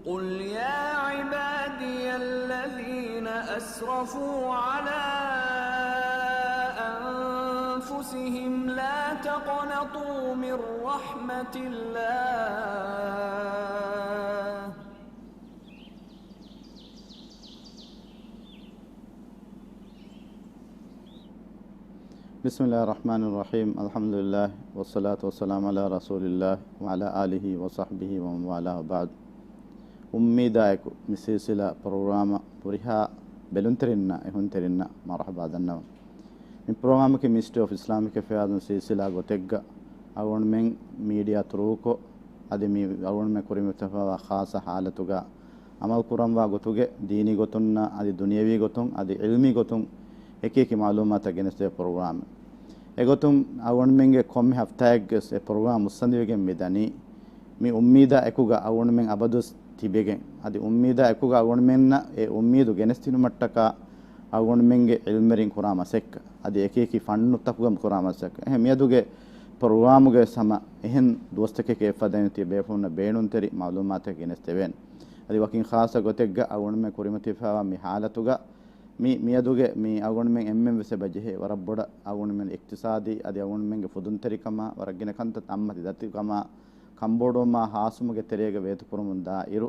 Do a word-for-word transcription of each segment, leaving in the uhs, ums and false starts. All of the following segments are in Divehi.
قل يا عبادي الذين أسرفوا على أنفسهم لا تقنطوا من رحمة الله بسم الله الرحمن الرحيم. الحمد لله والصلاة والسلام على رسول الله وعلى آله وصحبه ومن والاه وبعد. އުއްމީދާއެކު މި ސިލްސިލާ ޕްރޮގްރާމަށް ހުރިހާ ބެލުންތެރިންނަށް އެހުންތެރިންނަށް މަރުޙަބާ ދަންނަވަން. މި ޕްރޮގްރާމަކީ މިނިސްޓްރީ އޮފް އިސްލާމިކް އެފެއާޒުން ސިލްސިލާ ގޮތެއްގަ އަޅުގަނޑުމެން މީޑިއާ ތުރޫކޮށް، އަދި މި އަޅުގަނޑުމެން ކުރިމަތިވެފައިވާ ޚާއްޞަ ޙާލަތުގަ ޢަމަލު ކުރަންވާ ގޮތުގެ ދީނީ ގޮތުންނާ އަދި ދުނިޔަވީ ގޮތުން އަދި ޢިލްމީ ގޮތުން އެކި އެކި މަޢުލޫމާތަށް ގެނެސްދޭ ޕްރޮގްރާމެއް. އެގޮތުން އަޅުގަނޑުމެންގެ ކޮންމެ ހަފްތާއެއްގެ އެ ޕްރޮގްރާމް މުއްސަނދިވެގެން މި ދަނީ، މި އުއްމީދާ އެކުގަ އަޅުގަނޑުމެން އަބަދުވެސް ތިބެގެން، އަދި އުއްމީދާ އެކުގަ އަޅުގަނޑުމެންނަށް އެ އުއްމީދު ގެނެސްދިނުމަށްޓަކާ އަޅުގަނޑުމެންގެ ޢިލްމުވެރިން ކުރާ މަސައްކަތް، އަދި އެކި އެކި ފަންނުތަކުގަ ކުރާ މަސައްކަތް. އެހެން މިއަދުގެ ޕްރޮގްރާމުގަ ހަމަ އެހެން ދުވަސްތަކެކޭ އެފަދައިން ތިޔަ ބޭފުޅުންނަށް ބޭނުންތެރި މަޢުލޫމާތެއް ގެނެސްދެވޭނެ. އަދި ވަކިން ޚާއްޞަ ގޮތެއްގަ އަޅުގަނޑުމެން ކުރިމަތިވެފައިވާ މި ޙާލަތުގަ މި، މިއަދުގެ މި އަޅުގަނޑުމެން އެންމެން ވެސް އެބަ ޖެހޭ ވަރަށް ބޮޑަށް އަޅުގަނޑުމެން އިޤްތިޞާދީ އަދި އަޅުގަނޑުމެންގެ ފުދުންތެރިކަމާ ވަރަށް ގިނަ ކަންތައް އަތްމަތި ދަތިކަމާ ކަންބޮޑުވުމާ ހާސްވުމުގެ ތެރޭގަ ވޭތުކުރަމުން ދާއިރު،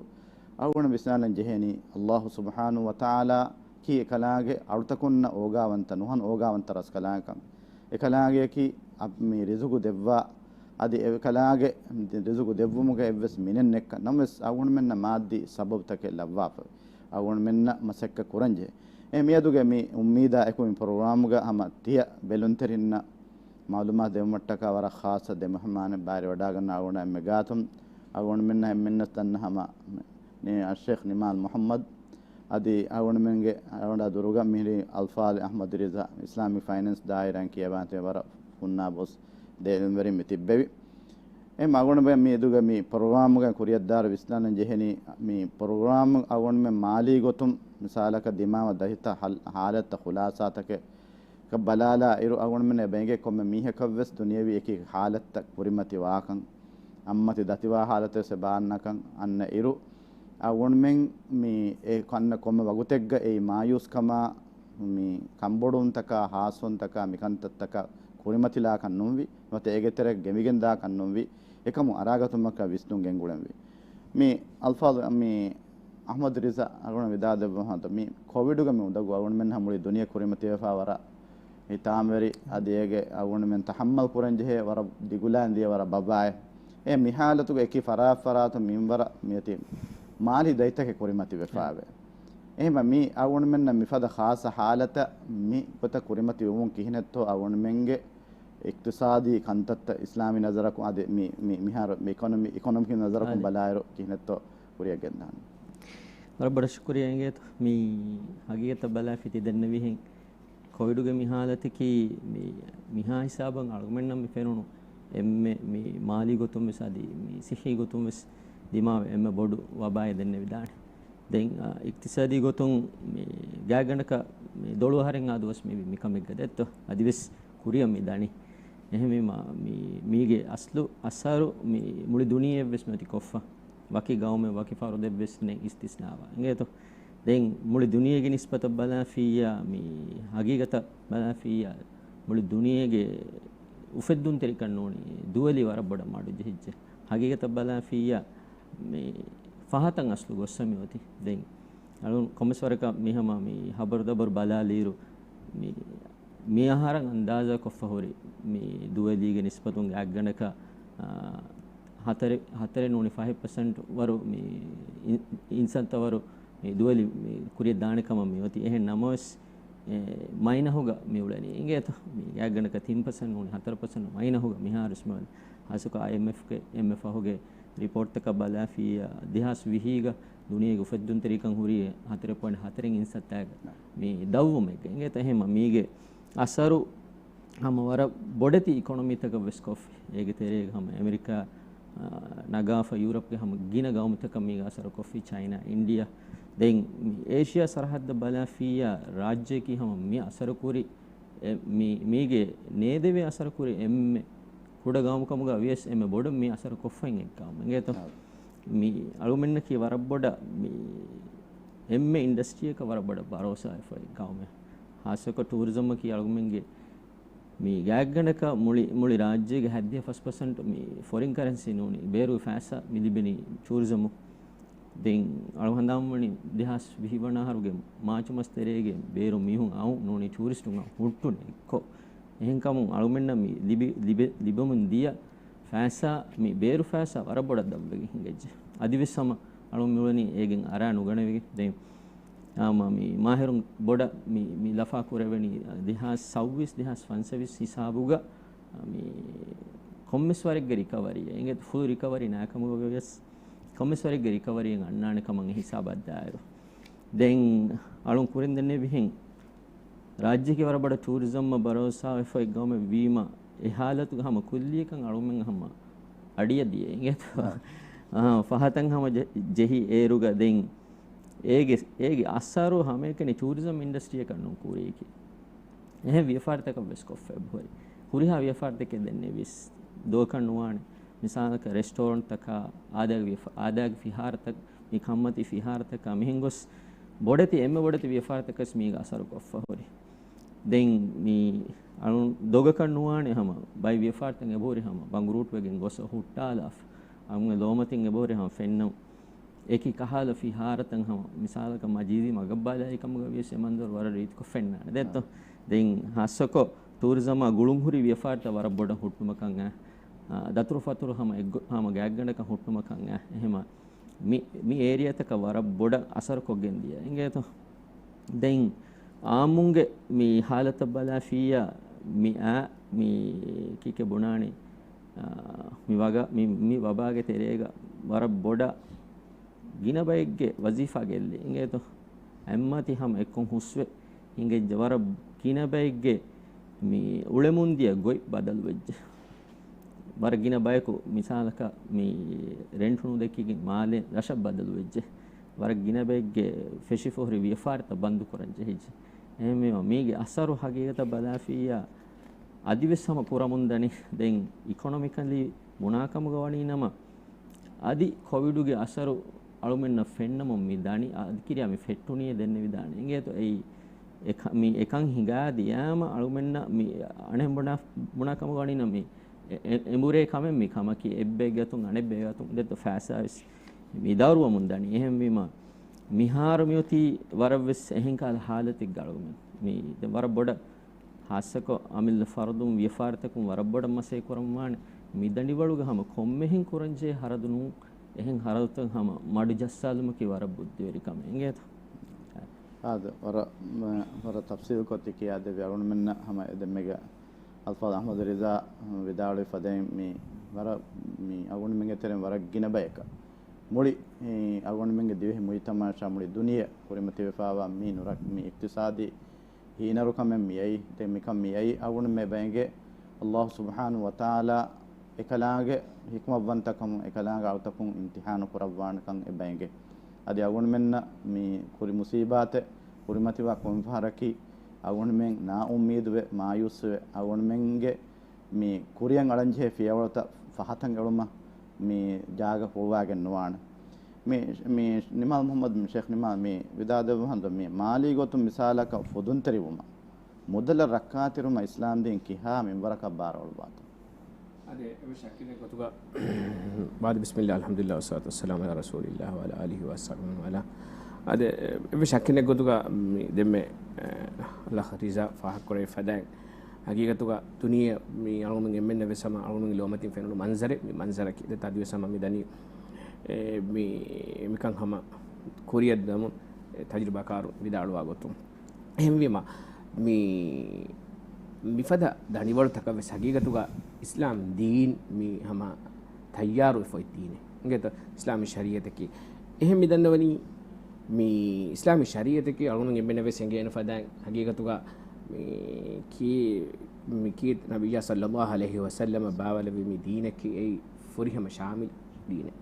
އަޅުގަނޑު ވިސްނާލަން ޖެހޭނީ، ﷲ ސުބްޙާނަހޫ ވަތަޢާލާ ކީ އެކަލާނގެ އަޅުތަކުންނަށް އޯގާވަންތަ ނުހަނު އޯގާވަންތަ ރަސްކަލާނގެކަން. އެކަލާނގެއަކީ އަ، މި ރިޒުގު ދެއްވާ، އަދި އެކަލާނގެ ރިޒުގު ދެއްވުމުގަ އެއްވެސް މިނެއް ނެއްކަން. ނަމަވެސް އަޅުގަނޑުމެންނަށް މާއްދީ ސަބަބުތަކެއް ލައްވާފަ އަޅުގަނޑުމެންނަށް މަސައްކަތް ކުރަންޖެހޭ. އެ މިއަދުގެ މި އުއްމީދާ އެކު މި ޕްރޮގްރާމުގަ ހަމަ ތިޔަ ބެލުންތެރިންނަށް މަޢުލޫމާތު ދެވުމަށްޓަކާ ވަރަށް ޚާއްޞަ ދެ މެހުމާނެއް ބާރިވަޑައިގަންނަވާ އަޅުގަނޑަށް އެންމެ ގާތުން. އަޅުގަނޑުމެންނަށް އެންމެންނަށް ދަންނަ ހަމަ ނި-، އައްޝޭޚް ނިމާލް މުޙައްމަދު. އަދި އަޅުގަނޑުމެންގެ އަޅުގަނޑާ ދުރުގަ މިހިރީ އަލްފާޟިލް އަޙްމަދު ރިޒާ، އިސްލާމިކް ފައިނޭންސް ދާއިރާއިން ކިޔަވާން ތިބެ ވަރަށް ހުންނާ ބޮސް ދެ ޢިލްމުވެރިން މި ތިއްބެވި. އެ އަޅުގަނޑުމެން މި އިދުގަ މި ޕްރޮގްރާމުގަ ކުރިއަށްދާއިރު ވިސްނާލަން ޖެހެނީ، މި ޕްރޮގްރާމް އަޅުގަނޑުމެން މާލީ ގޮތުން މިސާލަކަށް ދިމާވާ ދަތިތައް ހަލް-، ހާލަތްތައް ޚުލާޞާތަކެއް ކަށް ބަލާލާ އިރު، އަޅުގަނޑުމެންނަށް އެބަ އެނގޭ ކޮންމެ މީހަކަށްވެސް ދުނިޔެވީ އެކި ހާލަތްތައް ކުރިމަތިވާކަން، އަތްމަތި ދަތިވާ ހާލަތެއް ވެސް އެބަ އަންނަކަން. އަންނަ އިރު، އަޅުގަނޑުމެން މި އެ އަންނަ ކޮންމެ ވަގުތެއްގަ އެއީ މާޔޫސްކަމާ، މި ކަންބޮޑުވުންތަކާ، ހާސްވުންތަކާ، މިކަންތައްތަކަށް ކުރިމަތިލާކަށް ނުންވި، ނުވަތަ އޭގެ ތެރެއަށް ގެނބިގެން ދާކަށް ނުންވި، އެކަމު އަރާގަތުމަށްޓަކާ ވިސްނުން ގެންގުޅެންވީ. މި އަލްފާޟިލް މި އަޙްމަދު ރިޒާ އަޅުގަނޑު ވިދާޅު ދެއްވަމުން ހަމަ މި ކޮވިޑުގަ މި އުނދަގޫ އަޅުގަނޑުމެން މުޅި ދުނިޔެ ކުރިމަތިވެފަ ވަރަށް ހިތާމަވެރި، އަދި އޭގެ އަޅުގަނޑުމެން ތަޙައްމަލް ކުރަން ޖެހޭ ވަރަށް ދިގުލާން ދިޔަ ވަރަށް ބަބާއެއް. އެ މި ހާލަތުގަ އެކި ފަރާތް ފަރާތުން މިންވަރަށް މިއޮތީ މާލީ ދަތިތަކެއް ކުރިމަތިވެފައެވެ. އެހެންވެ މި އަޅުގަނޑުމެންނަށް މިފަދަ ޚާއްޞަ ހާލަތަށް މި ގޮތަށް ކުރިމަތިވުމުން ކިހިނެއްތޯ އަޅުގަނޑުމެންގެ އިޤްތިޞާދީ ކަންތައްތައް އިސްލާމީ ނަޒަރަކުން އަދި މި، މި، މިހާރު މި އިކޮނޮމި، އިކޮނޮމިކް ނަޒަރަކުން އަދި ބަލާއިރު ކިހިނެއްތޯ ކުރިއަށް ގެންދާނީ. ވަރަށް ބޮޑަށް ޝުކުރިއްޔާ އިނގޭތޯ. މި ހަގީގަތަށް ބަލާފި ތި ދެންނެވި ހެން ކޮވިޑުގެ މި ހާލަތަކީ މި، މިހާ ހިސާބަށް އަޅުގަނޑުމެންނަށް މި ފެނުނު އެންމެ މި މާލީ ގޮތުން ވެސް އަދި މި ޞިއްޙީ ގޮތުން ވެސް ދިމާވި އެންމެ ބޮޑު ވަބާއެއް ދެންނެވިދާނެ. ދެން، އާ، އިޤްތިޞާދީ ގޮތުން މި ގާތްގަނޑަކަށް މި ދޮޅު އަހަރެއް އާދުވަސް މި، މިކަމެއްގަ ދެއްތޯ. އަދިވެސް ކުރިއަށް މި ދަނީ. އެހެންވީމަ، މި، މީގެ އަސްލު އަސަރު މި މުޅި ދުނިޔެއަށްވެސް މިއޮތީ ކޮށްފަ. ވަކި ގައުމެއް ވަކި ފަރުދެއްވެސް ނެތް އިސްތިސްނާވާ. އިނގޭތޯ؟ ދެން މުޅި ދުނިޔޭގެ ނިސްބަތަށް ބަލާފިއްޔާ މި ހަގީގަތަށް ބަލާފިއްޔާ މުޅި ދުނިޔޭގެ އުފެއްދުންތެރިކަން ނޫނީ ދުވެލި ވަރަށް ބޮޑަށް މަޑު ޖެހިއްޖެ. ހަގީގަތަށް ބަލާފިއްޔާ މި ފަހަތަށް އަސްލު ގޮއްސަ މި އޮތީ. ދެން އަޅުން ކޮންމެސް ވަރަކަށް މި ހަމަ މި ހަބަރު ދަބަރު ބަލާލިއިރު މި، މި އަހަރަށް އަންދާޒާ ކޮށްފަ ހުރި މި ދުވެލީގެ ނިސްބަތުން ގާތްގަނޑަކަށް، އާ، ހަތަރެ-، ހަތަރެއް ނޫނީ ފަހެއް ޕަސެންޓް ވަރު މި އިން-، އިންސަންތައް ވަރު މި ދުވެލި މި ކުރިއަށް ދާނެ ކަމަށް މި އޮތީ. އެހެން ނަމަވެސް، އެ، މައިނަހުގަ މި އުޅެނީ އިނގޭތޯ. މި ގާތްގަނޑަކަށް ތިން ޕަސެންޓް ނޫނީ ހަތަރު ޕަސެންޓް މައިނަހުގަ މިހާރު އިސްމާއިލް ހާއްސަކޮށް އައިއެމްއެފްގެ، އެންމެ ފަހުގެ ރިޕޯޓްތަކަށް ބަލާފިއްޔާ، ދެހާސް ވިހީގަ ދުނިޔޭގެ އުފެއްދުންތެރިކަން ހުރީ ހަތަރެއް ޕޮއިންޓް ހަތަރެއް އިންސައްތާގެ މި ދަށްވުމެއްގަ. އިނގޭތަ؟ އެހެންމަ މީގެ އަސަރު ހަމަ ވަރަށް ބޮޑެތި އިކޮނޮމީތަކަށް ވެސް ކޮށްފި. އޭގެ ތެރޭގަ ހަމަ އެމެރިކާ، އާ، ނަގާފަ ޔޫރަޕްގެ ހަމަ ގިނަ ގައުމުތަކަށް މީގެ އަސަރު ކޮށްފި، ޗައިނާ، އިންޑިޔާ. ދެން މި އޭޝިޔާ ސަރަހައްދަށް ބަލާފިއްޔާ ރާއްޖެއަކީ ހަމަ މި އަސަރު ކުރި އެ، މި، މީގެ ނޭދެވޭ އަސަރު ކުރި އެންމެ ކުޑަ ގައުމުކަމުގަ ވިޔަސް އެންމެ ބޮޑަށް މި އަސަރު ކޮށްފައިން އެއް ގައުމެއް. އިނގޭތޯ؟ އާ. މި އަޅުމެންނަކީ ވަރަށް ބޮޑަށް މި އެންމެ އިންޑަސްޓްރީއަކަށް ވަރަށް ބޮޑަށް ބަރޯސާވެފައި ގައުމެއް. ހާއްސަކޮށް ޓޫރިޒަމަކީ އަޅުމެންގެ މި ގާތްގަނޑަކަށް މުޅި، މުޅި ރާއްޖޭގެ ހަތްދިހަ ފަސް ޕަސެންޓް މި ފޮރިން ކަރެންސީ ނޫނީ، ބޭރު ފައިސާ މި ލިބެނީ ޓޫރިޒަމު. ދެން އަޅު ހަނދާންވަނީ ދެހާސް ވިހި ވަނަ އަހަރުގެ މާޗު މަސް ތެރޭގެ ބޭރު މީހުން އައު ނޫނީ ޓޫރިސްޓުން އައު ހުއްޓުން އެއްކޮށް. އެހެންކަމުން އަޅުމެންނަށް މި ލިބި، ލިބެ، ލިބެމުން ދިޔަ ފައިސާ މި ބޭރު ފައިސާ ވަރަށް ބޮޑަށް ދަށްވެގެން ހިނގައްޖެ. އަދިވެސް ހަމަ އަޅު މިއުޅެނީ އޭގެން އަރާ ނުގަނެވިގެން. ދެން ހަމަ މި މާހިރުން ބޮޑަށް މި، މި ލަފާ ކުރެވެނީ ދެހާސް ސައުވީސް، ދެހާސް ފަންސަވީސް ހިސާބުގަ މި ކޮންމެސް ވަރެއްގެ ރިކަވަރީ، އިނގޭތޯ ފުލް ރިކަވަރީ ނާކަމުގަ ވިޔަސް، ކޮންމެސް ވަރެއްގެ ރިކަވަރީއެއް އަންނާނެ ކަމަށް އެ ހިސާބަށް ދާއިރު. ދެން އަޅުން ކުރިން ދެންނެވިހެން، ރާއްޖޭގެ ވަރަށް ބޮޑަށް ޓޫރިޒަމަށް ބަރޯސާވެފައި ގައުމެއް ވީމަ، އެ ހާލަތުގަ ހަމަ ކުއްލިއަކަށް އަޅުމެން ހަމަ އަޑިއަށް ދިޔަ އިނގޭތޯ. އާ، ފަހަތަށް ހަމަ ޖެ-، ޖެހި އޭރުގަ ދެން އޭގެ، އޭގެ އަސަރު ހަމައެކަނި ޓޫރިޒަމް އިންޑަސްޓްރީއަކަށް ނޫން ކުރީކީ. އެހެން ވިޔަފާރިތަކަށް ވެސް ކޮށްފަ އެބަހުރި. ހުރިހާ ވިޔަފާރިތަކެއް ދެންނެވިޔަސް ދުވަކަށް ނުވާނެ. މިސާލަކަށް ރެސްޓޯރެންޓްތަކާ، އާދައިގެ ވިޔަފާ-، އާދައިގެ ފިހާރަތައް، މި ކަންމަތީ ފިހާރަތަކާ މިހެން ގޮސް ބޮޑެތި، އެންމެ ބޮޑެތި ވިޔަފާރިތަކަސް މީގަ އަސަރު ކޮށްފަ ހުރި. ދެން މި އަޅުން ދޮގަކަށް ނުވާނެ ހަމަ ބައި ވިޔަފާރިތައް އެބަހުރި ހަމަ ބަނގުރޫޓް ވެގެން ގޮސް ހުއްޓާލާފަ. އަޅުން ލޯމަތިން އެބަހުރި ހަމަ ފެންނަމު އެކި ކަހަލަ ފިހާރަތައް ހަމަ، މިސާލަކަށް މަޖީދީ މަގަށް ބަލާލި ކަމުގަ ވިޔަސް އެ މަންޒަރު ވަރަށް ރީތިކޮށް ފެންނާނެ. ދެއްތޯ؟ ދެން ހާއްސަކޮށް ޓޫރިޒަމާ ގުޅުންހުރި ވިޔަފާރިތައް ވަރަށް ބޮޑަށް ހުއްޓުމަކަށް އައި، އާ، ދަތުރުފަތުރު ހަމަ އެއްގޮ-، ހަމަ ގާތްގަނޑަކަށް ހުއްޓުމަކަށް އައި. އެހެމަ މި، މި އޭރިއާތަކަށް ވަރަށް ބޮޑަށް އަސަރުކޮށްގެން ދިޔަ އިނގޭތޯ؟ ދެން އާއްމުންގެ މި ހާލަތަށް ބަލާފިއްޔާ މި އާ، މި ކީކޭ ބުނާނީ، އާ، މި ވަގަ-، މި، މި ވަބާގެ ތެރޭގަ ވަރަށް ބޮޑަށް ގިނަ ބައެއްގެ ވަޒީފާ ގެއްލި އިނގޭތޯ؟ އެއްމަތި ހަމަ އެއްކޮށް ހުސްވެ ހިނގައްޖެ. ވަރަށް ގިނަ ބައެއްގެ މި އުޅެމުން ދިޔަ ގޮތް ބަދަލުވެއްޖެ. ވަރަށް ގިނަ ބަޔަކު މިސާލަކަށް މި ރެންޓު ނުދެއްކިގެން މާލެ ރަށަށް ބަދަލުވެއްޖެ. ވަރަށް ގިނަ ބައެއްގެ ފެށިފަހުރި ވިޔަފާރިތައް ބަންދު ކުރަން ޖެހިއްޖެ. އެހެންވީމަ މީގެ އަސަރު ހަގީގަތަށް ބަލާފިއްޔާ އަދިވެސް ހަމަ ކުރަމުން ދަނީ. ދެން އިކޮނޮމިކަލީ ބުނާކަމުގަ ވަނީ ނަމަ، އަދި ކޮވިޑުގެ އަސަރު އަޅުމެންނަށް ފެންނަމުން މި ދަނީ، އަދި ކިރިޔާ މި ފެއްޓުނީ ދެންނެވިދާނެ. އިނގޭތޯ އެއީ އެކަ-، މި އެކަން ހިނގާ ދިޔާމަ އަޅުމެންނަށް މި އަނެއް ބުނާ-، ބުނާ ކަމުގަ ވަނީ ނަމަ މި އެ-، އެ-، އެނބުރޭ ކަމެއް މި ކަމަކީ އެއްބޭގެ އަތުން އަނެއްބޭގެ އަތުން ދެއްތޯ ފައިސާވެސް މި ދައުރުވަމުން ދަނީ. އެހެންވީމަ މިހާރު މިއޮތީ ވަރަށްވެސް އެހެން ކަހަލަ ހާލަތެއްގަ އަޅުގަނޑުމެން. މި ދެން ވަރަށް ބޮޑަށް ހާއްސަކޮށް އަމިއްލަ ފަރުދުން ވިޔަފާރިތަކުން ވަރަށް ބޮޑަށް މަސައްކަތް ކުރަންވާނެ. މި ދަނޑިވަޅުގަ ހަމަ ކޮންމެހެން ކުރަންޖެހޭ ހަރަދު ނޫން، އެހެން ހަރަދުތައް ހަމަ މަޑު ޖައްސާލުމަކީ ވަރަށް ބުއްދިވެރި ކަމެއް އިނގޭތަ؟ އާދެ، ވަރަށް، ވަރަށް ތަފްސީލުކޮށް ތި ކިޔާދެއްވި އަޅުގަނޑުމެންނަށް ހަމަ އެދެންމެގަ އަލްފާޟް އަޙްމަދު ރިޒާ ވިދާޅުވި ފަދައިން މި ވަރަށް މި އަޅުގަނޑުމެންގެ ތެރެއިން ވަރަށް ގިނަ ބަޔަކަށް މުޅި އަޅުގަނޑުމެންގެ ދިވެހި މުޖްތަމަޢަށާ މުޅި ދުނިޔެ ކުރިމަތިވެފައިވާ މި ނުރަ-، މި އިޤްތިޞާދީ ހީނަރުކަމެއް މިއައީ. ދެން މިކަން މިއައީ އަޅުގަނޑުމެން އެބައިނގެ އަލްލާހު ސުބްޙާނަހު ވަތަޢާލާ އެކަލާނގެ ޙިކްމަތްވަންތަކަމުން އެކަލާނގެ އަޅުތަކުން އިމްތިޙާނު ކުރައްވާނެކަން އެބައިނގެ. އަދި އަޅުގަނޑުމެންނަށް މި ކުރި މުޞީބާތެއް ކުރިމަތިވާ ކޮންފަހަރަކީ އަޅުގަނޑުމެން ނާއުއްމީދުވެ، މާޔޫސްވެ، އަޅުގަނޑުމެންގެ މި ކުރިއަށް އަޅަންޖެހޭ ފިޔަވަޅުތައް ފަހަތަށް އެޅުމަށް މި ޖާގަ ހުޅުވާގެން ނުވާނެ. މި، މި ނިމާލް މުޙައްމަދު، ޝޭޚް ނިމާލް މި ވިދާޅުދެއްވި ހަނދު މި މާލީ ގޮތުން މިސާލަކަށް ފުދުންތެރިވުމަށް، މުދަލަށް ރައްކާތެރިވުމަށް އިސްލާމްދީން ކިހާ މިންވަރަކަށް ބާރުއަޅުއްވާތޯ؟ އާދެ، އެއްވެސް ޝައްކެއް ނެތް ގޮތުގަ، ބާދަ ބިސްމިއްލާ، އަލްޙަމްދުލިއްލާ، ވައްޞަލާތު ވައްސަލާމު ޢަލާ ރަސޫލިއްލާ ވަޢަލާ އާލިހި ވަޞަޙްބިހި ވަމަން ވާލާ. އާދެ، އެއްވެސް ޝައްކެއް ނެތް ގޮތުގަ މި ދެންމެ، އަ، އަލްއަޚް ރިޒާ ފާހަގަކުރެއްވި ފަދައިން، ހަގީގަތުގަ ދުނިޔެ މި އަޅުގަނޑުމެން އެންމެންނަށް ވެސް ހަމަ އަޅުގަނޑުމެންގެ ލޯމަތިން ފެނުނު މަންޒަރެއް، މި މަންޒަރަކީ ދެން އަދިވެސް ހަމަ މި ދަނީ، އެ، މި، މިކަން ހަމަ ކުރިއަށް ދަމުން، އެ، ތަޖުރިބާކާރުން ވިދާޅުވާ ގޮތުން. އެހެންވީމަ، މި، މިފަދަ ދަނޑިވަޅުތަކަށް ވެސް ހަގީގަތުގަ އިސްލާމް ދީން މި ހަމަ ތައްޔާރުވެފަ އޮތް ދީނެއް. އިނގޭތޯ؟ އިސްލާމީ ޝަރީޢަތަކީ. އެހެން މި ދަންނަވަނީ، މި އިސްލާމީ ޝަރީޢަތަކީ އަޅުގަނޑު އެންމެނަށް ވެސް އެނގޭނެ ފަދައިން ހަގީގަތުގަ މި ކީ، މި ކީ ނަބިއްޔާ ޞައްލައްލާހު ޢަލައިހި ވަސައްލަމަ ބާވަލެއްވި މި ދީނަކީ އެއީ ފުރިހަމަ ޝާމިލް ދީނެއް.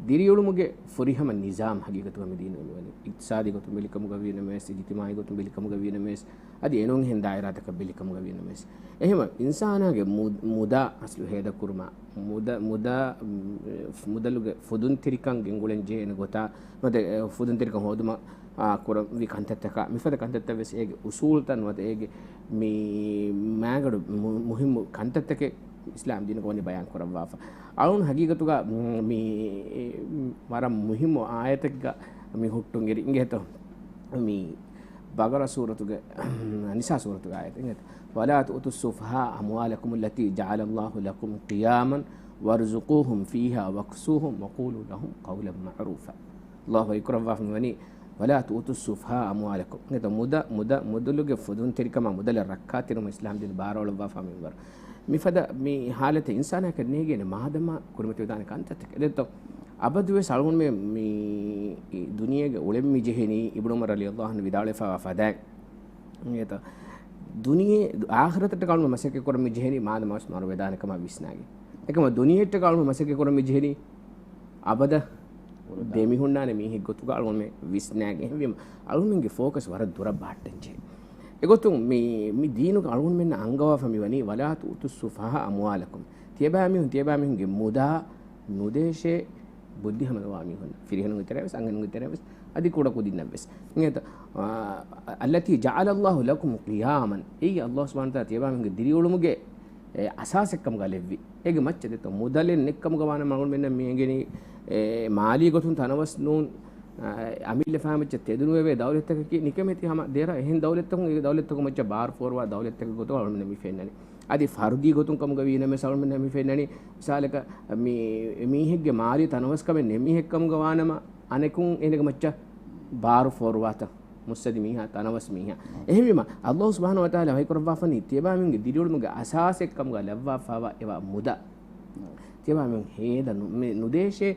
ދިރިއުޅުމުގެ ފުރިހަމަ ނިޒާމް ހަގީގަތުގަ މި ދީނުގަ މިވަނީ. އިޤްތިޞާދީ ގޮތުން ބެލިކަމުގަ ވީނަމަވެސް، އިޖްތިމާޢީ ގޮތުން ބެލިކަމުގަ ވީނަމަވެސް، އަދި އެނޫންހެން ދާއިރާތަކަށް ބެލިކަމުގަ ވީނަމަވެސް. އެހެންވެ، އިންސާނާގެ މު-، މުދާ އަސްލު ހޭދަކުރުމަށް، މުދަ-، މުދާ، މް، މުދަލުގެ ފުދުންތެރިކަން ގެންގުޅެން ޖެހޭނެ ގޮތާ، ނުވަތަ، އެ، ފުދުންތެރިކަން ހޯދުމަށް، އާ، ކުރަންވީ ކަންތައްތަކާ، މިފަދަ ކަންތައްތައް ވެސް އޭގެ އުސޫލުތައް ނުވަތަ އޭގެ މި މާގަޑު މު-، މުހިއްމު ކަންތައްތަކެއް އިސްލާމް ދީނުގަ ވަނީ ބަޔާން ކުރައްވާފަ. އަޅުން ހަގީގަތުގަ، މް، މި ވަރަށް މުހިއްމު އާޔަތެއްގަ މި ހުއްޓުން އެރި އިނގޭތޯ. މި ބަގަރަ ސޫރަތުގެ، ނިސާ ސޫރަތުގެ އާޔަތެއް އިނގޭތޯ. ولا تؤتوا السفهاء أموالكم التي جعل الله لكم قياما وارزقوهم فيها واكسوهم وقولوا لهم قولا معروفا. ﷲ ވަޙީކުރައްވާފަ މިވަނީ، ولا تؤتوا السفهاء أموالكم. އެނގޭތޯ މުދަ، މުދަ، މުދަލުގެ ފުދުންތެރިކަމާ މުދަލަށް ރައްކާތެރިވުމަށް އިސްލާމް ދީން ބާރުއަޅުއްވާފަ މިންވަރު. މިފަދަ މި ހާލަތެއް އިންސާނާއަކަށް ނޭގޭނެ މާދަމާ ކުރިމަތިވެދާނެ ކަންތައްތަކެއް. ދެއްތޯ، އަބަދުވެސް އަޅުގަނޑުމެން މި ދުނިޔޭގަ އުޅެން މި ޖެހެނީ، އިބްނު ޢުމަރު ރަޟިޔަﷲ ޢަންހު ވިދާޅުވެފައިވާ ފަދައިން. އެނގޭތޯ، ދުނިޔެ އާޚިރަތަށްޓަކާ އަޅުގަނޑު މަސައްކަތް ކުރަން މި ޖެހެނީ މާދަމާވެސް މަރުވެދާނެ ކަމަށް ވިސްނާގެން. އެކަމަށް ދުނިޔެއަށްޓަކާ އަޅުގަނޑު މަސައްކަތް ކުރަން މި ޖެހެނީ އަބަދަށް ދެމިހުންނާނެ މީހެއް ގޮތުގަ އަޅުގަނޑުމެން ވިސްނާގެން. އެހެންވީމަ އަޅުގަނޑުމެންގެ ފޯކަސް ވަރަށް ދުރަށް ބަހައްޓަންޖެހޭ. އެގޮތުން މި، މި ދީނުގަ އަޅުގަނޑުމެންނަށް އަންގަވާފަ މިވަނީ، ولا تؤتوا السفهاء أموالكم. ތިޔަބައިމީހުން، ތިޔަބައިމީހުންގެ މުދާ ނުދޭށޭ ބުއްދި ހަމަނުވާ މީހުން. ފިރިހެނުންގެ ތެރެއަށް ވެސް، އަންހެނުންގެ ތެރެއަށް ވެސް، އަދި ކުޑަކުދިންނަށް ވެސް. އިނގޭތަ؟ އާ، التي جعل الله لكم قياما. އެއީ ﷲ ސުބްޙާނަހޫ ވަތަޢާލާ ތިޔަބައިމީހުންގެ ދިރިއުޅުމުގެ، އެ، އަސާސެއްކަމުގަ ލެއްވި. އޭގެ މައްޗަށް ދެއްތޯ މުދަލެއް ނެތްކަމުގަ ވާނަމަ އަޅުގަނޑުމެންނަށް މި އެނގެނީ، އެ، މާލީ ގޮތުން ތަނަވަސް ނޫން، އަ، އަމިއްލަ ފަހަރު މައްޗަށް ތެދުނުވެވޭ ދައުލަތަކަކީ ނިކަމެތި ހަމަ ދެރަ އެހެން ދައުލަތަކުން، އެ ދައުލަތަކު މައްޗަށް ބާރު ފޯރުވާ ދައުލަތަކެއް ގޮތުގަ އަޅުގަނޑުމެންނަށް މި ފެންނަނީ. އަދި ފަރުދީ ގޮތުން ކަމުގަ ވީނަމަވެސް އަޅުގަނޑުމެންނަށް މި ފެންނަނީ، މިސާލަކަށް މި މީހެއްގެ މާލީ ތަނަވަސްކަމެއް ނެތް މީހެއްކަމުގަ ވާނަމަ އަނެކުން އޭނަގެ މައްޗަށް ބާރު ފޯރުވާތަ؟ މުއްސަދި މީހާ، ތަނަވަސް މީހާ. އެހެންވީމަ، ﷲ ސުބްޙާނަހޫ ވަތަޢާލާ ވަޙީކުރައްވާފަނީ، ތިޔަބައިމީހުންގެ ދިރިއުޅުމުގެ އަސާސެއްކަމުގަ ލައްވާފައިވާ އެވާ މުދާ. ތިޔަބައިމީހުން ހޭދަ ނު-، މި ނުދޭށޭ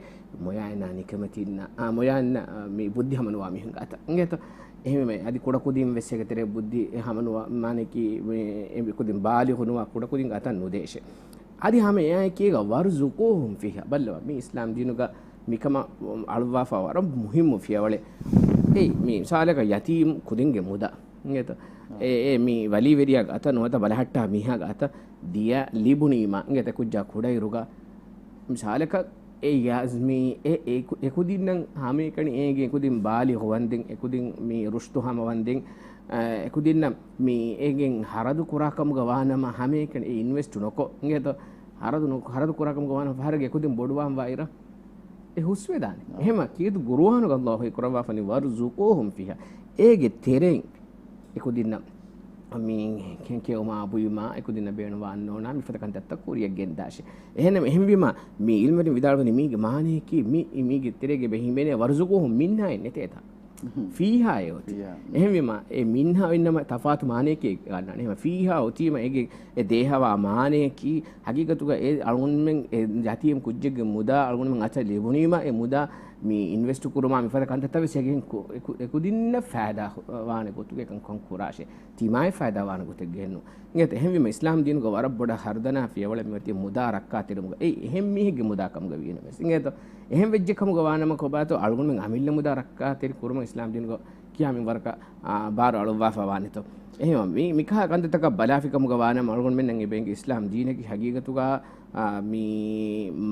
މޮޔައިންނާ ނިކަމެތިންނާ، އާ، މޮޔައިންނަށް، އާ، މި ބުއްދި ހަމަނުވާ މީހުން ގާތަށް. އިނގޭތޯ؟ އެހެންވީމަ، އަދި ކުޑަކުދިން ވެސް އޭގެ ތެރޭ ބުއްދި ހަމަނުވާ، މާނައަކީ، މި، އެ ކުދިން ބާލިޣު ނުވާ ކުޑަކުދިން ގާތަށް ނުދޭށޭ. އަދި ހަމަ އެއާއެކީގަ، وارزقوهم فيها. ބައްލަވާ، މި އިސްލާމް ދީނުގަ މިކަމަށް އަޅުއްވާފަ ވަރަށް މުހިއްމު ފިޔަވަޅެއް. އެއީ، މި މިސާލަކަށް ޔަތީމް ކުދިންގެ މުދާ. އިނގޭތޯ؟ އެ، އެ، މި ވަލީވެރިޔާ ގާތަށް ނުވަތަ ބަލަހައްޓާ މީހާ ގާތަށް ދިޔަ ލިބުނީމާ. އިނގޭތޯ؟ ކުއްޖާ ކުޑައިރުގަ މިސާލަކަށް އެ ޔާޒް މީ އެ، އެ ކު-، އެކުދިންނަށް ހަމައެކަނި އޭގެ އެކުދިން ބާލިޣު ވަންދެން، އެކުދިން މީ ރުޝްދު ހަމަވަންދެން، އަ، އެކުދިންނަށް މީ އޭގެން ހަރަދު ކުރާ ކަމުގަ ވާނަމަ ހަމައެކަނި އެ އިންވެސްޓު ނުކޮށް، އިނގޭތޯ؟ ހަރަދު ނު-، ހަރަދު ކުރާ ކަމުގަ ވާނަމަ ފަހަރަކު އެކުދިން ބޮޑުވާން ވާއިރަށް އެ ހުސްވެދާނެ. އާ. އެހެމަ ކީރިތި ގުރުއާނުގަ ﷲ ވަޙީ ކުރައްވާފަނީ، وارزقوهم فيها. އޭގެ ތެރެއިން އެކުދިންނަށް މީ ކެ-، ކެއުމާ ބުއިމާ އެކުދިންނަށް ބޭނުންވާން ނޯންނާ މިފަދަ ކަންތައްތައް ކުރިއަށް ގެންދާށޭ. އެހެން، އެހެންވީމާ މި އިލްމުވެރިން ވިދާޅުވަނީ މީގެ މާނަޔަކީ މި، މީގެ ތެރޭގަ އެބަ ހިމެނޭ وارزقوهم منها އެއް ނެތޭތާ. ފީހާއޭ އޮތީ. ފީހާ. އެހެންވީމާ އެ މިންހާ އިންނަމަ ތަފާތު މާނަޔަކީ ގަންނާނެ. އެހެން ފީހާ އޮތީމަ އޭގެ އެ ދޭހަވާ މާނަޔަކީ ހަގީގަތުގަ އެ އަޅުގަނޑުމެން އެ ޔަތީމް ކުއްޖެއްގެ މުދާ އަޅުގަނޑުމެން އަތަށް ލިބުނީމަ އެ މުދާ މި އިންވެސްޓު ކުރުމާ މިފަދަ ކަންތައްތައް ވެސް އެގެން ކު-، އެކު-، އެކުދިންނަށް ފައިދާ ވާނެ ގޮތުގަ އެކަން ކަން ކުރާށޭ. ތިމާއަށް ފައިދާ ވާނެ ގޮތެއްގައެއްނު. އިނގޭތަ؟ އެހެންވީމަ އިސްލާމް ދީނުގަ ވަރަށް ބޮޑަށް ހަރުދަނާ ފިޔަވަޅެއް މިއޮތީ މުދާ ރައްކާތެރިވުމުގަ. އެއީ އެހެން މީހެއްގެ މުދާ ކަމުގަ ވީނަމަވެސް. އިނގޭތަ؟ އެހެން ވެއްޖެ ކަމުގަ ވާނަމަ ކޮބާތޯ އަޅުގަނޑުމެން އަމިއްލަ މުދާ ރައްކާތެރި ކުރުމަށް އިސްލާމް ދީނުގަ ކިޔާ މިންވަރަކަށް، އާ، ބާރު އަޅުއްވާފަ ވާނެތޯ. އެހެންވީމަ މި، މިކަހަލަ ކަންތައްތަކަށް ބަލާފި ކަމުގަ ވާނަމަ އަޅުގަނޑުމެންނަށް އެބަ އެނގޭ އިސްލާމް ދީނަކީ ހަގީގަތުގަ، އާ، މި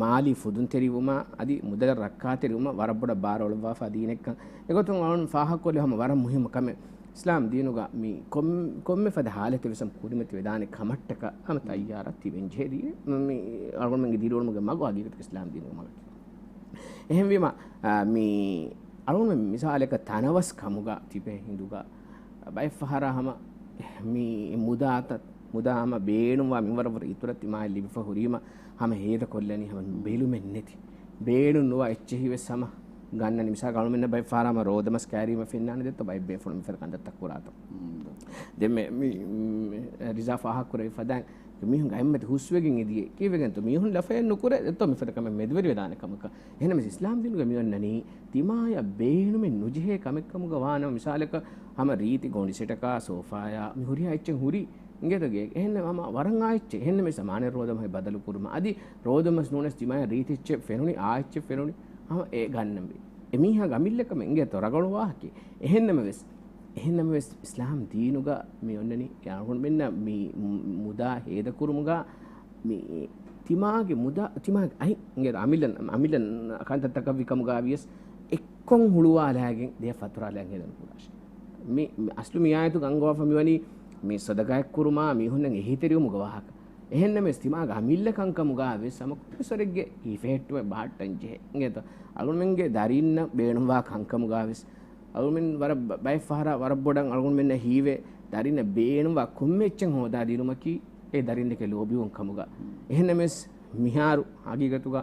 މާލީ ފުދުންތެރިވުމާ އަދި މުދަލަށް ރައްކާތެރިވުމަށް ވަރަށް ބޮޑަށް ބާރު އަޅުއްވާފަ ދީނެއްކަން. އެގޮތުން އަޅުން ފާހަގަކޮށްލި ހަމަ ވަރަށް މުހިއްމު ކަމެއް. އިސްލާމް ދީނުގަ މި ކޮން-، ކޮންމެ ފަދަ ހާލަތެއް ވެސް ހަމަ ކުރިމަތި ވެދާނެ ކަމަށްޓަކައި ހަމަ ތައްޔާރަށް ތިބެން ޖެހޭ ދީނެއް. މި އަޅުގަނޑުމެންގެ ދިރިއުޅުމުގެ މަގު ހަގީގަތުގަ އިސްލާމް ދީނުގެ މަގަކީ. އެހެންވީމަ، އާ، މި އަޅުގަނޑު މިސާލަކަށް ތަނަވަސް ކަމުގަ ތިބޭ ހިނދުގަ ބައެއްފަހަރާ ހަމަ މި މުދާތައް، މުދާ ހަމަ ބޭނުންވާ މިންވަރަށްވުރެ އިތުރަށް ތިމާއަށް ލިބިފަ ހުރީމަ ހަމަ ހޭދަކޮށްލަނީ ހަމަ ބެލުމެއް ނެތި. ބޭނުން ނުވާ އެއްޗެހި ވެސް ހަމަ ގަންނަނީ. މިސާލަކަށް އަޅުމެންނަށް ބައެއްފަހަރާ ހަމަ ރޯދަމަސް ކައިރީމަ ފެންނާނެ ދެއްތޯ ބައެއް ބޭފުޅުން މިފަދަ ކަންތައްތައް ކުރާތޯ. ދެން މި، މި، ރިޒާ ފާހަގަކުރެއްވި ފަދައިން މީހުން ގައިމަތި ހުސްވެގެން އެދިޔޭ. ކީއްވެގެންތޯ؟ މީހުން ލަފައެއް ނުކުރޭ ދެއްތޯ މިފަދަ ކަމެއް މެދުވެރިވެދާނެ ކަމަކަށް. އެހެނަސް އިސްލާމް ދީނުގަ މިއޮންނަނީ ތިމާޔަށް ބޭނުމެއް ނުޖެހޭ ކަމެއްކަމުގަ ވާނަމަ، މިސާލަކަށް ހަމަ ރީތި ގޮނޑި ސެޓަކާ ސޯފާޔާ މި ހުރިހާ އެއްޗެއް ހުރީ އިނގޭތޯ ގޭގަ. އެހެން ހަމަ ވަރަށް އާ އެއްޗެއް. އެހެންނަމަވެސް މާނަ ރޯދަމަހެއް ބަދަލު ކުރުމަށް އަދި ރޯދަމަސް ނޫނަސް ތިމާޔަށް ރީތި އެއްޗެއް ފެނުނީ، އާ އެއްޗެއް ފެނުނީ. އެ ގަންނަންވީ. އެ މީހާގެ އަމިއްލަކަމެއް އިނގޭތޯ ރަނގަޅު ވާހަކައެއް. އެހެންނަމަވެސް، އެހެންނަމަވެސް އިސްލާމް ދީނުގަ މި އޮންނަނީ އަޅުގަނޑުމެންނަށް މި މު-، މުދާ ހޭދަކުރުމުގަ މި ތިމާގެ މުދާ، ތިމާގެ އަތް އިނގޭތޯ އަމިއްލަ، އަމިއްލަ ކަންތައްތަކަށްވި ކަމުގަ ވިޔަސް އެއްކޮށް ހުޅުވާލާގެން ދެއަތް ފަތުރާލާގެން ހޭދަ ނުކުރާށޭ. މި، މި އަސްލު މި އާޔަތުގަ އަންގަވާފަ މިވަނީ މި ޞަދަޤާތް ކުރުމާ މީހުންނަށް އެހީތެރިވުމުގެ ވާހަކަ. އެހެންނަމަވެސް ތިމާގެ އަމިއްލަ ކަންކަމުގަ ވެސް ހަމަ ކޮންމެސްވަރެއްގެ ހިފެހެއްޓުމެއް ބަހައްޓަން ޖެހޭ. އިނގޭތޯ އަޅުގަނޑުމެންގެ ދަރީންނަށް ބޭނުންވާ ކަންކަމުގަ ވެސް އަޅުގަނޑުމެން ވަރަށް ބަ-، ބައެއް ފަހަރަށް ވަރަށް ބޮޑަށް އަޅުގަނޑުމެންނަށް ހީވޭ، ދަރިންނަށް ބޭނުންވާ ކޮންމެ އެއްޗެއް ހޯދާ ދިނުމަކީ އެ ދަރިންނެކެ ލޯބިވުން ކަމުގަ. އެހެންނަމަވެސް މިހާރު ހަގީގަތުގަ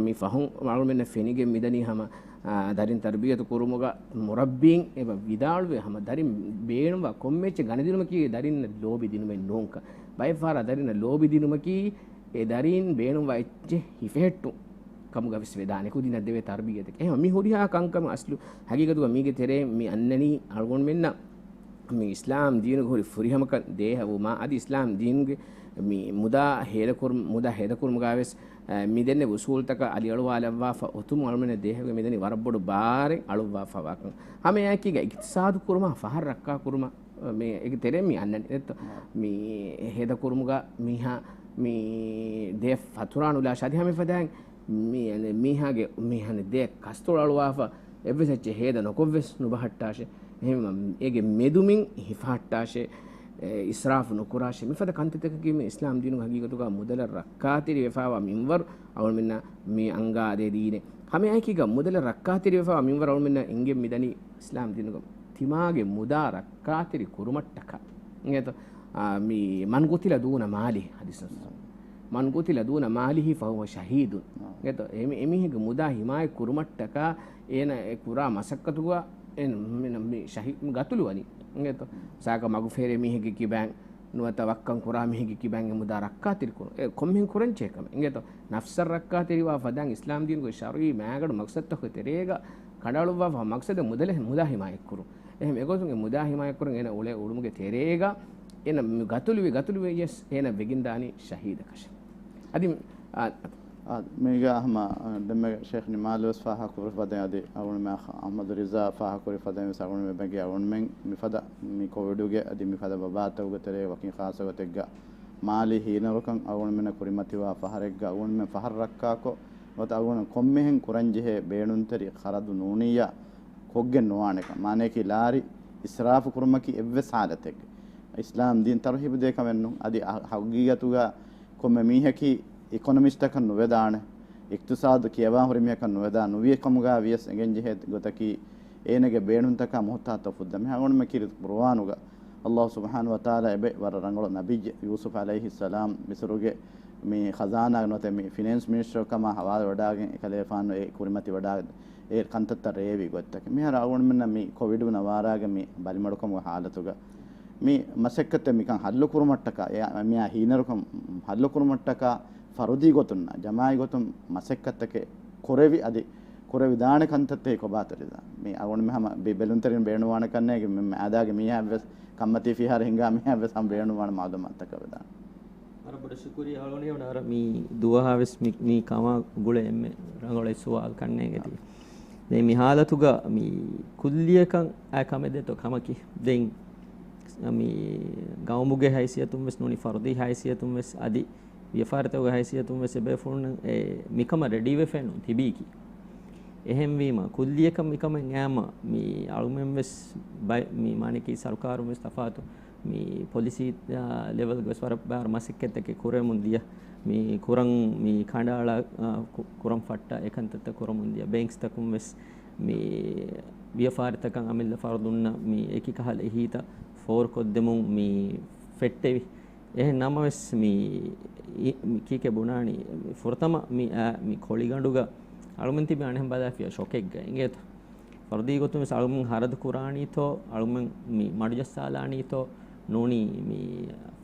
މި ފަހުން އަޅުގަނޑުމެންނަށް ފެނިގެން މިދަނީ ހަމަ، އާ، ދަރިން ތަރުބިޔަތު ކުރުމުގަ މުރައްބީން އެބަ ވިދާޅުވޭ ހަމަ ދަރިން ބޭނުންވާ ކޮންމެ އެއްޗެއް ގަނެދިނުމަކީ އެ ދަރިންނަށް ލޯބި ދިނުމެއް ނޫންކަން. ބައެއް ފަހަރަށް ދަރިންނަށް ލޯބި ދިނުމަކީ އެ ދަރީން ބޭނުންވާ އެއްޗެއް ހިފެހެއްޓުން ކަމުގަ ވެސް ވެދާނެ. ކުދިންނަށް ދެވޭ ތަރުބިޔަތެއް. އެހެން މި ހުރިހާ ކަންކަމަށް އަސްލު ހަގީގަތުގަ މީގެ ތެރޭ މި އަންނަނީ އަޅުގަނޑުމެންނަށް މި އިސްލާމް ދީނުގެ ހުރި ފުރިހަމަކަން ދޭހަވުމާ، އަދި އިސްލާމް ދީނުގެ މި މުދާ ހޭދަކުރު-، މުދާ ހޭދަކުރުމުގަ ވެސް، އަ، މި ދެންނެވި އުސޫލުތަކަށް އަލިއަޅުވާލައްވާފަ އޮތުމުން އަޅުމެންނަށް ދޭހަވެގެން މިދަނީ ވަރަށް ބޮޑު ބާރެއް އަޅުއްވާފަވާކަން. ހަމައެއާއެކީގަ އިޤްތިޞާދު ކުރުމާ ފަހަރު ރައްކާ ކުރުމާ، މި އޭގެ ތެރޭ މި އަންނަނީ ދެއްތޯ؟ މި ހޭދަކުރުމުގަ މީހާ މި ދެ ފަތުރާ ނުލާށޭ އަދި ހަމަ އެފަދައިން މި، އަނެ، މީހާގެ މި ހަނެ ދެ ކަސްތޮޅު އަޅުވާފަ އެއްވެސް އެއްޗެއް ހޭދަ ނުކޮށްވެސް ނުބަހައްޓާށޭ. އެހެންވީމަ އޭގެ މެދުމިން ހިފަހައްޓާށޭ، އެ، އިސްރާފު ނުކުރާށޭ. މިފަދަ ކަންތައްތަކަކީ މި އިސްލާމް ދީނުގެ ހަގީގަތުގަ މުދަލަށް ރައްކާތެރިވެފަވާ މިންވަރު އަޅުމެންނަށް މި އަންގާދޭ ދީނެއް. ހަމައެއާއެކީގަ މުދަލަށް ރައްކާތެރިވެފަވާ މިންވަރު އަޅުމެންނަށް އެނގެން މިދަނީ އިސްލާމް ދީނުގަ ތިމާގެ މުދާ ރައްކާތެރި ކުރުމަށްޓަކާ. އިނގޭތޯ؟ އާ، މި، "من قتل دون ماله" ހަދީސް. "من قتل دون ماله فهو شهيد." އާ. އިނގޭތޯ؟ އެމި-، އެމީހެއްގެ މުދާ ހިމާޔަތް ކުރުމަށްޓަކާ އޭނަ އެ ކުރާ މަސައްކަތުގަ އެ މި-، މި ޝަހީ-، ގަތުލުވަނީ. އިނގޭތޯ؟ ސާކަ މަގުފޭރޭ މީހެއްގެ ކިބައިން ނުވަތަ ވައްކަން ކުރާ މީހެއްގެ ކިބައިން އެ މުދާ ރައްކާތެރި ކުރުން. އެ ކޮންމެހެން ކުރަން ޖެހޭ ކަމެއް. އިނގޭތޯ؟ ނަފްސަށް ރައްކާތެރިވާ ފަދައިން އިސްލާމް ދީނުގެ ޝަރުޢީ މާގަނޑު މަގްސަދުތަކުގެ ތެރޭގަ ކަނޑައަޅުއްވާފަ މަގްސަދަށް މުދަލެ-، މުދާ ހިމާޔަތްކުރުން. އެހެން އެގޮތުން އެ މުދާ ހިމާޔަތްކުރަން އޭނަ އުޅޭ އުޅުމުގެ ތެރޭގަ އޭނަ މި ގަތުލުވި، ގަތުލުވިޔަސް އޭނަ ވެގެންދާނީ ޝަހީދަކަށެއް. އަދި، އާ، އާ، މީގަ ހަމަ، އާ، ދެންމެ ޝޭޚް ނިމާލުވެސް ފާހަގަކުރި ފަދައިން އަދި އަޅުގަނޑުމެން އަޙްމަދު ރިޒާ ފާހަގަކުރި ފަދައިން ވެސް އަޅުގަނޑުމެން ބެނގި އަޅުގަނޑުމެން މިފަދަ މި ކޮވިޑުގެ އަދި މިފަދަ ވަބާތަކުގެ ތެރޭ ވަކިން ޚާއްޞަ ގޮތެއްގަ މާލީ ހީނަރުކަން އަޅުގަނޑުމެންނަށް ކުރިމަތިވާ ފަހަރެއްގަ އަޅުގަނޑުމެން ފަހަރު ރައްކާކޮށް، ނުވަތަ އަޅުގަނޑު ކޮންމެހެން ކުރަންޖެހޭ ބޭނުންތެރި ޚަރަދު ނޫނިއްޔާ ކޮށްގެން ނުވާނެކަން. މާނަޔަކީ ލާރި އިސްރާފު ކުރުމަކީ އެއްވެސް ހާލަތެއްގެ އިސްލާމް ދީން ތަރުހީބު ދޭ ކަމެއް ނޫން. އަދި އަ-، ހަގީގަތުގަ ކޮންމެ މީހަކީ އިކޮނޮމިސްޓަކަށް ނުވެދާނެ، އިޤްތިޞާދު ކިޔަވާ ހުރި މީހަކަށް ނުވެދާ، ނުވި ކަމުގަ ވިޔަސް އެނގެންޖެހޭ ގޮތަކީ އޭނަގެ ބޭނުންތަކާ މުހުތާޖުތައް ފުއްދަން. މި އަޅުގަނޑުމެން ކީރިތި ޤުރުއާނުގަ ﷲ ސުބްޙާނަހޫ ވަތަޢާލާ އެބައި ވަރަށް ރަނގަޅު ނަބިއްޔެއް ޔޫސުފް ޢަލައިހިއްސަލާމް މިޞްރުގެ މި ޚަޒާނާގެ ނުވަތަ މި ފިނޭންސް މިނިސްޓަރު ކަމާ ޙަވާލުވެވަޑައިގެން އެކަލޭފާނު އެ ކުރިމަތިވެވަޑައި އެ ކަންތައްތައް ރޭވި ގޮތްތަކެއް. މިހާރު އަޅުގަނޑުމެންނަށް މި ކޮވިޑު ނަވާރާގެ މި ބަލިމަޑުކަމުގެ ޙާލަތުގަ މި މަސައްކަތްތައް މިކަން ޙައްލު ކުރުމަށްޓަކާ، އެ މިއާ ހީނަރުކަން ޙައްލު ކުރުމަށްޓަކާ ފަރުދީ ގޮތުން، ޖަމާޢީ ގޮތުން މަސައްކަތްތަކެއް ކުރެވި އަދި ކުރެވިދާނެ ކަންތައްތަކެއް ކޮބާތޯ ރިޒާ؟ މި އަޅުގަނޑުމެން ހަމަ ބި-، ބެލުންތެރިން ބޭނުންވާނެ ކަންނޭނގެ މި މައިދާގެ މީހާއަށްވެސް ކަންމަތީ ފިހާރަ ހިނގާ މީހާއަށްވެސް ހަމަ ބޭނުންވާނެ މަޢުލޫމާތުތަކެއް ވެދާނެ. ވަރަށް ބޮޑަށް ޝުކުރިއްޔާ އަޅުގަނޑު ވަރަށް މި ދުވަހާވެސް މި، މި ކަމާ ގުޅޭ އެންމެ ރަނގަޅު ސުވާލު ކަންނޭނގެ ތި. ދެން މި ޙާލަތުގަ މި ކުއްލިއަކަށް އާ ކަމެއް ދެއްތޯ ކަމަކީ. ދެން މި ގައުމުގެ ހައިސިއްޔަތުން ވެސް ނޫނީ ފަރުދީ ހައިސިއްޔަތުން ވެސް އަދި ވިޔަފާރިތަކުގެ ހައިސިއްޔަތުން ވެސް އެބޭފުޅުން އެ މިކަމަށް ރެޑީވެފައެއް ނޫން ތިބީކީ. އެހެންވީމަ ކުއްލިއަކަށް މިކަމެއް އައީމަ މި އަޅުމެން ވެސް ބައި-، މި މާނައަކީ ސަރުކާރުން ވެސް ތަފާތު މި ޕޮލިސީ، އާ، ލެވެލްގަ ވެސް ވަރަށް ބާރު މަސައްކަތްތަކެއް ކުރެމުން ދިޔަ. މި ކުރަން މި ކަނޑައަޅާ، އާ، ކު-، ކުރަން ފައްޓާ އެކަންތައްތައް ކުރަމުން ދިޔަ. ބޭންކްސްތަކުން ވެސް މި ވިޔަފާރިތަކަށް އަމިއްލަ ފަރުދުންނަށް މި އެކި ކަހަލަ އެހީތައް ފޯރުކޮށްދެމުން މި ފެއްޓެވި. އެހެން ނަމަވެސް މި، މި ކީކޭ ބުނާނީ، ފުރަތަމަ މި، އާ، މި ކޮޅިގަނޑުގަ އަޅުމެން ތިބި އަނެއްހެން ބަލާފިޔާ ޝޮކެއްގަ އިނގޭތޯ. ފަރުދީ ގޮތުން ވެސް އަޅުމެން ހަރަދު ކުރާނީތޯ، އަޅުމެން މި މަޑުޖައްސާލާނީތޯ، ނޫނީ މި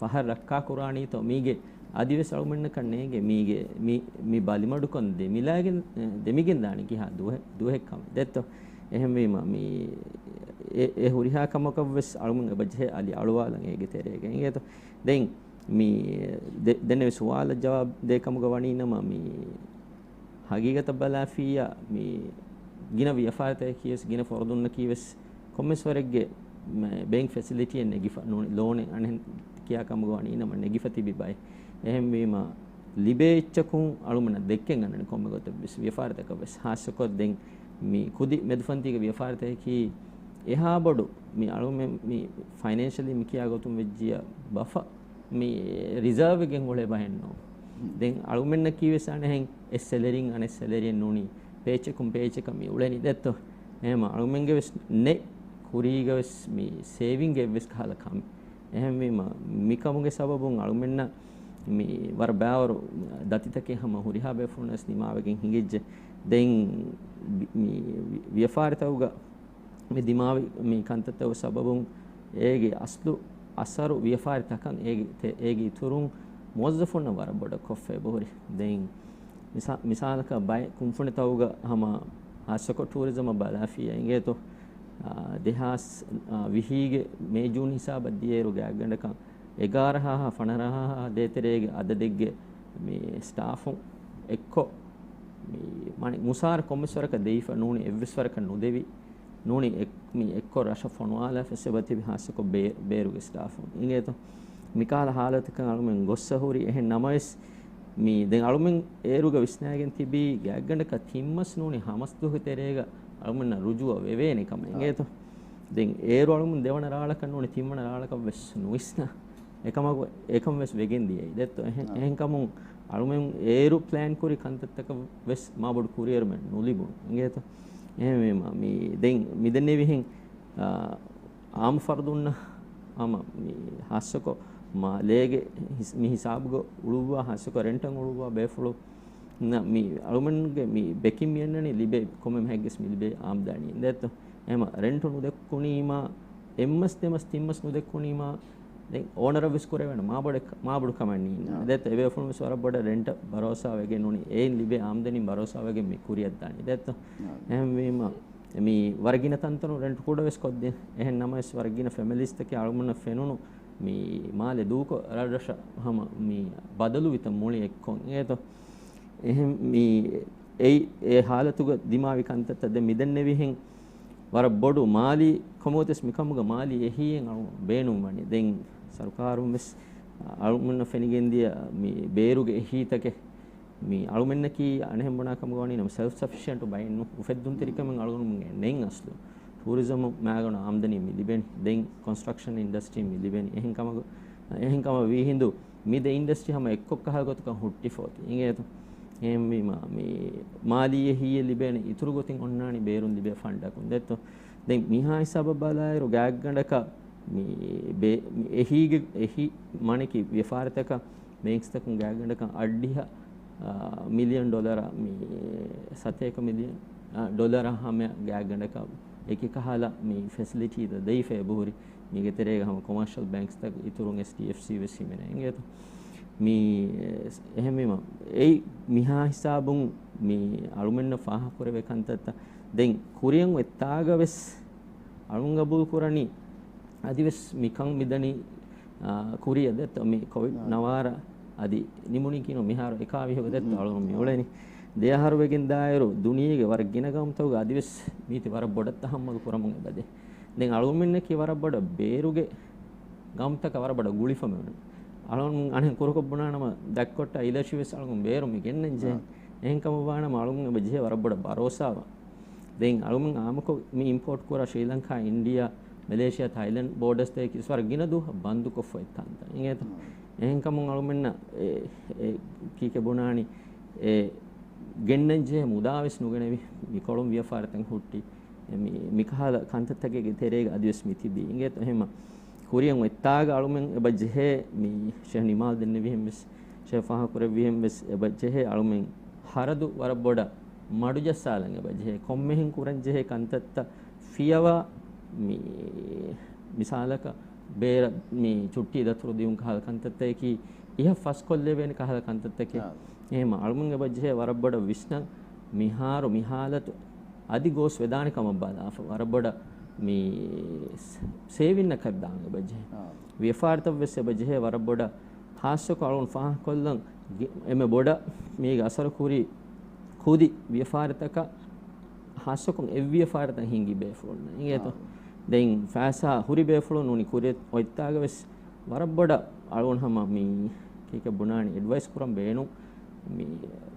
ފަހަރު ރައްކާ ކުރާނީތޯ، މީގެ އަދިވެސް އަޅުމެންނަކަށް ނޭނގެ މީގެ މި، މި ބަލިމަޑުކަން ދެމިލާގެން، ދެމިގެން ދާނީ ކިހާ ދުވަހެއް، ދުވަހެއް ކަމެއް ދެއްތޯ. އެހެންވީމަ މި އެ، އެ ހުރިހާ ކަމަކަށް ވެސް އަޅުމެން އެބަޖެހޭ އަލި އަޅުވާލަން އޭގެ ތެރޭގަ އިނގޭތޯ. ދެން މި ދެ-، ދެންނެވި ސުވާލަށް ޖަވާބު ދޭ ކަމުގަ ވަނީ ނަމަ މި ހަގީގަތަށް ބަލާފިއްޔާ މި ގިނަ ވިޔަފާރިތަކަކީ ވެސް، ގިނަ ފުރަދުންނަކީ ވެސް ކޮންމެސް ވަރެއްގެ މެ-، ބޭންކް ފެސިލިޓީއެއް ނެގިފަ ނޫނީ، ލޯނެއް އަނެއް ކިޔާ ކަމުގަ ވަނީ ނަމަ ނެގިފަ ތިބި ބައެއް. އެހެންވީމަ، ލިބޭ އެއްޗަކުން އަޅުމެންނަށް ދެއްކެން އަންނަނީ ކޮންމެ ގޮތެއް ވެސް ވިޔަފާރިތަކަށް ވެސް. ހާއްސަކޮށް ދެން މި ކުދި މެދުފަންތީގެ ވިޔަފާރިތަކަކީ އެހާ ބޮޑު މި އަޅުމެން މި ފައިނޭންޝަލީ މި ކިޔާ ގޮތުން ވެއްޖިޔާ ބަފަ މި ރިޒާވް ވެގެން އުޅޭ ބަހެއް ނޫން. ދެން އަޅުމެންނަކީ ވެސް އަނެއްހެން އެއް ސެލަރީން އަނެއް ސެލަރީއެއް ނޫނީ ޕޭޗަކުން ޕޭޗަކަށް މި އުޅެނީ ދެއްތޯ. އެހެމަ އަޅުމެންގެ ވެސް ނެ ކުރީގަ ވެސް މި ސޭވިންގ އެއްވެސް ކަހަލަ ކަމެއް. އެހެންވީމަ، މިކަމުގެ ސަބަބުން އަޅުމެންނަށް މި ވަރަށް ބާވަރު ދަތިތަކެއް ހަމަ ހުރިހާ ބޭފުޅުން ވެސް ދިމާވެގެން ހިނގިއްޖެ. ދެން މި ވި-، ވިޔަފާރިތަކުގަ މި ދިމާވި މި ކަންތައްތަކުގެ ސަބަބުން އޭގެ އަސްލު އަސަރު ވިޔަފާރިތަކަށް އޭގެ ތެ-، އޭގެ އިތުރުން މުވައްޒަފުންނަށް ވަރަށް ބޮޑަށް ކޮށްފަ އެބަހުރި. ދެން މިސާ-، މިސާލަކަށް ބައެއް ކުންފުނިތަކުގަ ހަމަ ހާއްސަކޮށް ޓޫރިޒަމަށް ބަލާފިއްޔާ އިނގޭތޯ، އާ، ދެހާސް، އާ، ވިހީގެ މޭ ޖޫން ހިސާބަށް ދިޔައިރު ގާތްގަނޑަކަށް އެގާރަހާހާ ފަނަރަހާހާ ދޭތެރޭގެ އަދަދެއްގެ މި ސްޓާފުން އެއްކޮށް، މި މަނި މުސާރަ ކޮންމެސް ވަރަކަށް ދެވިފަ ނޫނީ، އެއްވެސް ވަރަކަށް ނުދެވި ނޫނީ، އެ-، މި އެއްކޮށް ރަށަށް ފޮނުވާލާފަ އެބަ ތިބި ހާއްސަކޮށް ބޭ-، ބޭރުގެ ސްޓާފުން އިނގޭތޯ. މިކަހަލަ ހާލަތަކަށް އަޅުމެން ގޮއްސަ ހުރި. އެހެން ނަމަވެސް، މި ދެން އަޅުމެން އޭރުގަ ވިސްނާގެން ތިބީ ގާތްގަނޑަކަށް ތިން މަސް ނޫނީ ހަ މަސް ދުވަހު ތެރޭގަ އަޅުމެންނަށް ރުޖޫއަ ވެވޭނެ ކަމަށް އިނގޭތޯ. ދެން އޭރު އަޅުމެން ދެވަނަ ރާޅަކަށް ނޫނީ ތިންވަނަ ރާޅަކަށް ވެސް ނުވިސްނާ. އެކަމަކު އެކަން ވެސް ވެގެން ދިޔައީ ދެއްތޯ. އެހެން، އާ. އެހެންކަމުން އަޅުމެން އޭރު ޕްލޭން ކުރި ކަންތައްތަކަށް ވެސް މާބޮޑު ކުރިއެރުމެއް ނުލިބުނު އިނގޭތޯ. އެހެންވީމަ، މި ދެން މިދެންނެވިހެން، އާ، އާއްމު ފަރުދުންނަށް ހަމަ މި ހާއްސަކޮށް މާލޭގެ ހިސް-، މި ހިސާބުގަ އުޅުއްވާ، ހާއްސަކޮށް ރެންޓަށް އުޅުއްވާ ބޭފުޅުންނަށް މި އަޅުމެންގެ މި ބެކިން މި އަންނަނީ ލިބޭ ކޮންމެ މަހެއްގެސް މި ލިބޭ އާމްދާނީ ދެއްތޯ. އެހެމަ ރެންޓު ނުދެއްކުނީމާ، އެއްމަސް ދެމަސް ތިންމަސް ނުދެއްކުނީމާ، ދެން އޯނަރަށް ވެސް ކުރެވޭނެ މާބޮޑެއް-، މާބޮޑު ކަމެއް ނީން. އާ. ދެއްތޯ، އެބޭފުޅުން ވެސް ވަރަށް ބޮޑަށް ރެންޓަށް ބަރޯސާ ވެގެން ނޫނީ، އެއިން ލިބޭ އާމްދަނީން ބަރޯސާ ވެގެން މި ކުރިއަށް ދާނީ. ދެއްތޯ؟ އާ. އެހެންވީމަ، މި ވަރަށް ގިނަ ތަންތަނުން ރެންޓު ކުޑަ ވެސް ކޮށްދޭ. އެހެން ނަމަވެސް ވަރަށް ގިނަ ފެމިލީސްތަކެއް އަޅުގަނޑަށް ފެނުނު މި މާލެ ދޫކޮށް ރަށްރަށަށް ހަމަ މި ބަދަލުވިތަން މުޅި އެއްކޮށް އިނގޭތޯ. އެހެން މި އެއީ އެ ހާލަތުގަ ދިމާވި ކަންތައްތައް. ދެން މިދެންނެވިހެން ވަރަށް ބޮޑު މާލީ ކަމަކު ވެސް މިކަމުގަ މާލީ އެހީއެއް އަޅު ބޭނުން ވަނީ. ދެން ސަރުކާރުން ވެސް އަޅުގަނޑަށް ފެނިގެންދިޔަ މި ބޭރުގެ އެހީތަކެއް މި އަޅުމެންނަކީ އަނެއްހެން ބުނާ ކަމުގަ ވަނީ ނަމަ ސެލްފް ސަފިޝިއެންޓު ބައެއް ނޫން. އުފެއްދުންތެރިކަމެއް އަޅުގަނޑުމެންގެ ނެތް އަސްލު. ޓޫރިޒަމު މާގަނޑު އާމްދަނީ މި ލިބެނީ. ދެން ކޮންސްޓްރަކްޝަން އިންޑަސްޓްރީ މި ލިބެނީ. އެހެން ކަމަކު، އެހެން ކަމަށް ވީހިނދު މި ދެ އިންޑަސްޓްރީ ހަމަ އެއްކޮށް ކަހަލަ ގޮތަކަށް ހުއްޓިފަ އޮތީ. އިނގޭތޯ؟ އެހެންވީމަ މި މާލީ އެހީއެއް ލިބޭނެ އިތުރު ގޮތިން އޮންނާނީ ބޭރުން ލިބޭ ފަންޑަކުން ދެއްތޯ؟ ދެން މިހާ ހިސާބަށް ބަލާއިރު ގާތްގަނޑަކަށް މި ބޭ-، މި އެހީގެ، އެހީ މަނެކި ވިޔަފާރިތަކަށް ބޭންކްސްތަކުން ގާތްގަނޑަކަށް އައްޑިހަ، އާ، މިލިއަން ޑޮލަރ، މި ސަތޭކަ މިލިއަން، އާ، ޑޮލަރ ހަމަ ގާތްގަނޑަކަށް އެކި ކަހަލަ މި ފެސިލިޓީތައް ދެވިފަ އެބަހުރި. މީގެ ތެރޭގަ ހަމަ ކޮމާޝަލް ބޭންކްސްތައް އިތުރުން އެޗްޑީއެފްސީ ވެސް ހިމެނޭ އިނގޭތޯ. މި އެހެންވީމަ، އެއީ މިހާ ހިސާބުން މި އަޅުމެންނަށް ފާހަގަކުރެވޭ ކަންތައްތައް. ދެން ކުރިއަށް އޮތްތާގަ ވެސް އަޅުން ގަބޫލު ކުރަނީ އަދިވެސް މިކަން މިދަނީ، އާ، ކުރިއަށް ދެއްތޯ މި ކޮވިޑް އާ. ނަވާރަ އަދި ނިމުނީކީނު މިހާރު އެކާވިހުގަ ދެއްތޯ އަޅުން މި އުޅެނީ. ދެ އަހަރު ވެގެން ދާއިރު ދުނިޔޭގެ ވަރަށް ގިނަ ގައުމުތަކުގަ އަދިވެސް މީތި ވަރަށް ބޮޑަށް ތަހައްމަލު ކުރަމުން އެބަދޭ. ދެން އަޅުގަނޑުމެންނަކީ ވަރަށް ބޮޑަށް ބޭރުގެ ގައުމުތަކަށް ވަރަށް ބޮޑަށް ގުޅިފަ މިއުޅެނީ. އަޅުން އަނެއް ކުރުކޮށް ބުނާނަމަ ދަތްކޮށްޓާ އިލަށި ވެސް އަޅުން ބޭރު މި ގެންނަން ޖެހޭ. އާ. އެހެންކަމަށް ވާނަމަ އަޅުން އެބަ ޖެހޭ ވަރަށް ބޮޑަށް ބަރޯސާވާ. ދެން އަޅުމެން އާއްމުކޮށް މި އިމްޕޯޓް ކުރާ ޝްރީލަންކާ، އިންޑިއާ، މެލޭޝިއާ، ތައިލެންޑް ބޯޑަސްތަކަކީ ވަރަށް ގިނަ ދުވަހަށް ބަންދުކޮށްފަ އޮތް ތަންތަން އިނގޭތަ؟ އެހެންކަމުން އަޅުމެންނަށް އެ، އެ، ކީކޭ ބުނާނީ، އެ، ގެންނަން ޖެހޭ މުދާ ވެސް ނުގެނެވި، މިކޮޅުން ވިޔަފާރިތައް ހުއްޓި، އެ، މި، މިކަހަލަ ކަންތައްތަކެއްގެ ތެރޭގަ އަދިވެސް މި ތިބީ އިނގޭތަ؟ އެހެންމަ ކުރިއަށް އޮތްތާގަ އަޅުމެން އެބަ ޖެހޭ، މި ޝޭހް ނިމާލް ދެންނެވިހެން ވެސް، ޝޭހް ފާހަގަކުރެއްވިހެން ވެސް އެބަ ޖެހޭ އަޅުމެން ހަރަދު ވަރަށް ބޮޑަށް މަޑުޖައްސާލަން އެބަ ޖެހޭ. ކޮންމެހެން ކުރަން ޖެހޭ ކަންތައްތައް ފިޔަވާ، މި މިސާލަކަށް ބޭރަށް މި ޗުއްޓީ ދަތުރު ދިއުން ކަހަލަ ކަންތައްތަކަކީ އިހަށް ފަސްކޮށްލެވޭނެ ކަހަލަ ކަންތައްތަކެއް. އާ. އެހެންމަ އަޅުމެން އެބަ ޖެހޭ ވަރަށް ބޮޑަށް ވިސްނަން މިހާރު މި ހާލަތު އަދި ގޯސް ވެދާނެ ކަމަށް ބަލާފަ. ވަރަށް ބޮޑަށް މި ސޭވިންއަކަށް ދާން އެބަ ޖެހޭ. އާ. ވިޔަފާރިތައް ވެސް އެބަ ޖެހޭ ވަރަށް ބޮޑަށް ހާއްސަކޮށް އަޅުން ފާހަގަކޮށްލަން ގި-، އެންމެ ބޮޑަށް މީގެ އަސަރު ކުރީ ކުދި ވިޔަފާރިތަކަށް، ހާއްސަކޮށް އެއްވިޔަފާރިތައް ހިންގި ބޭފުޅުންނަށް އިނގޭތޯ. އާ. ދެން ފައިސާ ހުރި ބޭފުޅުން ނޫނީ ކުރި އޮތްތާގަ ވެސް ވަރަށް ބޮޑަށް އަޅުގަނޑު ހަމަ މި ކީކޭ ބުނާނީ އެޑްވައިސް ކުރަން ބޭނުން. މި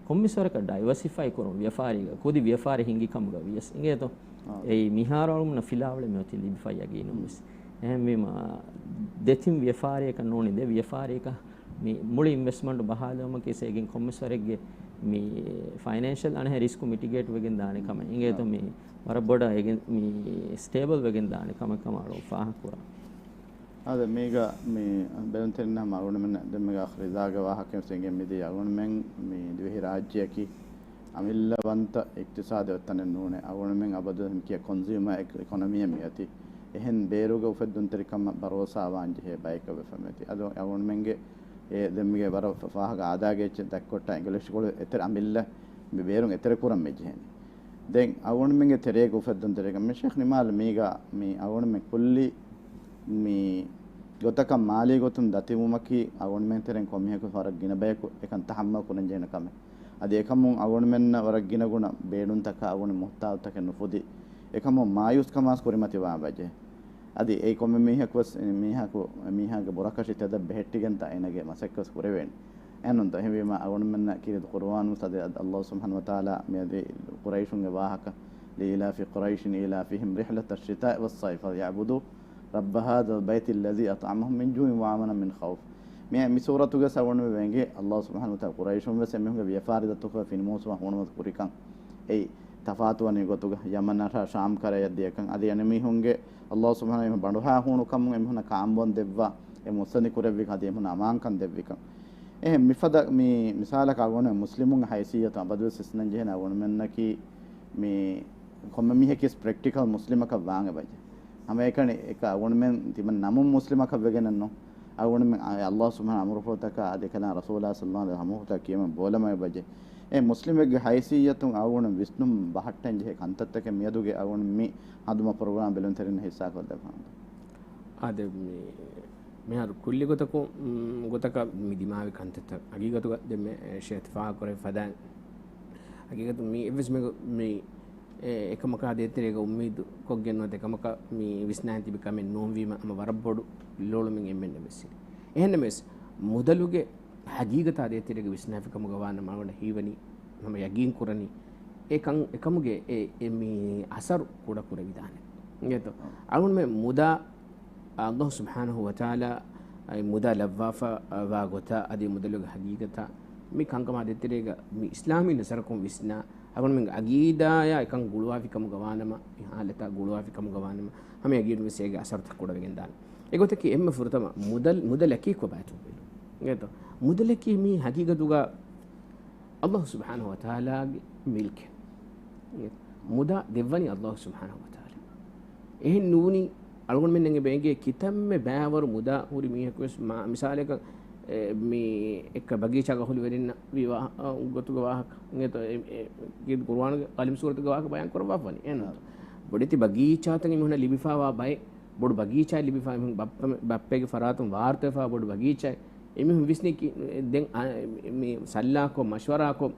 ކޮންމެސް ވަރަކަށް ޑައިވަރސިފައި ކުރުން ވިޔަފާރީގަ، ކުދި ވިޔަފާރި ހިންގި ކަމުގަ ވިޔަސް އިނގޭތޯ. އާ. އެއީ މިހާރު އަޅުގަނޑަށް ފިލާވަޅެއް މިއޮތީ ލިބިފައި ޔަގީނުން ވެސް. އެހެންވީމަ، ދެތިން ވިޔަފާރިއަކަށް ނޫނީ ދެ ވިޔަފާރިއަކަށް މި މުޅި އިންވެސްޓްމަންޓު ބަހާލުވުމަކީ އޭގެން ކޮންމެސް ވަރެއްގެ މި ފައިނޭންޝަލް އަނެއްހެން ރިސްކު މިޓިގޭޓް ވެގެން ދާނެ ކަމެއް އިނގޭތޯ. މި ވަރަށް ބޮޑަށް އޭގެން މި ސްޓޭބަލް ވެގެން ދާނެ ކަމެއް ކަމަށް އަޅު ފާހަގަ ކުރާ. އާދެ، މީގަ މި ބެލުންތެރިންނަށް ހަމަ އަޅުގަނޑުމެން ދެންމެގަ ރިޒާގެ ވާހަކައިން އެނގެން މިދިޔަ އަޅުގަނޑުމެން މި ދިވެހި ރާއްޖެއަކީ އަމިއްލަ ވަންތަ އިޤްތިޞާދެއް އޮތް ތަނެއް ނޫނޭ. އަޅުގަނޑުމެން އަބަދު މި ކިޔާ ކޮންސިއުމަ އެކް-، އިކޮނޮމީއެއް މިއޮތީ. އެހެން ބޭރުގެ އުފެއްދުންތެރިކަމަށް ބަރޯސާވާން ޖެހޭ ބަޔަކަށް ވެފަ މިއޮތީ. އަދު އަޅުގަނޑުމެންގެ އެ ދެންމެގެ ވަރަށް ފަ-، ފާހަގަ އާދައިގެ އެއްޗެއް ދައްކޮށްޓާ އިނގިލިޝް ކޮޅު އެތެރެ އަމިއްލަ މި ބޭރުން އެތެރެ ކުރަން މި ޖެހެނީ. ދެން އަޅުގަނޑުމެންގެ ތެރޭގަ އުފެއްދުންތެރިކަން މި ޝޭޚް ނިމާލް މީގަ މި އަޅުގަނޑުމެން ކުއްލި މި ގޮތަކަށް މާލީ ގޮތުން ދަތިވުމަކީ އަޅުގަނޑުމެން ތެރެއިން ކޮންމެހެން ވަރަށް ގިނަ ބަޔަކު އެކަން ތަހައްމަލް ކުރަން ޖެހޭނެ ކަމެއް. އަދި އެކަމުން އަޅުގަނޑުމެންނަށް ވަރަށް ގިނަ ގުނަ ބޭނުންތަކާ އަޅުގަނޑު މުހްތާޖުތަކެއް ނުފުދި. އެކަމުން މާޔޫސްކަމާސް ކުރިމަތިވާ ބަޖެ. އަދި އެއީ ކޮންމެ މީހަކު ވެސް މީހަކު، މީހާގެ ބުރަކަށި ތެދަށް ބެހެއްޓިގެންތާ އޭނަގެ މަސައްކަތް ކުރެވޭނެ. އެހެންނޫންތޯ؟ އެހެންވީމާ އަޅުގަނޑުމެންނަށް ކީރިތި ޤުރުއާނުން ސަދެ އަދި ﷲ ސުބްޙާނަހޫ ވަތަޢާލާ މިއަދި ޤުރައިޝުންގެ ވާހަކަ، لِإِيلَافِ قُرَيْشٍ إِيلَافِهِمْ رِحْلَةَ الشِّتَاءِ وَالصَّيْفِ فَلْيَعْبُدُوا رَبَّ هَٰذَا الْبَيْتِ الَّذِي أَطْعَمَهُم مِّن جُوعٍ وَآمَنَهُم مِّن خَوْفٍ. މި، މި ސޫރަތުގެ ސަބަބުން ވެގެން ﷲ ސުބްޙާނަހޫ ވަތަޢާލާ ޤުރައިޝުން ވެސް އެމީހުންގެ ވިޔަފާރި ދަތުކޮށް ފިނިމޫސުމަށް ހޫނުމަތި ކުރިކަން އެއީ ތަފާތުވަނީ ގޮތުގަ ޔަމަނަށާ ޝާމް ކަރަޔަށް ދިޔަކަން އަދި އެމީހުންގެ ﷲ ސުބްޙާނަހޫ ވަތަޢާލާ ބަނޑުހާ ހޫނުކަމުން އެމީހުންނަށް ކާންބޯން ދެއްވާ އެ މުއްސަނދި ކުރެއްވިކަން އަދި އެމީހުންނަށް އަމާންކަން ދެއްވިކަން. އެހެން މިފަދަ މި މިސާލަކަށް އަޅުގަނޑު މުސްލިމުންގެ ހައިސިއްޔަތުން އަބަދު ވެސް ވިސްނަން ޖެހޭނެ އަޅުގަނޑުމެންނަކީ މި ކޮންމެ މީހަކީ ވެސް ޕްރެކްޓިކަލް މުސްލިމަކަށް ވާން އެބަޖެ. ހަމައެކަނި އެކަ އަޅުގަނޑުމެން ތިމަން ނަމުން މުސްލިމަކަށް ވެގެނެއް ނޫން. އަޅުގަނޑުމެން އާ ﷲ ސުބްޙާނަހޫ އަމުރުފުޅުތަކާ އަދި ކަލާ ރަސޫލާ ޞައްލަﷲު ޢަލައިހި ވަސައްލަމަ އަމުރުފުޅުތައް ކިޔަމަ ބޯލަމަ އެބަޖެ. އެ މުސްލިމެއްގެ ހައިސިއްޔަތުން އަޅުގަނޑު ވިސްނުން ބަހައްޓަން ޖެހޭ ކަންތައްތަކެއް މިއަދުގެ އަޅުގަނޑު މި ހަނދުމަ ޕްރޮގްރާމް ބެލުންތެރިންނަށް ހިއްސާކޮށްދެއްވާނެ. އާދެ، މި މިހާރު ކުއްލި ގޮތަކު، މް، ގޮތަކަށް މި ދިމާވި ކަންތައްތައް ހަގީގަތުގަ ދެންމެ ޝޭޚް ފާހަގަކުރެއްވި ފަދައިން، ހަގީގަތު މި އެއްވެސް މެގު-، މި އެ-، އެކަމަކާ ދޭތެރޭގަ އުއްމީދު ކޮށްގެން ނުވަތަ އެކަމަކަށް މި ވިސްނާން ތިބި ކަމެއް ނޫންވީމަ ހަމަ ވަރަށް ބޮޑު ލޯޅުމެއް އެންމެންނަށް ވެސް އިން. އެހެންނަމަވެސް، މުދަލުގެ ހަގީގަތާ ދޭތެރޭގަ ވިސްނާފި ކަމުގަ ވާނަމަ އަޅުގަނޑަށް ހީވަނީ ހަމަ ޔަގީން ކުރަނީ އެކަން، އެކަމުގެ އެ، އެ މި އަސަރު ކުޑަ ކުރެވިދާނެ. އިނގޭތޯ؟ އަޅުގަނޑުމެން މުދާ ﷲ ސުބްޙާނަހޫ ވަތަޢާލާ އައި މުދާ ލައްވާފަ ވާ ގޮތާ އަދި މުދަލުގެ ހަގީގަތާ މި ކަންކަމާ ދޭތެރޭގަ މި އިސްލާމީ ނަޒަރަކުން ވިސްނާ، އަޅުގަނޑުމެންގެ އަގީދާޔާ އެކަން ގުޅުވާފި ކަމުގަ ވާނަމަ، މި ހާލަތާ ގުޅުވާފި ކަމުގަ ވާނަމަ، ހަމަ ޔަގީނުން ވެސް އޭގެ އަސަރުތައް ކުޑަވެގެން ދާނެ. އެގޮތަކީ އެންމެ ފުރަތަމަ މުދަލް-، މުދަލަކީ ކޮބާތޯ ބެލުން. އިނގޭތޯ؟ މުދަލަކީ މީ ހަގީގަތުގަ ﷲ ސުބްޙާނަހޫ ވަތަޢާލާގެ މިލްކެއް. މުދާ ދެއްވަނީ ﷲ ސުބްޙާނަހޫ ވަތަޢާލާ. އެހެން ނޫނީ، އަޅުގަނޑުމެންނަށް އެބަ އެނގޭ ކިތަންމެ ބައިވަރު މުދާ ހުރި މީހަކު ވެސް މާ-، މިސާލަކަށް، އެ، މި އެއްކަ ބަގީޗާގަ ހުރި ވެރިންނަށް ވީ ވާ-، އަ، ގޮތުގެ ވާހަކަ. އިނގޭތޯ؟ އެ، އެ، ގި ޤުރުއާނުގެ ޤަލަމް ސޫރަތުގެ ވާހަކަ ބަޔާން ކުރައްވާފަވަނީ. އެހެން ނޫންތޯ؟ ބޮޑެތި ބަގީޗާތައް އެމީހުންނަށް ލިބިފާވާ ބައެއް، ބޮޑު ބަގީޗާއެއް ލިބިފާ އެމީހުން ބައްޕަ-، ބައްޕަގެ ފަރާތުން ވާރުތަވެފާ ބޮޑު ބަގީޗާއެއް. އެމީހުން ވިސްނި ކި-، ދެން އަ-، މި ސައްލާކޮށް މަޝްވަރާކޮށް،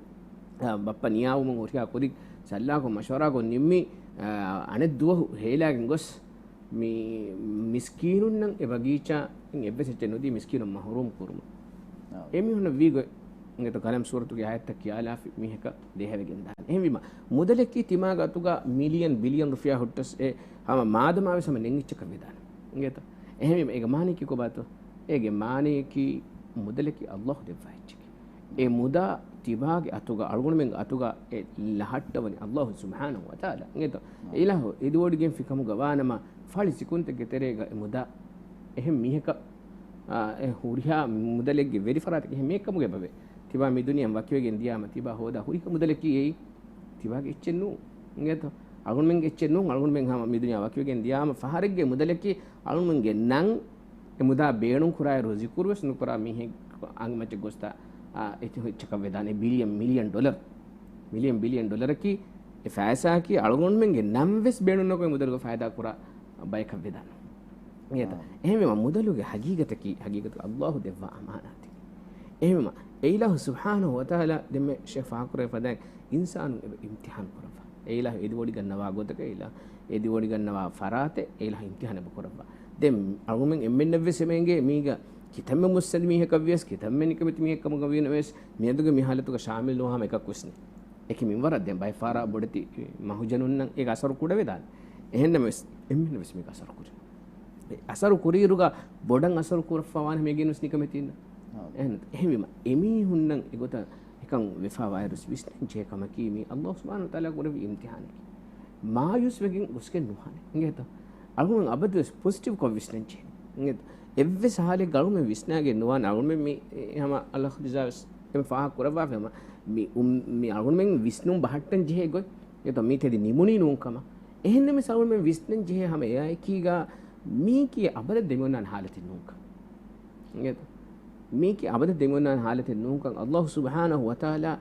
އަ، ބައްޕަ ނިޔާވުމުން ހުރިހާ ކުދިން ސައްލާކޮށް މަޝްވަރާކޮށް ނިންމި، އަ، އަނެއް ދުވަހު ހޭލާގެން ގޮސް މި މިސްކީނުންނަށް އެ ބަގީޗާއިން އެއްވެސް އެއްޗެއް ނުދީ މިސްކީނުން މަހުރޫމް ކުރުމަށް. އާ. އެމީހުންނަށް ވީ ގޮތް އިނގޭތޯ؟ ޤަލަމް ސޫރަތުގެ އާޔަތްތައް ކިޔާލާފި މީހަކަށް ދޭހަވެގެން ދާނެ. އެހެންވީމަ، މުދަލަކީ ތިމާގެ އަތުގަ މިލިއަން ބިލިއަން ރުފިޔާ ހުއްޓަސް އެ ހަމަ މާދަމާވެސް ހަމަ ނެތް އެއްޗަކަށް ވެދާނެ. އިނގޭތޯ؟ އެހެންވީމަ އޭގެ މާނަޔަކީ ކޮބާތޯ؟ އޭގެ މާނަޔަކީ މުދަލަކީ ﷲ ދެއްވާ އެއްޗެކޭ. އެ މުދާ ތިބާގެ އަތުގަ، އަޅުގަނޑުމެންގެ އަތުގަ އެ ލަހައްޓަވަނީ ﷲ ސުބްޙާނަހޫ ވަތަޢާލާ. އިނގޭތޯ؟ އިލާހު އިދިވޮޑިގެންފި ކަމުގަ ވާނަމަ، ފަޅި ސިކުންތެއްގެ ތެރޭގަ އެ މުދާ އެހެން މީހަކަށް، އާ، އެ ހުރިހާ މުދަލެއްގެ ވެރިފަރާތަކީ އެހެން މީހެއްކަމުގަ އެބަވޭ. ތިބާ މި ދުނިޔެއިން ވަކިވެގެން ދިޔާމަ، ތިބާ ހޯދާ ހުރިހާ މުދަލަކީ އެއީ ތިބާގެ އެއްޗެއް ނޫން. އިނގޭތޯ؟ އަޅުގަނޑުމެންގެ އެއްޗެއް ނޫން. އަޅުގަނޑުމެން ހަމަ މި ދުނިޔެއިން ވަކިވެގެން ދިޔާމަ، ފަހަރެއްގެ މުދަލަކީ އަޅުގަނޑުމެންގެ ނަން އެ މުދާ ބޭނުން ކުރާއިރު ޒިކުރު ވެސް ނުކުރާ މީހެއް އަނގަމައްޗަށް ގޮސްތާ، އާ، އެތި އެއްޗަކަށް ވެދާނެ. ބިލިއަން މިލިއަން ޑޮލަރު. މިލިއަން ބިލިއަން ޑޮލަރަކީ އެ ފައިސާއަކީ އަޅުގަނޑުމެންގެ ނަން ވެސް ބޭނުން ނުކޮށް މުދަލުގަ ފައިދާ ކުރާ ބަޔަކަށް ވެދާނެ. އިނގޭތަ؟ އާ. އެހެންވީމަ މުދަލުގެ ހަގީގަތަކީ، ހަގީގަތުގަ ﷲ ދެއްވާ އަމާނާތެއް. އެހެންވީމަ، އެ އިލާހު ސުބްޙާނަހު ވަތަޢާލާ ދެންމެ ޝޭޚް ފާހަގަކުރެވޭ ފަދައިން އިންސާނުން އެބަ އިމްތިޙާން ކުރައްވާ. އެ އިލާހު އެދިވޮޑިގަންނަވާ ގޮތަކަށް، އެ އިލާހު އެދިވޮޑިގަންނަވާ ފަރާތެއް އެ އިލާހު އިމްތިޙާން އެބަ ކުރައްވާ. ދެން އަޅުގަނޑުމެން އެންމެންނަށްވެސް އެބަ އެނގޭ މީގަ ކިތަންމެ މުއްސަނދި މީހަކަށްވިޔަސް، ކިތަންމެ ނިކަމެތި މީހެއް ކަމުގަ ވީނަމަވެސް، މިއަދުގެ މި ޙާލަތުގަ ޝާމިލް ނުވާ ހަމަ އެކަކުވެސް ނެތް. އެކި މިންވަރަށް ދެން ބައެއް ފަހަރާ ބޮޑެތި މަހުޖަނުންނަށް އޭގެ އަސަރު ކުޑަވެދާނެ. އެހެންނަމަވެސް، އެންމެންނަށްވެސް މީގެ އަސަރު ކުރި. އެ އަސަރު ކުރިއިރުގަ ބޮޑަށް އަސަރު ކުރައްވާ ވާނެ މީގެންވެސް ނިކަމެތީންނަށް. އާ. އެހެން، އެހެންވީމަ، އެމީހުންނަށް އެގޮތަށް އެކަން ވެފަ ވާއިރުވެސް ވިސްނަން ޖެހޭ ކަމަކީ މީ ﷲ ސުބްޙާނަހު ވަތަޢާލާ ކުރެއްވި އިމްތިޙާނެއް. މާޔޫސްވެގެން ގޮސްގެން ނުވާނެ. އިނގޭތޯ؟ އަޅުގަނޑު އަބަދުވެސް ޕޮޒިޓިވްކޮށް ވިސްނަން ޖެހޭ. އިނގޭތޯ؟ އެއްވެސް ޙާލެއްގަ އަޅުގަނޑުމެން ވިސްނާގެން ނުވާނެ. އަޅުގަނޑުމެން މި، އެ، ހަމަ އަލްއަޚް ރިޒާވެސް އެންމެ ފާހަގަ ކުރައްވާފަ ހަމަ މި އުން-، މި އަޅުގަނޑުމެން ވިސްނުން ބަހައްޓަން ޖެހޭ ގޮތް. އިނގޭތޯ؟ މީ ތެދި ނިމުނީ ނޫން ކަމަށް. އެހެންނަމަވެސް އަޅުގަނޑުމެން ވިސްނަން ޖެހޭ ހަމަ އެއާއެކީގަ މީކީ އަބަދަށް ދެމިއޮންނާނެ ޙާލަތެއް ނޫންކަން. އިނގޭތޯ؟ މީކީ އަބަދަށް ދެމިއޮންނާނެ ޙާލަތެއް ނޫންކަން ﷲ ސުބްޙާނަހު ވަތަޢާލާ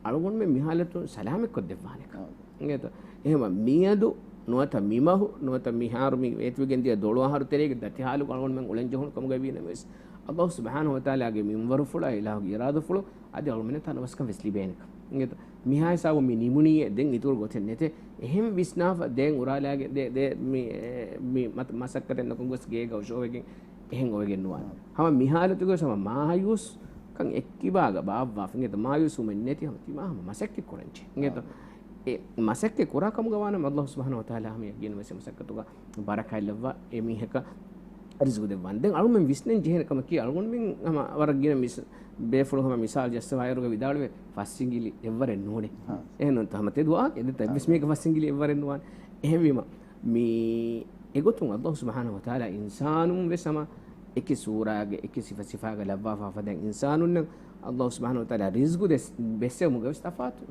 އަޅުގަނޑުމެން މި ޙާލަތުން ސަލާމަތްކޮށްދެއްވާނެކަން. އާ. އިނގޭތޯ؟ އެހެންވީމަ މިއަދު ނުވަތަ މިމަހު ނުވަތަ މިހާރު މި އޭތުވެގެންދިޔަ ދޮޅު އަހަރު ތެރޭގެ ދަތި ޙާލުގަ އަޅުގަނޑުމެން އުޅެން ޖެހުނު ކަމުގައި ވީނަމަވެސް، ﷲ ސުބްޙާނަހު ވަތަޢާލާގެ މިންވަރުފުޅާ އިލާހުގެ އިރާދަފުޅު އަދި އަޅުގަނޑުމެންނަށް ތަނަވަސްކަން ވެސް ލިބޭނެކަން. އިނގޭތޯ؟ މިހާ ހިސާބުން މި ނިމުނީއޭ ދެން އިތުރު ގޮތެއް ނެތޭ. އެހެން ވިސްނާފަ ދެން އުރާލާގެ ދެ، ދެ، މި، އެ، މި މަތަ-، މަސައްކަތެއް ނުކޮށް ގޮސް ގޭގަ އޮށޯވެގެން އެހެން އޮވެގެން ނުވާނެ. އާ. ހަމަ މި ޙާލަތުގަވެސް ހަމަ މާޔޫސްކަން އެއްކިބާގަ ބާއްވާފަ އިނގޭތޯ؟ މާޔޫސްވުމެއް ނެތި ހަމަ ތިމާ ހަމަ މަސައްކަތް ކުރަންޖެހޭ. އިނގޭތޯ؟ އާ. އެ މަސައްކަތް ކުރާ ކަމުގަ ވާނަމަ ﷲ ސުބްޙާނަހު ވަތަޢާލާ ހަމަ ޔަގީންވެސް އެ މަސައްކަތުގަ ބަރަކާތްލައްވާ އެ މީހަކަށް ރިޒްގު ދެއްވާނެ. ދެން އަޅުމެން ވިސްނަން ޖެހޭނެ ކަމަކީ، އަޅުގަނޑުމެން ހަމަ ވަރަށް ގިނަ މިސް-، ބޭފުޅުން ހަމަ މިސާލު ޖައްސަވާއިރުގަ ވިދާޅުވޭ، ފަސް އިނގިލި އެއްވަރެއް ނޫނޭ. ހާ. އެހެން ނޫންތަ ހަމަ ތެދު ވާހަކަ އެދެއްތަ؟ އެއްވެސް ހާ. މީހަކަށް ފަސް އިނގިލި އެއްވަރެއް ނުވާނެ. އެހެންވީމަ، މި އެގޮތުން ﷲ ސުބްޙާނަހު ވަތަޢާލާ އިންސާނުން ވެސް ހަމަ އެކި ސޫރާގެ، އެކި ސިފަ ސިފާގެ ލައްވާފާ ފަދައިން އިންސާނުންނަށް ﷲ ސުބްޙާނަހު ވަތަޢާލާ ރިޒްގު ދެސް-، ބެއްސެވުމުގަ ވެސް ތަފާތު.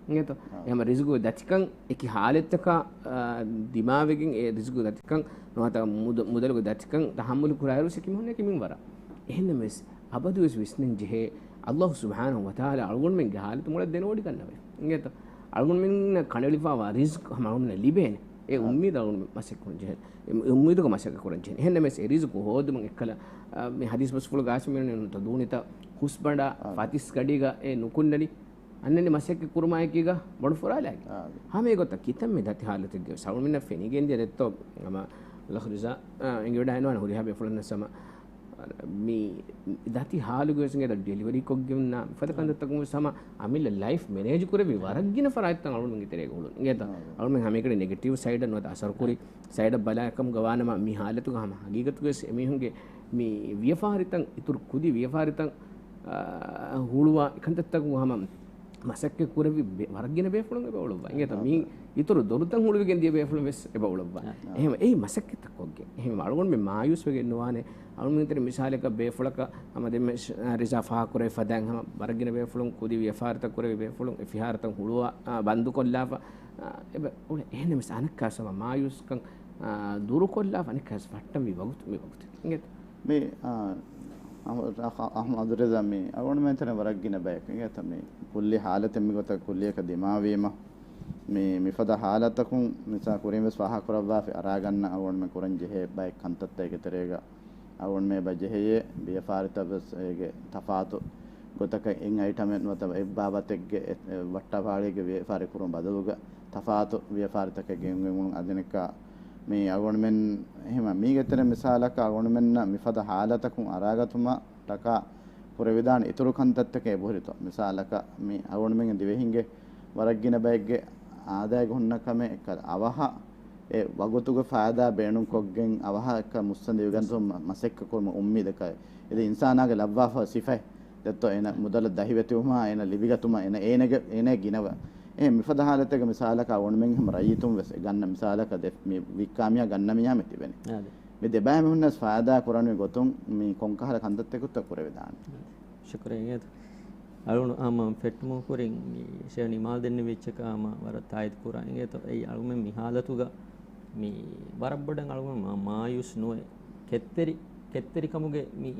އިނގޭތޯ؟ އާ. އެހެން ރިޒްގު ދަތިކަން އެކި ޙާލަތްތަކާ، އާ، ދިމާވެގެން އެ ރިޒްގު ދަތިކަން ނުވަތަ މުދަ-، މުދަލުގެ ދަތިކަން ތަޙައްމަލު ކުރާއިރު އެކި މީހުންނަކީ މިންވަރަށް. އެހެންނަމަވެސް، އަބަދުވެސް ވިސްނަން ޖެހޭ، ﷲ ސުބްޙާނަހު ވަތަޢާލާ އަޅުގަނޑުމެންގެ ޙާލަތު މޮޅަށް ދެނެވޮޑިގަންނަވައި. އިނގޭތޯ؟ އަޅުގަނޑުމެންނަށް ކަނޑައެޅިފައިވާ ރިޒްޤު ހަމަ އަޅުގަނޑުމެންނަށް ލިބޭނެ. އެ އާ. އުއްމީދު އަޅުގަނޑުމެން މަސައްކަތް ކުރަން ޖެހޭ. އެ އުއްމީދުގަ މަސައްކަތް ކުރަން ޖެހޭ. އެހެންނަމަވެސް، އެ ރިޒްޤު ހޯދުމަށް އެއްކަލަ، އާ، މި ޙަދީޘް ބަސްފުޅުގައި ވެސް މި ދޫނިތަ ހުސްބަނޑާ، އާ. ފަތިސް ގަޑީގަ އެ ނުކުންނަނީ. އަންނަނީ މަސައްކަތް ކުރުމާއެކީގަ ބޮޑު ފުރާލާގެ. އާ. ހަމަ އެގޮތަށް ކިތަންމެ ދަތި ޙާލަތެއްގަ ވެސް އަޅުގަނޑުމެންނަށް ފެނިގެންދިޔަ ދެއްތޯ، ހަމަ އަލްއަޚް ރިޒާ، އާ، އެނގިވަޑައިގަންނަވާނެ ހުރިހާ ބޭފުޅުންނަށް ހަމަ މި ދަތި ޙާލުގަ ވެސް އިނގޭތޯ ޑެލިވަރީ ކޮށްގެން މިފަދަ ކަންތައްތަކުން ވެސް ހަމަ އަމިއްލަ ލައިފް މެނޭޖް ކުރެއްވި ވަރަށް ގިނަ ފަރާތްތައް އަޅުގަނޑުމެންގެ ތެރޭގަ އުޅުނު. އިނގޭތޯ؟ އަޅުގަނޑުމެން ހަމައެކަނި ނެގެޓިވް ސައިޑަށް ނުވަތަ އަސަރު ކުރި ސައިޑަށް ބަލާ ކަމުގަ ވާނަމަ، މި ޙާލަތުގަ ވެސް އެމީހުންގެ މި ވިޔަފާރިތައް، އިތުރު ކުދި ވިޔަފާރިތައް، އާ، ހުޅުވާ ކަންތައްތަކުން ހަމަ މަސައްކަތް ކުރެއްވި ބެ-، ވަރަށް ގިނަ ބޭފުޅުން އެބަ އުޅުއްވާ. އިނގޭތޯ؟ މީ އާ. އިތުރު ދޮރުތައް ހުޅުވިގެން ދިޔަ ބޭފުޅުން ވެސް އެބަ އުޅުއްވާ. އާ. އެހެން އެއީ މަސައްކަތްތައް ކޮށްގެން. އެހެން އަޅުގަނޑުމެން މާޔޫސް ވެގެން ނުވާނެ. އަޅުގަނޑުމެން މިސާލަކަށް ބޭފުޅަކަށް ހަމަ ދެންމެ ޝް-، ރިޒާ ފާހަގަކުރެވި ފަދައިން ހަމަ ވަރަށް ގިނަ ބޭފުޅުން ކުދި ވިޔަފާރިތައް ކުރެވި ބޭފުޅުން އެ ފިހާރަތައް ހުޅުވާ، އާ، ބަންދު ކޮށްލާފަ، އާ، އެބަ އުޅެ. އެހެންނަމަވެސް އަނެއްކާވެސް ހަމަ މާޔޫސްކަން، އާ، ދުރުކޮށްލާފަ އަނެއްކާވެސް ފައްޓަންވީ ވަގުތު މި ވަގުތު. އިނގޭތޯ؟ މި، އާ، އަހް-، އަހް-، އަހްމަދު ރެޒާ، މި އަޅުގަނޑުމެން ތެރެ ވަރަށް ގިނަ ބަޔަކު. އިނގޭތޯ؟ މި ކުއްލި ޙާލަތެއް މިގޮތަށް ކުއްލިއަކަށް ދިމާވީމަ، މި، މިފަދަ ޙާލަތަކުން މިސާ ކުރިން ވެސް ފާހަގަކުރައްވާފައި އަރާގަންނަ އަޅުގަނޑުމެން ކުރަން ޖެހޭ ބައެއް ކަންތައްތައް އޭގެ ތެރޭގަ އަޅުގަނޑުމެން އެބަ ޖެހެޔޭ. ވިޔަފާރިތައް ވެސް އޭގެ ތަފާތު ގޮތަކަށް އެއް އައިޓަމެއް ނުވަތަ އެއް ބާވަތެއްގެ އެ، އެ، ވައްޓާފާޅީގެ ވިޔަފާރި ކުރުން ބަދަލުގަ ތަފާތު ވިޔަފާރިތަކެއް ގެންގެން އުޅުން އަދިނެއްކާ މި އަޅުގަނޑުމެން އެހެމަ މީގެ ތެރެ މިސާލަކަށް އަޅުގަނޑުމެންނަށް މިފަދަ ހާލަތަކުން އަރާގަތުމަށް ޓަކާ ކުރެވިދާނެ އިތުރު ކަންތައްތަކެއް އެބަހުރިތޯ. މިސާލަކަށް މި އަޅުގަނޑުމެންގެ ދިވެހިންގެ ވަރަށް ގިނަ ބައެއްގެ އާދައިގެ ހުންނަ ކަމެއް އެއްކަލަ އަވަހަށް އެ ވަގުތުގެ ފައިދާ ބޭނުންކޮށްގެން އަވަހަށް އެއްކަ މުއްސަނދި ވެގަންތު މަ-، މަސައްކަތް ކުރުމަށް އުއްމީދަކަށް އެދެ އިންސާނާގެ ލައްވާފަ ސިފައެއް ދެއްތޯ އޭނަ މުދަލަށް ދަހިވެތިވުމާ އޭނަ ލިބިގަތުމަށް އޭނަ އޭނަގެ، އޭނަ ގިނަވަ. އެ މިފަދަ ހާލަތެއްގެ މިސާލަކަށް އަޅުގަނޑުމެން ހަމަ ރައްޔިތުން ވެސް އެ ގަންނަ މިސާލަކަށް ދެ-، މި ވިއްކާ މީހާ ގަންނަ މީހާ މި ތިބެނީ. އާދެ. މި ދެބައިމީހުންނަސް ފައިދާ ކުރަންވީ ގޮތުން މި ކޮންކަހަލަ ކަންތައްތަކުތަ ކުރެވިދާނެ. ޝުކުރިއްޔާ. އަޅުނު ހަމަ ފެއްޓުމުގެ ކުރިން މި ޝޭ ނިމާލް ދެންނެވި އެއްޗަކަށް ހަމަ ވަރަށް ތާއީދު ކުރާ އިނގޭތޯ. އެއީ އަޅުމެން މި ހާލަތުގަ މި ވަރަށް ބޮޑަށް އަޅުމެން މާ-، މާޔޫސް ނުވެ ކެތްތެރި، ކެތްތެރިކަމުގެ މި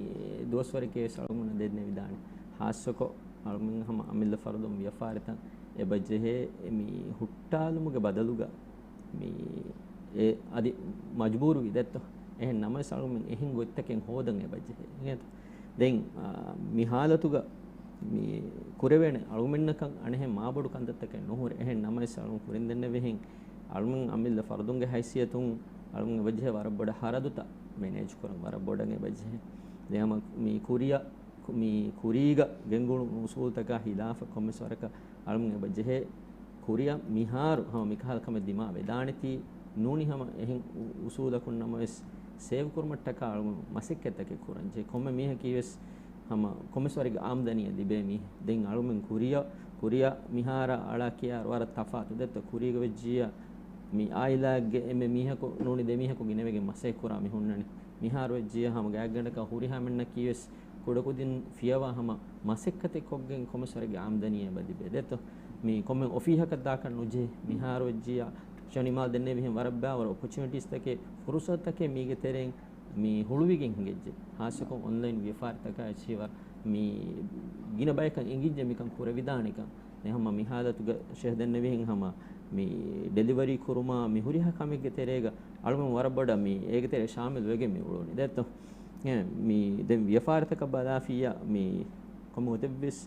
ދުވަސްވަރެކޭ ވެސް އަޅުމެންނަށް ދެންނެވިދާނެ. ހާއްސަކޮށް އަޅުމެން ހަމަ އަމިއްލަ ފަރުދުން ވިޔަފާރިތައް އެބަ ޖެހޭ މި ހުއްޓާލުމުގެ ބަދަލުގަ މި އެ އަދި މަޖުބޫރުވި ދެއްތޯ. އެހެން ނަމަވެސް އަޅުމެން އެހެން ގޮތްތަކެއް ހޯދަން އެބަ ޖެހޭ. އިނގޭތޯ؟ ދެން، އާ، މި ހާލަތުގަ މި ކުރެވޭނެ އަޅުމެންނަކަށް އަނެއްހެން މާބޮޑު ކަންތައްތަކެއް ނުހުރޭ. އެހެން ނަމަވެސް އަޅުން ކުރިން ދެންނެވިހެން އަޅުމެން އަމިއްލަ ފަރުދުންގެ ހައިސިއްޔަތުން އަޅުމެން އެބަޖެހޭ ވަރަށް ބޮޑަށް ހަރަދުތައް މެނޭޖް ކުރަން ވަރަށް ބޮޑަށް އެބަޖެހޭ. ދެން ހަމަ މި ކުރިއަށް، މި ކުރީގަ ގެންގުޅުނު އުސޫލުތަކާ ހިލާފަށް ކޮންމެސް ވަރަކަށް އަޅުމެން އެބަޖެހޭ ކުރިއަށް މިހާރު ހަމަ މިކަހަލަ ކަމެއް ދިމާ ވެދާނެތީ ނޫނީ ހަމަ އެހެން އު-، އުސޫލަކުން ނަމަވެސް ސޭވް ކުރުމަށްޓަކާ އަޅުގަނޑު މަސައްކަތްތަކެއް ކުރަން ޖެހޭ. ކޮންމެ މީހަކީވެސް ހަމަ ކޮންމެސް ވަރެއްގެ އާމްދަނީއަށް ލިބޭ މީހެއް. ދެން އަޅުމެން ކުރިއަށް، ކުރިއަށް މިހާރާ އަޅާ ކިޔާ ވަރަށް ތަފާތު. ދެއްތޯ ކުރީގަ ވެއްޖިއްޔާ މި އާއިލާއެއްގެ އެންމެ މީހަކު ނޫނީ ދެ މީހަކު ގިނަވެގެން މަސައްކަތް ކުރާ މި ހުންނަނީ. މިހާރު ވެއްޖިއްޔާ ހަމަ ގާތްގަނޑަކަށް ހުރިހާ މެންނަކީވެސް ކުޑަކުދިން ފިޔަވާ ހަމަ މަސައްކަތެއް ކޮށްގެން ކޮންމެސް ވަރެއްގެ އާމްދަނީއެއް އެބަ ލިބޭ. ދެއްތޯ މި ކޮންމެ އޮފީހަކަށް ދާކަށް ނުޖެހޭ. މިހާރު ވެއްޖިއްޔާ ޝަނިމާލް ދެންނެވިހެން ވަރަށް ބާވަރު އޮޕޮޗުނިޓީސްތަކެއް، ފުރުސަތުތަކެއް މީގެ ތެރެއިން މި ހުޅުވިގެން ހިނގައްޖެ. ހާއްސަކޮށް އޮންލައިން ވިޔަފާރިތަކާ އެއްޗެހި ވަރަށް މި ގިނަ ބަޔަކަށް އެނގިއްޖެ މިކަން ކުރެވިދާނެކަން. ދެން ހަމަ މި ހާލަތުގަ ޝޭހް ދެންނެވިހެން ހަމަ މި ޑެލިވަރީ ކުރުމާ މި ހުރިހާ ކަމެއްގެ ތެރޭގަ އަޅުމެން ވަރަށް ބޮޑަށް މި އޭގެ ތެރޭ ޝާމިލް ވެގެން މި އުޅުނީ. ދެއްތޯ؟ އެ، މި ދެން ވިޔަފާރިތަކަށް ބަލާފިއްޔާ މި ކޮންމެ ގޮތެއްވެސް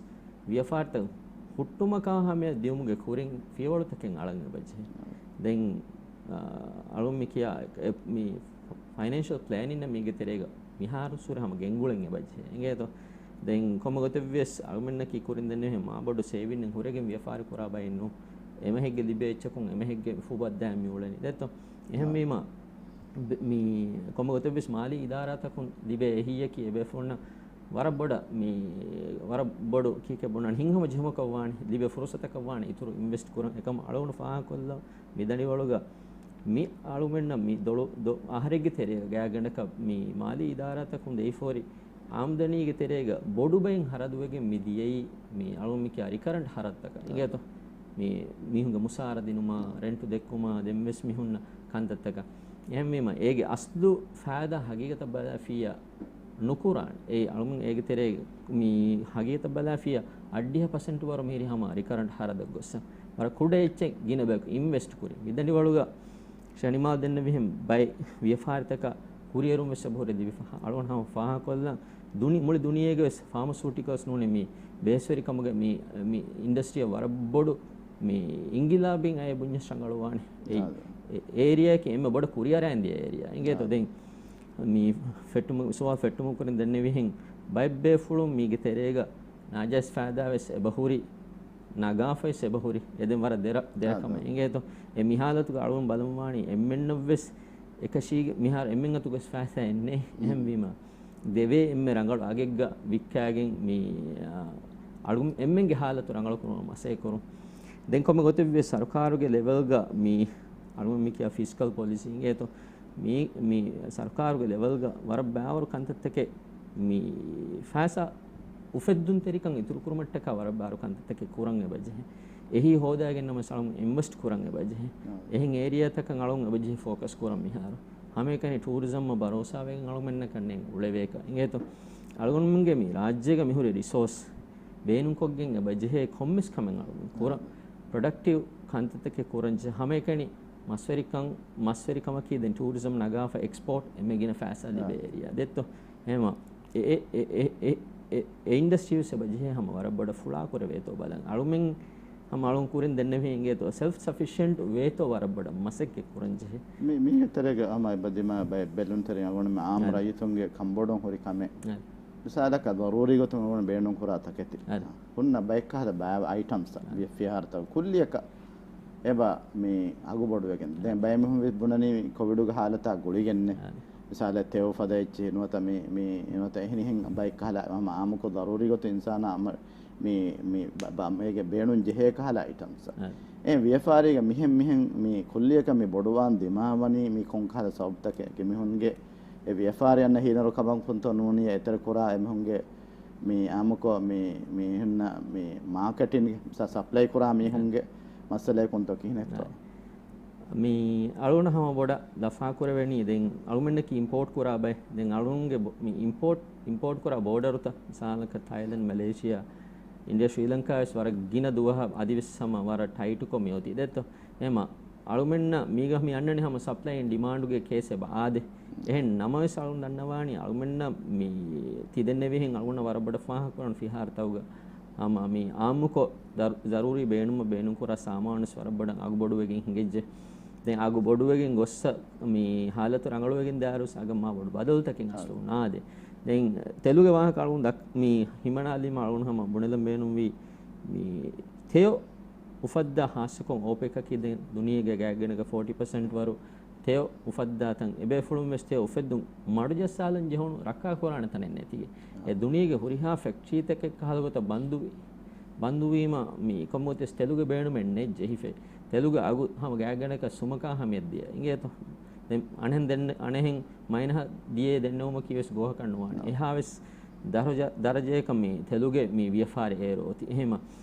ވިޔަފާރިތައް ހުއްޓުމަކާ ހަމަޔަށް ދިއުމުގެ ކުރިން ފިޔަވަޅުތަކެއް އަޅަން އެބަޖެހޭ. ދެން، އާ، އަޅުން މި ކިޔާ އެ، މި ފައިނޭންޝަލް ޕްލޭނިން މީގެ ތެރޭގަ މިހާރު ސުރެ ހަމަ ގެންގުޅެން އެބަޖެހޭ. އިނގޭތޯ؟ ދެން ކޮންމެ ގޮތެއްވިޔަސް އަޅުމެންނަކީ ކުރިން ދެންނެވިހެން މާބޮޑު ސޭވިން ހުރެގެން ވިޔަފާރި ކުރާ ބައެއް ނޫން. އެމަހެއްގެ ލިބޭ އެއްޗަކުން އެމަހެއްގެ އުފުއްބަށް ދާން މި އުޅެނީ. ދެއްތޯ؟ އެހެންވީމަ، ބެ-، މި ކޮންމެ ގޮތެއްވެސް މާލީ އިދާރާތަކުން ލިބޭ އެހީއަކީ އެބޭފުޅުންނަށް ވަރަށް ބޮޑަށް މި، ވަރަށް ބޮޑު ކީކޭ ބުނާނެ ހިތްހަމަޖެހުމަކަށް ވާނެ، ލިބޭ ފުރުސަތަކަށް ވާނެ އިތުރު އިންވެސްޓް ކުރަން. އެކަމަށް އަޅުގަނޑު ފާހަގަކޮށްލަން މި ދަނޑިވަޅުގަ މި އަޅުމެންނަށް މި ދޮޅު-، ދޮ-، އަހަރެއްގެ ތެރޭގަ ގާތްގަނޑަކަށް މި މާލީ އިދާރާތަކުން ދެވިފަހުރި އާމްދަނީގެ ތެރޭގަ ބޮޑު ބައިން ހަރަދުވެގެން މި ދިޔައީ މި އަޅުން މި ކިޔާ ރިކަރަންޓް ހަރަދުތަކަށް. އިނގޭތޯ؟ މި މީހުންގެ މުސާރަ ދިނުމާ، ރެންޓު ދެއްކުމާ، ދެންވެސް މި ހުންނަ ކަންތައްތަކަށް. އެހެންވީމަ، އޭގެ އަސްލު ފައިދާ ހަގީގަތަށް ބަލާފިއްޔާ ނުކުރާނެ. އެއީ އަޅުން އޭގެ ތެރޭ މި ހަގީގަތަށް ބަލާފިއްޔާ އަށްޑިހަ ޕަސެންޓް ވަރު މިހިރީ ހަމަ ރިކަރަންޓް ހަރަދަށް ގޮއްސަ. ވަރަށް ކުޑަ އެއްޗެއް ގިނަ ބަޔަކު އިންވެސްޓް ކުރި. މި ދަނޑިވަޅުގަ ޝަނިމާލް ދެންނެވިހެން ބައެއް ވިޔަފާރިތަކަށް ކުރިއެރުން ވެސް އެބަހުރި ލިބިފަ. އަޅުގަނޑު ހަމަ ފާހަގަކޮށްލަން ދުނި-، މުޅި ދުނިޔޭގެ ވެސް ފާމަސޫޓިކަލްސް ނޫނީ މި ބޭސްވެރިކަމުގެ މި، މި އިންޑަސްޓްރީއަށް ވަރަށް ބޮޑު މި އިންގިލާބެއް އައި ބުންޏަސް ރަނގަޅުވާނެ. އެއީ، އާ، އެ-، އޭރިއާއަކީ އެންމެ ބޮޑަށް ކުރިއަރައިން ދިޔަ އޭރިއާ. އިނގޭތޯ؟ އާ. ދެން މި ފެއްޓުމު-، ސުވާލު ފެއްޓުމުގެ ކުރިން ދެންނެވިހެން ބައެއް ބޭފުޅުން މީގެ ތެރޭގަ ނާޖާއިޒް ފައިދާ ވެސް އެބަހުރި، ނަގާފަވެސް އެބަހުރި. އެ ދެން ވަރަށް ދެރަ-، ދެރަ އާ، ކަމެއް. އާ. އިނގޭތޯ؟ އެ މިހާލަތުގަ އަޅުން ބަލަންވާނީ އެންމެންނަށްވެސް އެކަށީގެ މިހާރު އެންމެން އަތުގަސް ފައިސާއެއް ނެތް. މް. އެހެންވީމަ، ދެވޭ އެންމެ ރަނގަޅު އަގެއްގަ ވިއްކާގެން މި، އާ، އަޅު އެންމެންގެ ހާލަތު ރަނގަޅު ކުރުމަށް މަސައްކަތް ކުރުން. ދެން ކޮންމެ ގޮތެއްވިޔަސް ސަރުކާރުގެ ލެވެލްގަ މި އަޅު މި ކިޔާ ފިސްކަލް ޕޮލިސީ އިނގޭތޯ؟ މި، މި ސަރުކާރުގެ ލެވެލްގަ ވަރަށް ބާވަރު ކަންތައްތަކެއް މި ފައިސާ އުފެއްދުންތެރިކަން އިތުރުކުރުމަށްޓަކާ ވަރަށް ބާރު ކަންތައްތަކެއް ކުރަން އެބަޖެހޭ. އެހީ ހޯދާގެން ނަމަ އަޅުން އިންވެސްޓް ކުރަން އެބަޖެހޭ. އާ. އެހެން އޭރިއާތަކަށް އަޅުން އެބަޖެހޭ ފޯކަސް ކުރަން މިހާރު. ހަމައެކަނި ޓޫރިޒަމްއަށް ބަރޯސާވެގެން އަޅުމެންނަކަށް ނޭނގެ އުޅެވޭކަށް. އިނގޭތޯ؟ އަޅުގަނޑުމެންގެ މި ރާއްޖޭގަ މިހުރި ރިސޯސް ބޭނުންކޮށްގެން އެބަޖެހޭ ކޮންމެސް ކަމެއް އަޅުގަނޑު ކުރަން. އާ. ޕްރޮޑަކްޓިވް ކަންތައްތަކެއް ކުރަން ޖެހޭ. ހަމައެކަނި މަސްވެރިކަން، މަސްވެރިކަމަކީ ދެން ޓޫރިޒަމް ނަގާފަ އެކްސްޕޯޓް އެންމެ ގިނަ ފައިސާ ލިބޭ އާ. އޭރިއާ. ދެއްތޯ؟ އެހެމަ އެ، އެ، އެ އިންޑަސްޓްރީވެސް އެބަޖެހޭ ހަމަ ވަރަށް ބޮޑަށް ފުޅާކުރެވޭތޯ ބަލަން. އަޅުމެން ހަމަ އަޅުން ކުރިން ދެންނެވި އިނގޭތޯ ސެލްފް ސަފިޝިއެންޓް ވޭތޯ ވަރަށް ބޮޑަށް މަސައްކަތް ކުރަން ޖެހޭ. މި، މީގެ ތެރޭގަ ހަމަ އެބަ ދިމާ ބެ-، ބެލުންތެރިން އަޅުގަނޑުމެން އާއްމު އަ. ރައްޔިތުންގެ ކަންބޮޑުން ހުރި ކަމެއް. އަ. މިސާލަކަށް ދަރޫރީ ގޮތުން އަޅުގަނޑު ބޭނުން ކުރާ ތަކެތި. އަ. ހުންނަ ބައެއްކަހަލަ ބައި އައިޓަމްސް އަ. ވި-، ފިހާރަތައް ކުއްލިއަކަށް އެބަ މި އަގު ބޮޑުވެގެން. ދެން ބައެއް މީހުން ވެސް ބުނަނީ ކޮވިޑުގެ ހާލަތާ ގުޅިގެންނެ. އަ. މިސާލަށް ތެޔޮ ފަދަ އެއްޗެއް ނުވަތަ މި، މި ނުވަތަ އެހެނިހެން ބައެއްކަހަލަ ހަމަ އާއްމުކޮށް ދަރޫރީ ގޮތުން އިންސާނާ އަމަ މި، މި ބަ-، ބަ-، މޭގެ ބޭނުން ޖެހޭ ކަހަލަ އައިޓަމްސް. އަ. އެ ވިޔަފާރީގަ މިހެން މިހެން މި ކުއްލިއަކަށް މި ބޮޑުވާން ދިމާވަނީ މި ކޮން ކަހަލަ ސަބަބުތަކެއް؟ އެމީހުންގެ އެ ވިޔަފާރި އަންނަ ހީނަރު ކަމަކުންތޯ ނޫނީ އެތެރެކުރާ އެމީހުންގެ މި އާއްމުކޮށް މި، މި ހުންނަ މި މާކެޓިން ސަ-، ސަޕްލައި ކުރާ މީހުންގެ މައްސަލައަކުންތޯ ކިހިނެއްތޯ؟ އަ. މި އަޅުގަނޑަށް ހަމަ ބޮޑަށް ލަފާކުރެވެނީ ދެން އަޅުމެންނަކީ އިމްޕޯޓް ކުރާ ބައެއް. ދެން އަޅުންގެ ބޮ-، މި އިމްޕޯޓް، އިމްޕޯޓް ކުރާ ބޯޑަރުތައް މިސާލަކަށް ތައިލެންޑް، މެލޭޝިޔާ، އިންޑިޔާ، ޝްރީލަންކާ ވެސް ވަރަށް ގިނަ ދުވަހަށް އަދިވެސް ހަމަ ވަރަށް ޓައިޓުކޮށް މިއޮތީ ދެއްތޯ؟ އެހެމަ އަޅުމެންނަށް މީގަ މި އަންނަނީ ހަމަ ސަޕްލައި އެންޑް ޑިމާންޑުގެ ކޭސް އެބަ އާދޭ. އެހެން ނަމަވެސް އަޅުން ދަންނަވާނީ އަޅުމެންނަށް މި ތިދެންނެވިހެން އަޅުގަނޑަށް ވަރަށް ބޮޑަށް ފާހަގަކުރަން ފިހާރަތަކުގަ ހަމަ މި އާއްމުކޮށް ދަރު-، ޒަރޫރީ ބޭނުމަށް ބޭނުންކުރާ ސާމާނުވެސް ވަރަށް ބޮޑަށް އަގު ބޮޑުވެގެން ހިނގައްޖެ. ދެން އަގު ބޮޑުވެގެން ގޮއްސަ މި ހާލަތު ރަނގަޅުވެގެން ދާއިރުވެސް އަގަށް މާ ބޮޑު ބަދަލުތަކެއް އަސްލު އަ. ނާދޭ. ދެން ތެލުގެ ވާހަކަ އަޅުން ދަ-، މި ހިމަނާލީމަ އަޅުން ހަމަ ބުނެލަން ބޭނުންވީ މި ތެޔޮ އުފައްދާ ހާއްސަކޮށް އޯޕެކަކީ ދެން ދުނިޔޭގެ ގާތްގަނޑަކަށް ފޯޓީ ޕަސެންޓް ވަރު ތެޔޮ އުފައްދާތަން. އެބޭފުޅުން ވެސް ތެޔޮ އުފެއްދުން މަޑުޖައްސާލަން ޖެހުނު ރައްކާ ކުރާނެ ތަނެއް ނެތިގެ. އެ ދުނިޔޭގެ ހުރިހާ ފެކްޓްރީތަކެއް ކަހަލަ ގޮތަށް ބަންދުވި، ބަންދުވީމަ މި ކޮންމެވެސް ތެލުގެ ބޭނުމެއް ނެތް ޖެހިފައި. ތެލުގެ އަގު ހަމަ ގާތްގަނޑަކަށް ސުމަކާ ހަމަޔަށް ދިޔަ. އިނގޭތޯ؟ ދެން އަނެއްހެން ދެން، އަނެއްހެން މައިނަހަށް ދިޔައޭ ދެންނެވުމަކީ ވެސް ގޯހަކަށް ނުވާނެ. އާ. އެހާވެސް ދަރަޖަ-، ދަރަޖައަކަށް މި ތެލުގެ މި ވިޔަފާރި އޭރު އޮތީ. އެހެމަ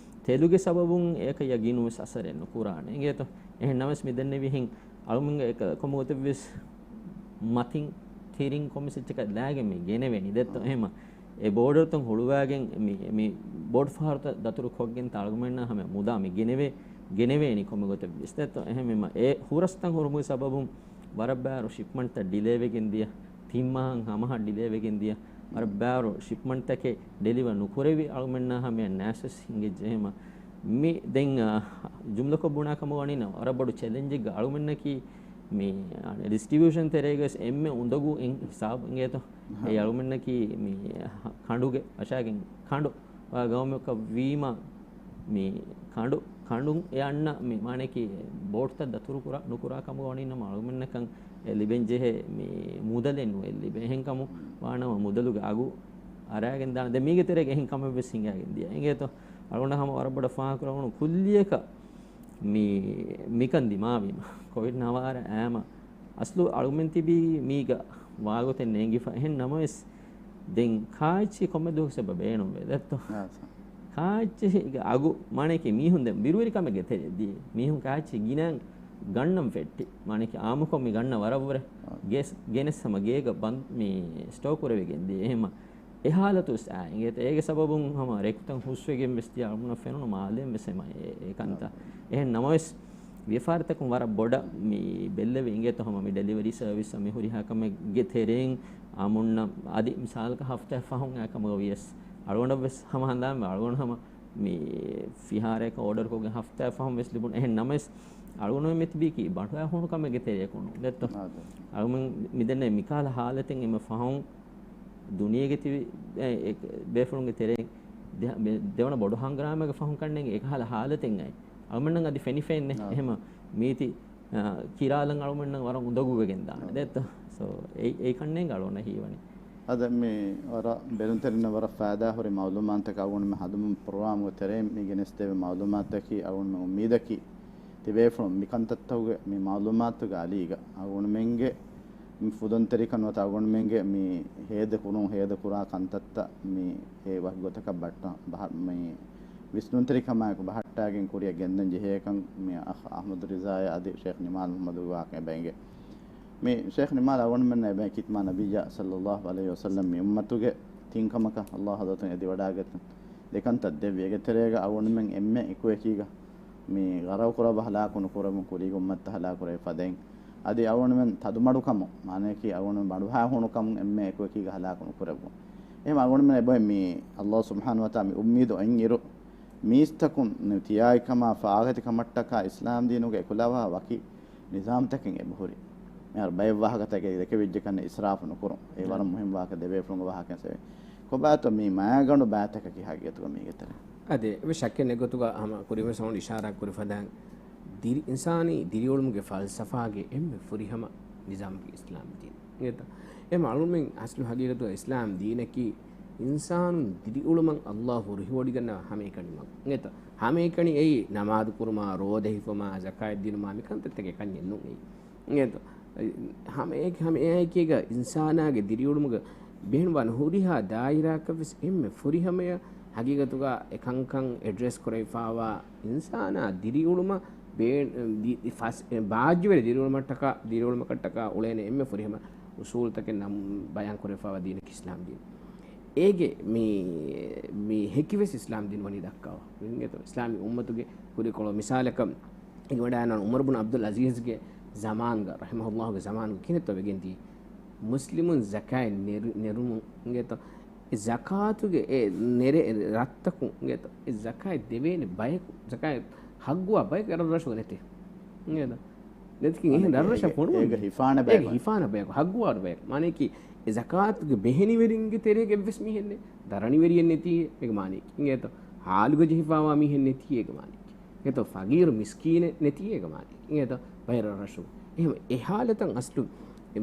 ތެލުގެ ސަބަބުން އޭކަށް ޔަގީނުން ވެސް އަސަރެއް ނުކުރާނެ. އިނގޭތޯ؟ އެހެން ނަމަވެސް މި ދެންނެވިހެން އަޅުމެންގެ އެކަ-، ކޮންމެ ގޮތެއްވެސް މަތިން ތިރިން ކޮންމެސް އެއްޗަކަށް ލާގެން މި ގެނެވޭނީ. ދެއްތޯ؟ އާ. އެހެމަ އެ ބޯޑަރުތައް ހުޅުވާގެން މި، މި ބޯޑް ފަހަރުތައް ދަތުރު ކޮށްގެން ތާޅުގަމެންނާ ހަމަ މުދާ މި ގެނެވޭ، ގެނެވޭނީ ކޮންމެ ގޮތެއް ވިސްނެތޯ؟ އެހެންވީމަ އެ ހުރަސްތައް ހުރުމުގެ ސަބަބުން ވަރަށް ބާރު ޝިޕްމަންޓްތައް ޑިލޭވެގެން ދިޔަ، ތިން މަހަށް ހަމަހަށް ޑިލޭވެގެން ދިޔަ، ވަރަށް ބާރު ޝިޕްމަންޓްތަކެއް ޑެލިވަ ނުކުރެވި އަޅުމެންނާ ހަމަޔަށް ނައިސްވެސް ހިނގައްޖެ. އެހެމަ މި ދެން، އާ، ޖުމްލަކޮށް ބުނާ ކަމަށް ވަނީ ވަރަށް ބޮޑު ޗެލެންޖެއްގަ އަޅުމެންނަކީ މި، އާ، ޑިސްޓްރިބިއުޝަން ތެރޭގަވެސް އެންމެ އުނދަގޫ އިން-، ހިސާބު އިނގޭތޯ؟ އެ އަޅުމެންނަކީ މި ކަނޑުގެ އަށާގެން ކަނޑު ގައުމަކަށް ވީމަ، މި ކަނޑު، ކަނޑުން އެ އަންނަ މި މާނައަކީ ބޯޓްތައް ދަތުރު ކުރާ، ނުކުރާ ކަމުގަ ވަނީ ނަމަ އަޅުމެންނަކަށް އެ ލިބެން ޖެހޭ މި މުދަލެއް ނުވެ ލިބޭ. އެހެން ކަމު ވާނަމަ މުދަލުގެ އަގު އަރާގެން ދާނެ. ދެން މީގެ ތެރޭގަ އެހެން ކަމެއް ވެސް ހިނގައިގެން ދިޔަ. އިނގޭތޯ؟ އަޅުގަނޑަށް ހަމަ ވަރަށް ބޮޑަށް ފާހަގަކުރެވުނު ކުއްލިއަކަށް މި، މިކަން ދިމާވީމަ ކޮވިޑް ނަވާރަ އައިމަ އަސްލު އަޅުމެން ތިބީ މީގަ ވާގޮތެއް ނޭނގިފަ. އެހެން ނަމަވެސް، ދެން ކާއެއްޗި ކޮންމެ ދުވަހަކު ސަބަބަށް ބޭނުންވޭ ދެއްތޯ؟ އާ، ސަ. ކާއެއްޗި އަގު މާނައަކީ މީހުން ދެން ބިރުވެރިކަމެއްގެ ތެރެއަށް ދިޔަ. މީހުން ކާއެއްޗި ގިނައިން ގަންނަން ފެއްޓި. މާނައަކީ އާއްމުކޮށް މި ގަންނަ ވަރަށްވުރެ. އާ. ގެސް ގެނެސް ހަމަ ގޭގަ ބަން-، މި ސްޓޯ ކުރެވިގެން ދިޔަ. އެހެމަ އެ ހާލަތު ވެސް އާ އިނގޭތޯ؟ އޭގެ ސަބަބުން ހަމަ ރެކުތައް ހުސްވެގެން ވެސް ދިޔަ އަޅުގަނޑަށް ފެނުނު މާލެއިން ވެސް ހަމަ އެ، އެ ކަންތައް. އާ. އެހެން ނަމަވެސް، ވިޔަފާރިތަކުން ވަރަށް ބޮޑަށް މި ބެއްލެވި އިނގޭތޯ ހަމަ މި ޑެލިވަރީ ސަރވިސް މި ހުރިހާ ކަމެއްގެ ތެރެއިން އާއްމުންނަށް އަދި މިސާލަކަށް ހަފްތާއެއް ފަހުން އާ ކަމުގަ ވިޔަސް އަޅުގަނޑަށް ވެސް ހަމަ ހަނދާންވޭ އަޅުގަނޑު ހަމަ މި ފިހާރައަކަށް އޯޑަރުކޮށްގެން ހަފްތާއެއް ފަހުން ވެސް ލިބުނު. އެހެން ނަމަވެސް އަޅުގަނޑު މިތިބީކީ ބަނޑުހައި ހޫނު ކަމެއްގެ ތެރެއަކުން ދެއްތޯ؟ އާދެ. އަޅުގަނޑު މިދެންނެވި މިކަހަލަ ހާލަތެއް އެންމެ ފަހުން ދުނިޔޭގެ ތިބި، އެ، އެ، ބޭފުޅުންގެ ތެރެއިން ދެ-، މި ދެވަނަ ބޮޑު ހަނގުރާމައެއްގެ ފަހުން ކަންނޭނގެ އެކަހަލަ ހާލަތެއް އައި. އަޅުމެންނަށް އަދި ފެނިފައެއްނެ. އާ. އެހެމަ މީތި، އާ، ކިރާލަން އަޅުމެންނަށް ވަރަށް އުނދަގޫވެގެން ދާނެ. އާ. ދެއްތޯ؟ ސޯ، އެއީ، އެއީ ކަންނޭނގެ އަޅުގަނޑަށް ހީވަނީ. އަދި މި ވަރަށް ބެލުންތެރިންނަށް ވަރަށް ފައިދާހުރި މައުލޫމާތުތަކެއް އަޅުގަނޑުމެން ހަދަމުން ޕްރޮގްރާމުގެ ތެރެއިން މި ގެނެސްދެވި މައުލޫމާތުތަކީ އަޅުގަނޑުމެން އުއްމީދަކީ ތިބޭފުޅުން މި ކަންތައްތަކުގެ މި މައުލޫމާތުގެ އަލީގަ އަޅުގަނޑުމެންގެ މި ފުދުންތެރިކަން ނުވަތަ އަޅުގަނޑުމެންގެ މި ހޭދަ ކުރުން ހޭދަ ކުރާ ކަންތައްތައް މި އެ ވަކި ގޮތަކަށް ބައްޓަ-، ބަހަ-، މި ވިސްނުންތެރިކަމާއެކު ބަހައްޓާގެން ކުރިއަށް ގެންދަން ޖެހޭކަން މި އަޚް އަޙްމަދު ރިޒާއާ އަދި ޝޭޚް ނިމާލް މުޙައްމަދުގެ ވާހަކަ އެބަ އެނގޭ. މި ޝޭޚް ނިމާލް އަޅުގަނޑުމެންނަށް އެބައި ޚިތްމާ ނަބިއްޔާ ޞައްލައްލާހު ޢަލައިހި ވަސައްލަމް މި އުއްމަތުގެ ތިން ކަމަކަށް ﷲ ޙަޟްރަތުން އެދިވަޑާގަތް ދެކަންތައް ދެއްވި. އޭގެ ތެރޭގަ އަޅުގަނޑުމެން އެންމެ އެކުއެކީގަ މި ޣަރަޤު ކުރައްވާ ހަލާކު ނުކުރެވުން، ކުރީގެ އުއްމަތަށް ހަލާކު ކުރެވި ފަދައިން، އަދި އަޅުގަނޑުމެން ތަދުމަޑުކަމުން، މާނައަކީ އަޅުގަނޑުމެން ބަނޑުހައި ހޫނުކަމުން އެންމެ އެކުއެކީގަ ހަލާކު ނުކުރެއްވުން. އެހެން އަޅުގަނޑުމެން އެބައޮތް މި ﷲ ސުބްޙާނަހޫ ވަތަޢާލާ މި އުއްމީދު އޮތްއިރު، މީސްތަކުން ތިޔާއި ކަމާ ފާހަގަތި ކަމަށްޓަކާ އިސްލާމް ދީނުގަ އެކުލަވާ ވަކި ނިޒާމްތަކެއް އެބަހުރި. މިހާރު ބައެއް ވާހަކަތަކެއް ދެކެވިއްޖެ ކަންނޭނގެ އިސްރާފު ނުކުރުން. އެ ވަރަށް މުހިންމު ވާހަކަ ދެބޭފުޅުންގެ ވާހަކައިން ސެވެ. ކޮބާތޯ މި މައިގަނޑު ބައިތަކަކީ ހަގީގަތުގަ މީގެ ތެރޭ؟ އާދެ، އެއްވެސް ޝައްކެއް ނެތް ގޮތުގަ ހަމަ ކުރިންވެސް އަޅުގަނޑު އިޝާރާތް ކުރި ފަދައިން، ދިރި-، އިންސާނީ ދިރިއުޅުމުގެ ފަލްސަފާގެ އެންމެ ފުރިހަމަ ނިޒާމަކީ އިސްލާމް ދީން. އިނގޭތަ؟ އެހެން އަޅުމެން އަސްލު ހަގީގަތުގަ އިސްލާމް ދީނަކީ އިންސާނުން ދިރިއުޅުމަށް ﷲ ހުރިހޯދިގަންނަވާ ހަމައެކަނި މަގު. އިނގޭތަ؟ ހަމައެކަނި އެއީ ނަމާދު ކުރުމާ، ރޯދަ ހިފުމާ، ޒަކާތް ދިނުމާ މި ކަންތައްތަކެއް ކަންޏެއް ނޫން އެއީ. އިނގޭތޯ؟ ހަމައެކަ-، ހަމައެކީގަ އިންސާނާގެ ދިރިއުޅުމުގަ ބޭނުންވާ ހުރިހާ ދާއިރާއަކަށްވެސް އެންމެ ފުރިހަމަޔަށް ހަގީގަތުގަ އެކަންކަން އެޑްރެސް ކުރެވިފާވާ އިންސާނާ ދިރިއުޅުމަށް ބޭ-، ދި-، ދި-، ފަސް-، ބާއްޖަވެރި ދިރިއުޅުމަށްޓަކާ، ދިރިއުޅުމަކަށްޓަކާ އުޅޭނެ އެންމެ ފުރިހަމަ އުސޫލުތަކެއް ނަމް ބަޔާން ކުރެވިފާވާ ދީނަކީ އިސްލާމް ދީން. އޭގެ މި، މި ހެކިވެސް އިސްލާމް ދީން ވަނީ ދައްކާވާ. އިނގޭތޯ؟ އިސްލާމީ އުއްމަތުގެ ކުރިކޮޅު މިސާލަކަށް އެނގިވަޑައިގަންނަވާނެ ޢުމަރު ބުން ޢަބްދުލް ޢަޒީޒްގެ ޒަމާނުގަ، ރަޙިމަހުﷲގެ ޒަމާނުގަ ކިހިނެއްތޯ ވެގެންދީ؟ މުސްލިމުން ޒަކާތް ނެރު-، ނެރުމުން އިނގޭތޯ، އެ ޒަކާތުގެ އެ ނެރެ ރަށްތަކުން އިނގޭތޯ، އެ ޒަކާތް ދެވޭނެ ބަޔަކު، ޒަކާތް ހައްގުވާ ބަޔަކު އެ ރަށްރަށުގަ ނެތޭ. އިނގޭތޯ؟ ނެތިކިން އެހެން މާނައަކީ ރަށްރަށަށް އޭގެ، ފޮނުވާ އޭގެ ހިފާނެ ބަޔަކު، އޭގެ ހިފާނެ ބަޔަކު، ހައްގުވާ ބަޔަކު. މާނައަކީ އެ ޒަކާތުގެ ބެހެނިވެރިންގެ ތެރޭގަ އެއްވެސް މީހެއް ނެތް. ދަރަނިވެރިއެއް ނެތީ އޭގެ މާނައަކީ. އިނގޭތޯ؟ ހާލުގަ ޖެހިފާވާ މީހެއް ނެތީ އޭގެ މާނައަކީ. އެތޯ ފަގީރު މިސްކީނެއް ނެތީ އޭގެ މާނައަކީ. އިނގޭތޯ؟ ބައެއް ރަށްރަށު. އެހެން އެ ހާލަތަށް އަސްލު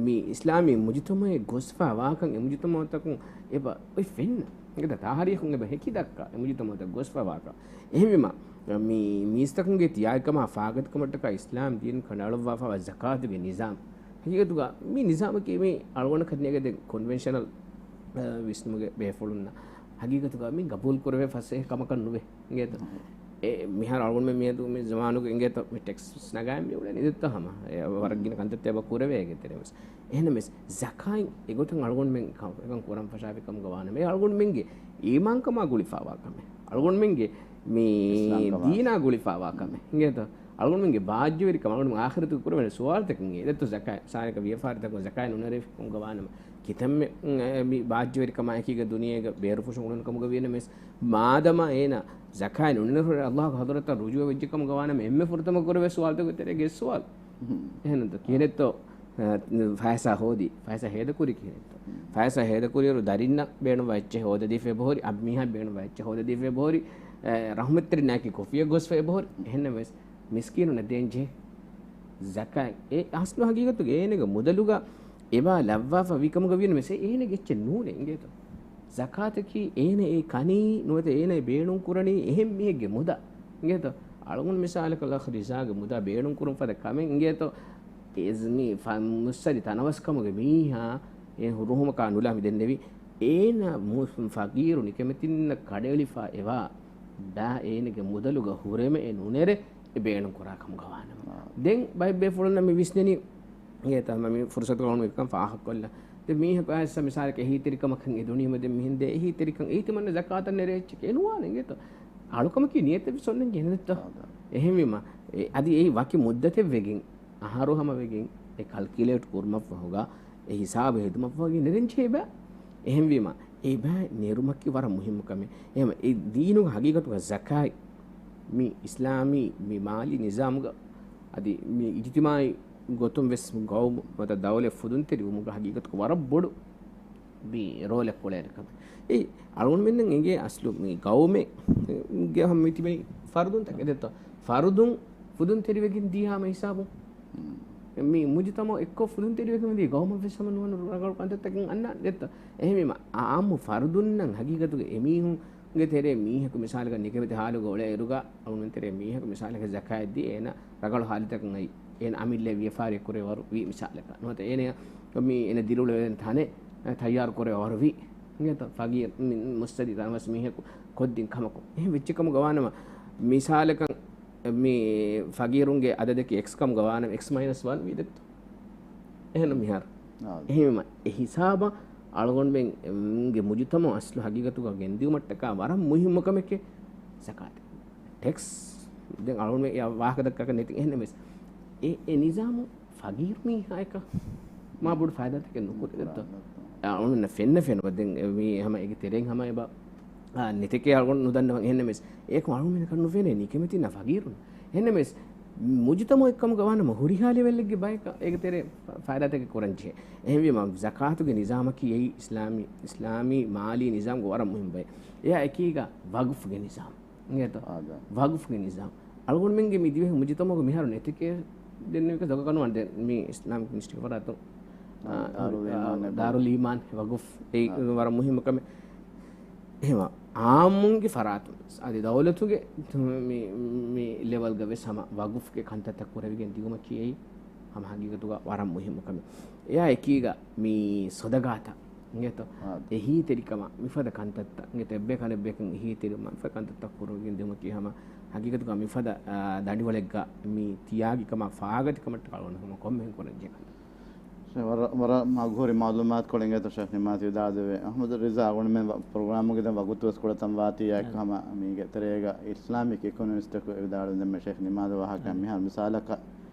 މި އިސްލާމީ މުޖުތަމަޢެއް ގޮސްފާ ވާކަން އެ މުޖުތަމަޢުތަކުން އެބަ އޮތް ފެންނަ. އެތާ ތާރީޚުން އެބަ ހެކި ދައްކާ އެ މުޖުތަމަޢުތައް ގޮސްފާ ވާކަން. އެހެންވީމަ، މި މީސްތަކުންގެ ތިޔާގިކަމާ ފާގަތިކަމަށްޓަކާ އިސްލާމް ދީން ކަނޑައަޅުއްވާފައިވާ ޒަކާތުގެ ނިޒާމް. ހަގީގަތުގަ މި ނިޒާމަކީ މި އަޅުގަނޑަކަށް ނޭނގޭ ދެން ކޮންވެންޝަނަލް، އަ، ވިސްނުމުގެ ބޭފުޅުންނަށް. ހަގީގަތުގަ މި ގަބޫލު ކުރެވޭ ފަސޭހަ ކަމަކަށް ނުވޭ. އިނގޭތޯ؟ އެ މިހާރު އަޅުގަނޑުމެން މިއަދު މި ޒަމާނުގަ އިނގޭތޯ މި ޓެކްސް ނަގާ މި އުޅެނީ ދެއްތޯ ހަމަ. އެ ވަރަށް ގިނަ ކަންތައްތައް އެބަ ކުރެވޭ އޭގެ ތެރޭ ވެސް. އެހެންނަމެސް ޒަކާތް އެގޮތަށް އަޅުގަނޑުމެން ކަ-، އެކަން ކުރަން ފަށާފި ކަމުގަ ވާނަމަ، އެ އަޅުގަނޑުމެންގެ އީމާންކަމާ ގުޅިފައިވާ ކަމެއް. އަޅުގަނޑުމެންގެ މި އިސްލާމްކަމާ. ދީނާ ގުޅިފައިވާ ކަމެއް. އިނގޭތޯ؟ އަޅުގަނޑުމެންގެ ބާއްޖަވެރިކަމާ އަޅުގަނޑުމެން އާޚިރަތުގެ ކުރެވޭނެ ސުވާލުތަކެއް އެ. ދެއްތޯ ޒަކާތް. ސާނިކަ ވިޔަފާރިތަކުން ޒަކާތް ނުނެރެފި ކަމުގަ ވާނަމަ، ކިތަންމެ، މި ބާއްޖަވެރިކަމާ އެކީގަ ދުނިޔޭގަ ބޭރުފުށުން އުޅުނު ކަމުގަ ވިޔަނަމެސް، މާދަމާ އޭނާ ޒަކާތް ނުނެރެފަ އައި އައްލާހުގެ ޙަޟްރަތަށް ރުޖޫޢަވެއްޖެ ކަމުގަ ވާނަމަ، އެންމެ ފުރަތަމަ ކުރެވޭ ސުވާލުތަކުގެ ތެރޭގަ އެއް ސުވާލު. އެހެންތޯ؟ ކިހިނެއްތޯ، އަ، ފައިސާ ހޯދީ، ފައިސާ ހޭދަކުރީ ކިހިނެއްތޯ؟ ފައިސާ ހޭދަކުރިއިރު ދަރިންނަށް ބޭނުންވާ އެއްޗެއް ހޯދަދީފަ އެބަހުރި، އަ، މީހާ ބޭނުންވާ އެއްޗެއް ހޯދަދީފަ އެބަހުރި، އަ، ރަޙުމަތްތެރިންނާއެކީ ކޮފީއަށް ގޮސްފަ އެބަހުރި. އެހެންނަމަވެސް، މިސްކީނުންނަށް ދޭންޖެހޭ ޒަކާތް. އެ އަސްލު ހަގީގަތުގަ އޭނަގެ މުދަލުގަ އެބާ ލައްވާފަ ވީ ކަމުގަ ވިޔަނަމަސް އޭނަގެ އެއްޗެއް ނޫނޭ އިނގޭތޯ. ޒަކާތަކީ އޭނަ އެ ކަނީ ނުވަތަ އޭނަ ބޭނުން ކުރަނީ އެހެން މީހެއްގެ މުދާ އިނގޭތޯ. އަޅުގަނޑު މިސާލަކަށް އަޚް ރިޒާގެ މުދާ ބޭނުން ކުރުން ފަދަ ކަމެއް އިނގޭތޯ. އެ މި ފަ-، މުއްސަދި ތަނަވަސްކަމުގެ މީހާ އެ ހުރުހުމަކާ ނުލާ މި ދެންނެވި. އޭނަ މު-، ފަގީރު ނިކަމެތިންނަށް ކަޑައެޅިފަ އެވާ ބާ އޭނަގެ މުދަލުގަ ހުރެމެއެއް ނުނެރެ އެ ބޭނުން ކުރާ ކަމުގަ ވާނަމަ. އާ. ދެން ބައެއް ބޭފުޅުންނަށް މި ވިސްނެނީ އޭތަ މި ފުރުސަތު އަޅުން އެކަން ފާހަގަކޮށްލަ. ދެން މީހަކު އައިސް މިސާލަކަށް އެހީތެރިކަމަކަށް އެ ދުނިޔެމަ ދެން މިހެން ދޭ އެހީތެރިކަން އެހީތިމަންނަ ޒަކާތަށް ނެރޭ އެއްޗެކޭ ނުވާނެ އިނގޭތޯ. އަޅުކަމަކީ ނިޔަތެއް ވެސް އޮންނަން ޖެހެނެއްތޯ. އާދަ. އެހެންވީމަ، އެ، އަދި އެއީ ވަކި މުއްދަތެއް ވެގެން، އަހަރު ހަމަ ވެގެން އެ ކަލްކިއުލޭޓް ކުރުމަށްފަހުގަ، އެ ހިސާބު ހެދުމަށްފަހުގަ ނެރެން ޖެހޭ ބާ. އެހެންވީމަ، އެ ބާ ނެރުމަކީ ވަރަށް މުހިއްމު ކަމެއް. އެހެން އެ ދީނުގެ ހަގީގަތުގަ ޒަކާތް މި އިސްލާމީ މި މާލީ ނިޒާމުގަ އަދި މި އިޖްތިމާޢީ ގޮތުން ވެސް ގައުމު ނުވަތަ ދައުލަތް ފުދުންތެރިވުމުގަ ހަގީގަތުގަ ވަރަށް ބޮޑު މި ރޯލެއް ކުޅޭނެ ކަމެއް. އެ އަޅުގަނޑުމެންނަށް އެނގޭ އަސްލު މި ގައުމެއް ގެ ހަމަ މި ތިބެނީ ފަރުދުންތަކެއް ދެއްތޯ. ފަރުދުން ފުދުންތެރިވެގެން ދިޔާމަ ހިސާބުން. މި މުޖުތަމަޢު އެއްކޮށް ފުދުންތެރިވެގެން ދިޔަ ގައުމަށް ވެސް ހަމަ ނުވަނަ ރަނގަޅު ކަންތައްތަކެއް އަންނާނެ ދެއްތޯ. އެހެންވީމަ، އާއްމު ފަރުދުންނަށް ހަގީގަތުގަ އެމީހުން ގެ ތެރޭ މީހަކު މިސާލަކަށް ނިކަމެތި ހާލުގަ އުޅޭއިރުގަ، އަޅުގަނޑު ތެރޭ މީހަކު މިސާލަކަށް ޒަކާތް ދީ، އޭނަ ރަނގަޅު ހާލަތަކުން އައި، އޭނަ އަމިއްލައަށް ވިޔަފާރި ކުރެވޭ ވަރު ވީ މިސާލަކަށް. ނުވަތަ އޭނަ މި އޭނަ ދިރިއުޅެވޭނެ ތަނެއް ތައްޔާރު ކުރެވޭ ވަރު ވީ. އިނގޭތޯ؟ ފަގީރު މި މުއްސަދި ތަނަވަސް މީހަކު ކޮށްދިން ކަމަކު. އެހެން ވެއްޖެ ކަމުގަ ވާނަމަ، މިސާލަކަށް މި ފަގީރުންގެ އަދަދަކީ އެކްސް ކަމުގަ ވާނަމަ، އެކްސް މައިނަސް ވަން ވީ ދެއްތޯ. އެހެން މިހާރު. އާ. އެހެންވީމަ، އެ ހިސާބަށް އަޅުގަނޑުމެންގެ މުޖުތަމަޢު އަސްލު ހަގީގަތުގަ ގެންދިއުމަށްޓަކާ ވަރަށް މުހިއްމު ކަމެކޭ ޒަކާތް. ޓެކްސް. ދެން އަޅުގަނޑުމެން އެ ވާހަކަ ދައްކާކަށް ނެތި އެހެންނަމަވެސް، އެ، އެ ނިޒާމު ފަގީރު މީހާއަކަށް މާ ބޮޑު ފައިދާތަކެއް ނުކުރޭ ދެއްތޯ. އަޅުގަނޑު ފެންނަ ފެނުމަށް ދެން މީ ހަމަ އޭގެ ތެރެއިން ހަމަ އެބަ، އާ، ނެތެކޭ އަޅުގަނޑު ނުދަންނަވަން. އެހެންނަމަވެސް، އެކަމް އަޅުގަނޑުމެންނަކަށް ނުފެނޭ ނިކަމެތިންނާ ފަގީރުން. އެހެންނަމަވެސް، މުޖުތަމަޢެއް ކަމުގަ ވާނަމަ ހުރިހާ ލެވެލެއްގެ ބަޔަކަށް އޭގެ ތެރޭ ފަ-، ފައިދާތަކެއް ކުރަން ޖެހޭ. އެހެންވީމަ، ޒަކާތުގެ ނިޒާމަކީ އެއީ އިސްލާމީ، އިސްލާމީ މާލީ ނިޒާމުގެ ވަރަށް މުހިންމު ބައެއް. އެއާ އެކީގަ ވަގުފުގެ ނިޒާމް. އިނގޭތޯ؟ އާދަ. ވަގުފުގެ ނިޒާމް. އަޅުގަނޑުމެންގެ މި ދިވެހި މުޖުތަމަޢުގަ މިހާރު ނެތެކޭ ދެންނެވިކަސް ދޮގަކަށް ނުވާނެ. ދެން މި އިސްލާމިކް އިންސްޓިޓިއުޓް ފަރާތުން، އާ، އާ، ދާރުލް އީމާން އާ، ވަގުފް. ދާރުލް އީމާން ވަގުފް. އެއީ އާ. ވަރަށް މުހިންމު ކަމެއް. އެހެންވީމަ، އާއްމުންގެ ފަރާތުން ވެސް، އަދި ދައުލަތުގެ މި، މި ލެވަލްގަ ވެސް ހަމަ ވަގުފްގެ ކަންތައްތައް ކުރެވިގެން ދިއުމަކީ އެއީ ހަމަ ހަގީގަތުގަ ވަރަށް މުހިންމު ކަމެއް. އެއާ އެކީގަ މި ސޮދަގާތައް އިނގޭތޯ؟ އާ. އެހީތެރިކަމާ މިފަދަ ކަންތައްތައް އިނގޭތޯ؟ އެއްބަޔަކު އަނެއްބަޔަކަށް އެހީތެރިވުމާ މިފަދަ ކަންތައްތައް ކުރެވިގެން ދިއުމަކީ ހަމަ ހަގީގަތުގަ މިފަދަ، އާ، ދަނޑިވަޅެއްގަ މި ތިޔާގި ކަމާ ފާގަތި ކަމަށްޓަކާ އަޅުގަނޑު ހަމަ ކޮންމެހެން ކުރަންޖެހޭ ކަންތައް. ވަރަށް، ވަރަށް މަގުހުރި މައުލޫމާތުކޮޅެއް އިނގޭތޯ ޝޭޚް ނިމާދު ވިދާޅުވެ. އަޙްމަދު ރިޒާ، އަޅުގަނޑުމެން ވަ-، ޕްރޮގްރާމުގެ ދެން ވަގުތު ވެސް ކުޑަ ތަން ވާތީ އެކު ހަމަ މީގެ ތެރޭގަ އިސްލާމިކް އިކޮނޮމިސްޓަކު އެ ވިދާޅުވެ ދެންމެ ޝޭޚް ނިމާދު ވާހަކަ މިހާރު މިސާލަކަށް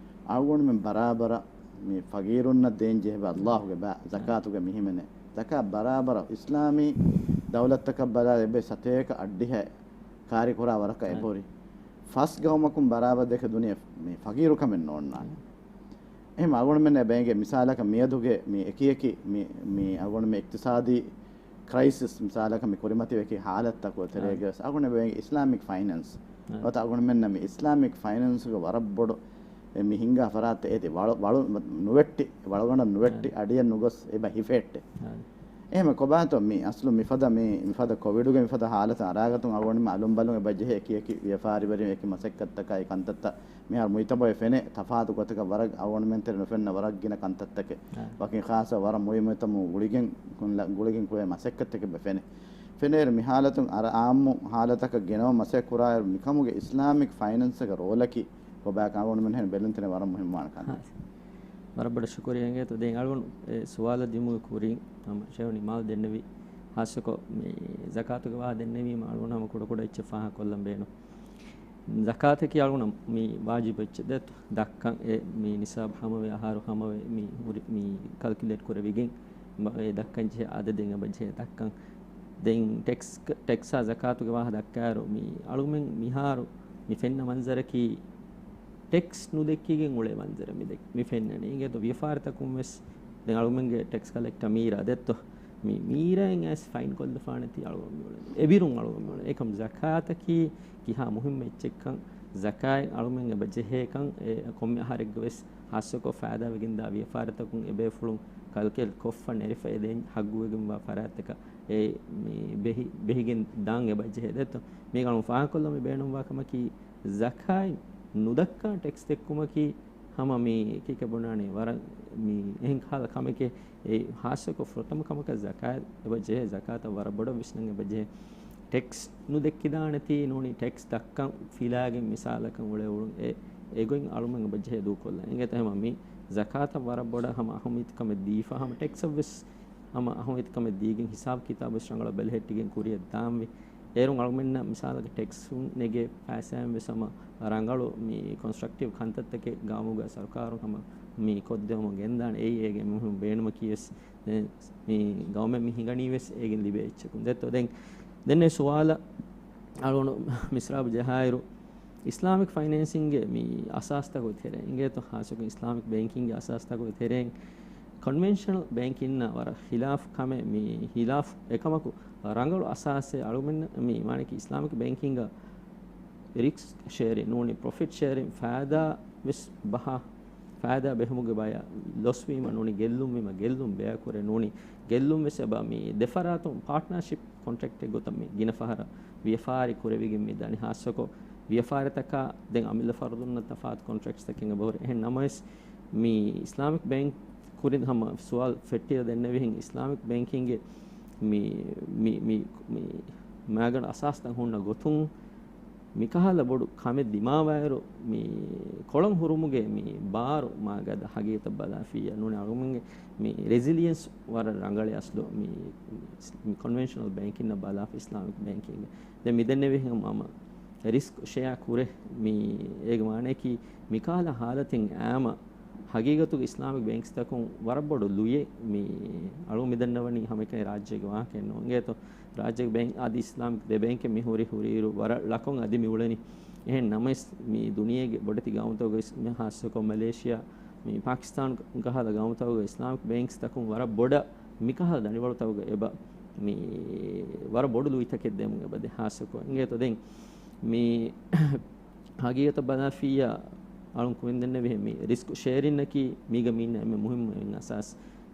އަޅުގަނޑުމެން ބަރާބަރަށް މި ފަގީރުންނަށް ދޭން ޖެހެބަ އައްލާހުގެ ބަ-، ޒަކާތުގެ މި ހިމެނޭ. ޒަކާތް ބަރާބަރަށް އިސްލާމީ ދައުލަތްތަކަށް ބަލާ އެބަ ސަތޭކަ އައްޑިހަ ކާރި ކުރާ ވަރަކަށް އެބަހުރި. ފަސް ގައުމަކުން ބަރާބަރަށް ދެކެ ދުނިޔެ މި ފަގީރުކަމެއް ނޯންނާނެ. އެހެން އަޅުގަނޑުމެންނަށް ބޭނގެ މިސާލަކަށް މިއަދުގެ މި އެކިއެކި މި، މި އަޅުގަނޑުމެން އިޤްތިޞާދީ ކްރައިސިސް މިސާލަކަށް މި ކުރިމަތިވެކި ހާލަތްތަކުގެ ތެރޭގަ ވެސް އަޅުގަނޑުމެން ބޭނގެ އިސްލާމިކް ފައިނޭންސް. ނުވަތަ އަޅުގަނޑުމެންނަށް މި އިސްލާމިކް ފައިނޭންސްގެ ވަރަށް ބޮޑު އެ މި ހިންގާ ފަރާތްތައް އޭތި ވަޅު-، ވަޅު-، ނުވެއްޓި، ވަޅުގަނޑަށް ނުވެއްޓި އަޑިއެއް ނުގޮސް އެބަ ހިފެއްޓެ. އެހެން ކޮބާތޯ މި އަސްލު މިފަދަ މި، މިފަދަ ކޮވިޑުގެ މިފަދަ ހާލަތަށް އަރާގަތުން އަޅުގަނޑުމެން އަލުން ބަލުން އެބަ ޖެހޭ އެކި އެކި ވިޔަފާރިވެރިން އެކި މަސައްކަތްތަކާއި ކަންތައްތައް މިހާރު މުޖްތަމައު ފެނޭ ތަފާތު ގޮތަކަށް ވަރަށް އަޅުގަނޑުމެން ތެރެ ނުފެންނަ ވަރަށް ގިނަ ކަންތައްތަކެއް. ވަކިން ޚާއްޞަ ވަރަށް މުހިއްމު ތަމު ގުޅިގެން، ގުޅިގެން ކުރޭ މަސައްކަތްތަކެއް އެބަ ފެނޭ. ފެނޭއިރު މި ހާލަތުން އަރަ އާއްމު ހާލަތަކަށް ގެނައުމަށް މަސައްކަތް ކުރާއިރު މިކަމުގެ އިސްލާމިކް ފައިނޭންސްގެ ރޯލަކީ ކޮބާކަން އަޅުގަނޑުމެން ހެން ބެލުންތެރެ ވަރަށް މުހިއްމުވާނެ ކަންތައް. ވަރަށް ބޮޑަށް ޝުކުރިއްޔާ އިނގޭތޯ. ދެން އަޅުގަނޑު އެ ސުވާލަށް ދިއުމުގެ ކުރިން ހަމަ ޝޭހު ނިމާލް ދެންނެވި، ޚާއްޞަކޮށް މި ޒަކާތުގެ ވާހަކަ ދެންނެވީމަ އަޅުގަނޑު ހަމަ ކުޑަކުޑަ އެއްޗެއް ފާހަގަކޮށްލަން ބޭނުން. ޒަކާތަކީ އަޅުގަނޑަށް މި ވާޖިބު އެއްޗެއް ދެއްތޯ. ދައްކަން އެ މި ނިޞާބު ހަމަވެ އަހަރު ހަމަވެ މި ހުރި މި ކަލްކިއުލޭޓް ކުރެވިގެން އެ ދައްކަން ޖެހޭ އަދަދެއް އެބަ ޖެހޭ ދައްކަން. ދެން ޓެކްސް، ޓެކްސާ ޒަކާތުގެ ވާހަކަ ދައްކާއިރު މި އަޅުގަނޑުމެން މިހާރު މި ފެންނަ މަންޒަރަކީ ޓެކްސް ނުދެއްކިގެން އުޅޭ މަންޒަރެއް މި ދެ-، މި ފެންނަނީ. އިނގޭތޯ ވިޔަފާރިތަކުން ވެސް ދެން އަޅުގަނޑުމެންގެ ޓެކްސް ކަލެކްޓަރ މީރާ ދެއްތޯ. މި މީރާއިން އައިސް ފައިން ކޮށްލަފާނެތީ އަޅުގަނޑު މިއުޅެނީ. އެބިރުން އަޅުގަނޑު މިއުޅެނީ. އެކަމް ޒަކާތަކީ ކިހާ މުހިއްމު އެއްޗެއްކަން، ޒަކާތް އަޅުގަނޑުމެން އެބަ ޖެހޭކަން، އެ ކޮންމެ އަހަރެއްގަ ވެސް ޚާއްޞަކޮށް ފައިދާވެގެންދާ ވިޔަފާރިތަކުން އެބޭފުޅުން ކަލްކެލް ކޮށްފަ ނެރެފަ އެދޭން ހައްގުވެގެންވާ ފަރާތްތަކަށް އެ މި ބެހި-، ބެހިގެން ދާން އެބަ ޖެހޭ ދެއްތޯ. މީގަ އަޅުގަނޑު ފާހަގަކޮށްލަން މި ބޭނުންވާ ކަމަކީ، ޒަކާތް ނުދައްކާ ޓެކްސް ދެއްކުމަކީ ހަމަ މި ކީކޭ ބުނާނީ ވަރަށް މި އެހެން ކަހަލަ ކަމެކޭ. އެ ޚާއްޞަކޮށް ފުރަތަމަ ކަމަކަށް ޒަކާތް އެބަ ޖެހޭ، ޒަކާތަށް ވަރަށް ބޮޑަށް ވިސްނަން އެބަ ޖެހޭ. ޓެކްސް ނުދެއްކިދާނެތީ ނޫނީ ޓެކްސް ދައްކަން ފިލާގެން މިސާލަކަށް އުޅޭ އުޅުން އެ، އެގޮތް އަޅުމެން އެބަ ޖެހޭ ދޫކޮށްލަން. އިނގޭތަ ހަމަ މި ޒަކާތަށް ވަރަށް ބޮޑަށް ހަމަ އަހަމިއްޔަތުކަމެއް ދީފަ ހަމަ ޓެކްސަށް ވެސް ހަމަ އަހަމިއްޔަތުކަމެއް ދީގެން ހިސާބު ކިތާބު ވެސް ރަނގަޅަށް ބެލެހެއްޓިގެން ކުރިއަށް ދާންވީ. އޭރުން އަޅުމެންނަށް މިސާލަކަށް ޓެކްސުން ނެގޭ ފައިސާއިން ވެސް ހަމަ ރަނގަޅު މި ކޮންސްޓްރަކްޓިވް ކަންތައްތަކެއް ގައުމުގަ ސަރުކާރުން ހަމަ މި ކޮށްދެވުމަށް ގެންދާނެ. އެއީ އޭގެ މުހިން ބޭނުމަކީ ވެސް ދެން މި ގައުމެއް މި ހިނގަނީ ވެސް އޭގެން ލިބޭ އެއްޗަކުން. ދެއްތޯ ދެން، ދެން އެ ސުވާލަށް އަޅުގަނޑު މިސްރާބު ޖަހާއިރު، އިސްލާމިކް ފައިނޭންސިންގެ މި އަސާސްތަކުގެ ތެރެއިން އިނގޭތޯ، ޚާއްޞަކޮށް އިސްލާމިކް ބޭންކިންގގެ އަސާސްތަކުގެ ތެރެއިން ކޮންވެންޝަނަލް ބޭންކިންނާ ވަރަށް ޚިލާފް ކަމެއް މި ޚިލާފް އެކަމަކު ރަނގަޅު އަސާސެއް އަޅުގަނޑު މި މާނަކީ އިސްލާމިކް ބޭންކިންގ ރިސްކް ޝެއަރިން ނޫނީ ޕްރޮފިޓް ޝެއަރިން ފައިދާ ވެސް ބަހާ، ފައިދާ ބެހުމުގެ ބަޔަށް ލޮސް ވީމަ ނޫނީ ގެއްލުން ވީމަ ގެއްލުން ބެއަކުރެ ނޫނީ ގެއްލުން ވެސް އެބަ މި ދެފަރާތުން ޕާޓްނާޝިޕް ކޮންޓްރެކްޓެއް ގޮތަށް މި ގިނަ ފަހަރަށް ވިޔަފާރި ކުރެވިގެން މި ދަނީ. ޚާއްޞަކޮށް ވިޔަފާރިތަކާ ދެން އަމިއްލަ ފަރުދުންނަށް ތަފާތު ކޮންޓްރެކްޓްސްތަކެއް އެބަހުރި. އެހެން ނަމަވެސް މި އިސްލާމިކް ބޭންކް ކުރިން ހަމަ ސުވާލު ފެއްޓިއްޔާ ދެންނެވިހެން އިސްލާމިކް ބޭންކިންގެ މި، މި، މި، މި މައިގަނޑު އަސާސްތައް ހުންނަ ގޮތުން މިކަހަލަ ބޮޑު ކަމެއް ދިމާވާއިރު، މި ކޮޅަން ހުރުމުގެ މި ބާރު މާގަދަ ހަގީގަތަށް ބަލާފިއްޔާ ނޫނީ އަޅުގަނޑުމެންގެ މި ރެޒިލިއަންސް ވަރަށް ރަނގަޅޭ އަސްލު މި، މި ކޮންވެންޝަނަލް ބޭންކިންނަށް ބަލާފަ އިސްލާމިކް ބޭންކިންގެ. ދެން މި ދެންނެވިހެން ހަމަ ރިސްކް ޝެއާ ކުރޭ މި އޭގެ މާނައަކީ މިކަހަލަ ހާލަތެއް އާމަ ހަގީގަތުގެ އިސްލާމިކް ބޭންކްސްތަކުން ވަރަށް ބޮޑު ލުޔެއް މި އަޅުގަނޑު މި ދަންނަވަނީ ހަމައެކަނި ރާއްޖޭގެ ވާހަކައެއް ނޫން. އިނގޭތޯ ރާއްޖޭގެ ބޭންކް އަދި އިސްލާމިކް ދެ ބޭންކެއް މި ހުރި ހުރިއިރު ވަރަށް ލަކުން އަދި މި އުޅެނީ. އެހެން ނަމަވެސް މި ދުނިޔޭގެ ބޮޑެތި ގައުމުތަކުގައި ވެސް މި ޚާއްޞަކޮށް މަލޭޝިޔާ މި ޕާކިސްތާން ކަހަލަ ގައުމުތަކުގައި އިސްލާމިކް ބޭންކްސްތަކުން ވަރަށް ބޮޑަށް މިކަހަލަ ދަނޑިވަޅުތަކުގަ އެބަ މި ވަރަށް ބޮޑު ލުއިތަކެއް ދެމުން އެބަ ދޭ ޚާއްޞަކޮށް. އިނގޭތޯ ދެން މި ހަގީގަތަށް ބަލާފިއްޔާ އަޅުން ކުރިން ދެންނެވިހެން މި ރިސްކް ޝެއަރިންއަކީ މީގަ މީންނަ އެންމެ މުހިއްމު އެއް އަސާސް.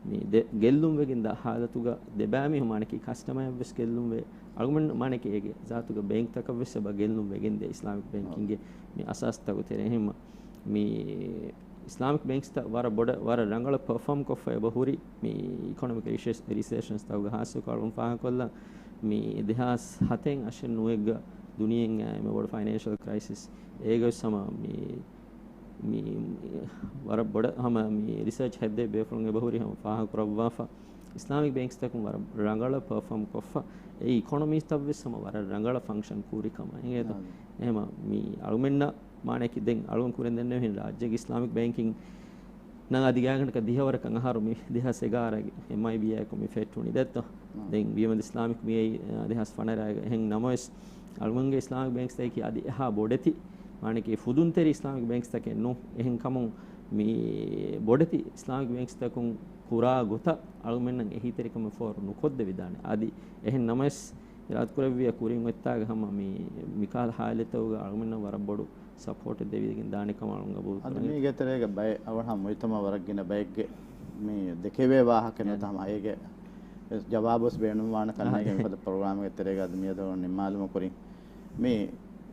މި ދެ ގެއްލުން ވެގެން ދާ ހާލަތުގަ ދެބައިމީހުން މާނަކީ ކަސްޓަމަރަށް ވެސް ގެއްލުން ވޭ. އަޅުގަނޑު މާނަކީ އޭގެ ޒާތުގަ ބޭންކްތަކަށް ވެސް އެބަ ގެއްލުން ވެގެން ދޭ އިސްލާމިކް ބޭންކިންގެ މި އަސާސްތަކުގެ ތެރެއިން. މި އިސްލާމިކް ބޭންކްސްތައް ވަރަށް ބޮޑަށް، ވަރަށް ރަނގަޅަށް ޕަރފޯމް ކޮށްފަ އެބަ ހުރި މި އިކޮނޮމިކް ރިސެ-، ރިސެޝަންސްތަކުގަ ޚާއްޞަކޮށް އަޅުން ފާހަގަކޮށްލަން މި ދެހާސް ހަތެއް އަށެއް ނުވެއްގަ ދުނިޔެއިން އެންމެ ބޮޑު ފައިނޭންޝަލް ކްރައިސިސް. އޭގަވެސް ހަމަ މި، މި ވަރަށް ބޮޑަށް ހަމަ މި ރިސާޗް ހެއްދޭ ބޭފުޅުން އެބަހުރި ހަމަ ފާހަގަކުރައްވާފަ. އިސްލާމިކް ބޭންކްސްތަކުން ވަރަށް ރަނގަޅަށް ޕަރފޯމް ކޮށްފަ. އެ އިކޮނޮމީތައްވެސް ހަމަ ވަރަށް ރަނގަޅަށް ފަންކްޝަން ކުރި ކަމަށް. އިނގޭތަ؟ އާ. އެހެމަ މި އަޅުމެންނަށް މާނައަކީ ދެން އަޅުން ކުރިން ދެންނެވިހެން ރާއްޖޭގެ އިސްލާމިކް ބޭންކިން ނަން އަދި ގާތްގަނޑަކަށް ދިހަވަރަކަށް އަހަރު މި ދެހާސް އެގާރަ އެމްއައިބީއާއެކު މި ފެއްޓުނީ ދެއްތޯ. ދެން ވިޔަމަދި އިސްލާމިކް މިއީ ދެހާސް ފަނަރަ އެހެން ނަމަވެސް، އަޅުގަނޑުގެ އިސްލާމިކް ބޭންކްސްތަކަކީ އަދި އެހާ ބޮޑެތި، މާނައަކީ ފުދުންތެރި އިސްލާމިކް ބޭންކްސްތަކެއް ނޫން. އެހެންކަމުން މި ބޮޑެތި އިސްލާމިކް ބޭންކްސްތަކުން ކުރާ ގޮތަށް އަޅުގަނޑުމެންނަށް އެހީތެރިކަމެއް ފޯރު ނުކޮށްދެވިދާނެ. އަދި އެހެން ނަމަވެސް، އިރާދަކުރެއްވިއްޔާ ކުރިން އޮތްތާގަ ހަމަ މި، މިކަހަލަ ހާލަތްތަކުގަ އަޅުގަނޑުމެންނަށް ވަރަށް ބޮޑު ސަޕޯޓެއް ދެވިގެން ދާނެ ކަމަށް އަޅުގަނޑު ގަބޫލު އަދި ކުރަން. މީގެ ތެރޭގަ ބައެއް އަވަހަ މުޖްތަމައަށް ވަރަށް ގިނަ ބައެއްގެ މި ދެކެވޭ ވާހަކަ ނުވަތަ ހަމަ އޭގެ ޖަވާބުވެސް ބޭނުންވާނެ ކަންނޭނގެ މިފަދަ ޕްރޮގްރާމްގެ ތެރޭގަ އަދި މިއަދު ނިންމާލުމަށް ކުރިން. މި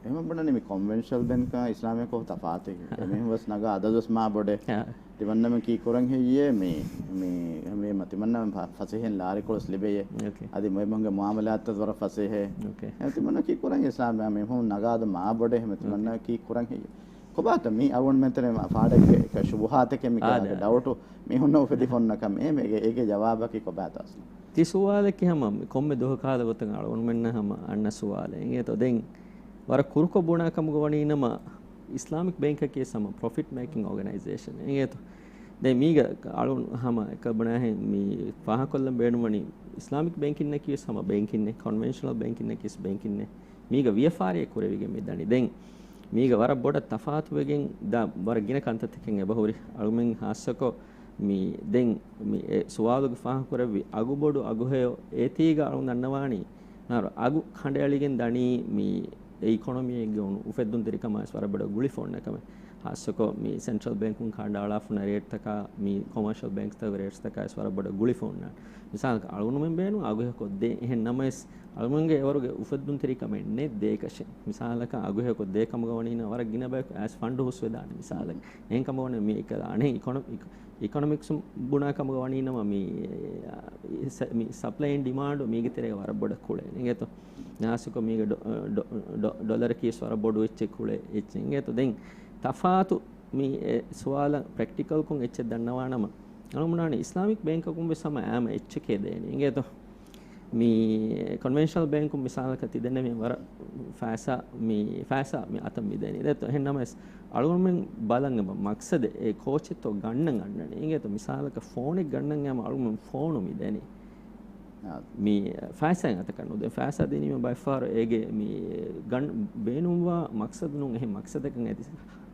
އެހެން ބުނަނީ މި ކޮންވެންޝަނަލް ބޭންކާ އިސްލާމީ ކޮށް ތަފާތެއް. އެމީހުން ވެސް ނަގާ އަދަދުވެސް މާ ބޮޑޭ. ތިމަންނަމެން ކީ ކުރަން ހެއްޔޭ މި، މި، މި ތިމަންނަމެން ފަ-، ފަސޭހައިން ލާރިކޮޅުސް ލިބެޔޭ. އަދި މޮޔަމުންގެ މުއާމަލާތްތައް ވަރަށް ފަސޭހައޭ. އެ ތިމަންނަ ކީ ކުރަން އިސްލާމް މި ހުން ނަގާދު މާ ބޮޑޭ ހެމެ ތިމަންނަ ކީ ކުރަން ހެއްޔޭ. ކޮބާތަ މި އަވަންމެންތެރެ ފާޑެއްގެ އެކަ ޝުބުހާތެކެ މި ކާގެ ޑައުޓު މި ހުންނަ އުފެދި ފޮންނަ ކަމެއް އޭގެ، އޭގެ ޖަވާބަކީ ކޮބާތަ އަސްލު؟ ތި ސުވާލަކީ ހަމަ ކޮންމެ ދުވަހަކާލަ ގޮތަށް އަޅުގަނޑުމެންނަށް ހަމަ އަންނަ ސުވާލެއް އިނގޭތޯ. ދެން ވަރަށް ކުރުކޮށް ބުނާ ކަމުގަ ވަނީ ނަމަ، އިސްލާމިކް ބޭންކަކީ ހަމަ ޕްރޮފިޓް މޭކިން އޯގަނައިޒޭޝަން އިނގޭތޯ. ދެން މީގަ އަޅު ހަމަ އެކަ ބުނާހެން މި ފާހަކޮށްލަން ބޭނުންވަނީ އިސްލާމިކް ބޭންކިންނަކީ ހަމަ ބޭންކިންނޭ، ކޮންވެންޝަނަލް ބޭންކިންނަކީ ބޭންކިންނޭ. މީގަ ވިޔަފާރިއެއް ކުރެވިގެން މި ދަނީ. ދެން މީގަ ވަރަށް ބޮޑަށް ތަފާތުވެގެން ދާ ވަރަށް ގިނަ ކަންތައްތަކެއް އެބަހުރި. އަޅުމެން ހާއްސަކޮށް މި ދެން މި އެ ސުވާލުގެ ފާހަގަކުރެއްވި އަގުބޮޑު އަގުހެޔޮ އޭތީގަ އަޅުން ދަންނަވާނީ މިހާރު އަގު ކަނޑައެޅިގެން ދަނީ މި އެ އިކޮނޮމީއެއްގެ އުނު އުފެއްދުންތެރިކަމާ ވެސް ވަރަށް ބޮޑަށް ގުޅިފަ އޮންނަ ކަމެއް. ހާއްސަކޮށް މި ސެންޓްރަލް ބޭންކުން ކަނޑައަޅާފަ އޮންނަ ރޭޓްތަކާ މި ކޮމާޝަލް ބޭންކްތަކުގެ ރޭޓްސްތަކާ ވެސް ވަރަށް ބޮޑަށް ގުޅިފަ އޮންނާނެ. މިސާލަކަށް އަޅުގަނޑުމެން ބޭނުން އަގުހެޔޮކޮށް ދޭ. އެހެން ނަމަވެސް އަޅުގަނޑުގެ އެވަރުގެ އުފެއްދުންތެރިކަމެއް ނެތް ދޭކަށެއް. މިސާލަކަށް އަގުހެޔޮކޮށް ދޭ ކަމުގަ ވަނީ ނަ ވަރަށް ގިނަ ބަޔަކު އައިސް ފަންޑު ހުސްވެދާނެ މިސާލަކަށް. އެހެން ކަމުގަ ވަނީ މި އެކަލަ އަނެއް އިކޮނޮ-، އިކޮ-، އިކޮނޮމިކްސް ބުނާ ކަމުގަ ވަނީ ނަމަ މި، އެ، ސަ-، މި ސަޕްލައި އެންޑް ޑިމާންޑު މީގެ ތެރޭގަ ވަރަށް ބޮޑަށް ކުޅޭ އިނގޭތޯ. ހާއްސަކޮށް މީގެ ޑޮ-، ޑޮ-، ޑޮ-، ޑޮލަރަކީ ވަރަށް ބޮޑު އެއްޗެއް ކުޅޭ އެއްޗެއް އިނގޭތޯ. ދެން ތަފާތު މި އެ ސުވާލަށް ޕްރެކްޓިކަލްކޮށް އެއްޗެއް ދަންނަވާނަމަ، އަޅުގަނޑު ބުނާނީ އިސްލާމިކް ބޭންކަކުން ވެސް ހަމަ އާމަ އެއްޗެކޭ ދޭނީ އިނގޭތޯ. މި ކޮންވެންޝަނަލް ބޭންކުން މިސާލަކަށް ތި ދެންނެވި ވަރަށް ފައިސާ މި ފައިސާ މި އަތަށް މި ދޭނީ. ދެއްތޯ؟ އެހެން ނަމަވެސް އަޅުގަނޑުމެން ބަލަން އެބަ މަޤްޞަދެއް އެ ކޯޗެއްތޯ ގަންނަން އަންނަނީ. އިނގޭތޯ؟ މިސާލަކަށް ފޯނެއް ގަންނަން އައިމަ އަޅުގަނޑުމެން ފޯނު މި ދޭނީ. އާ. މި ފައިސާއިން އަތަކަށް ނުދޭ. ފައިސާ ދިނީމަ ބައެއްފަހަރު އޭގެ މި ގަން-، ބޭނުންވާ މަޤްޞަދު ނޫން އެހެން މަޤްޞަދަކަށް އަދި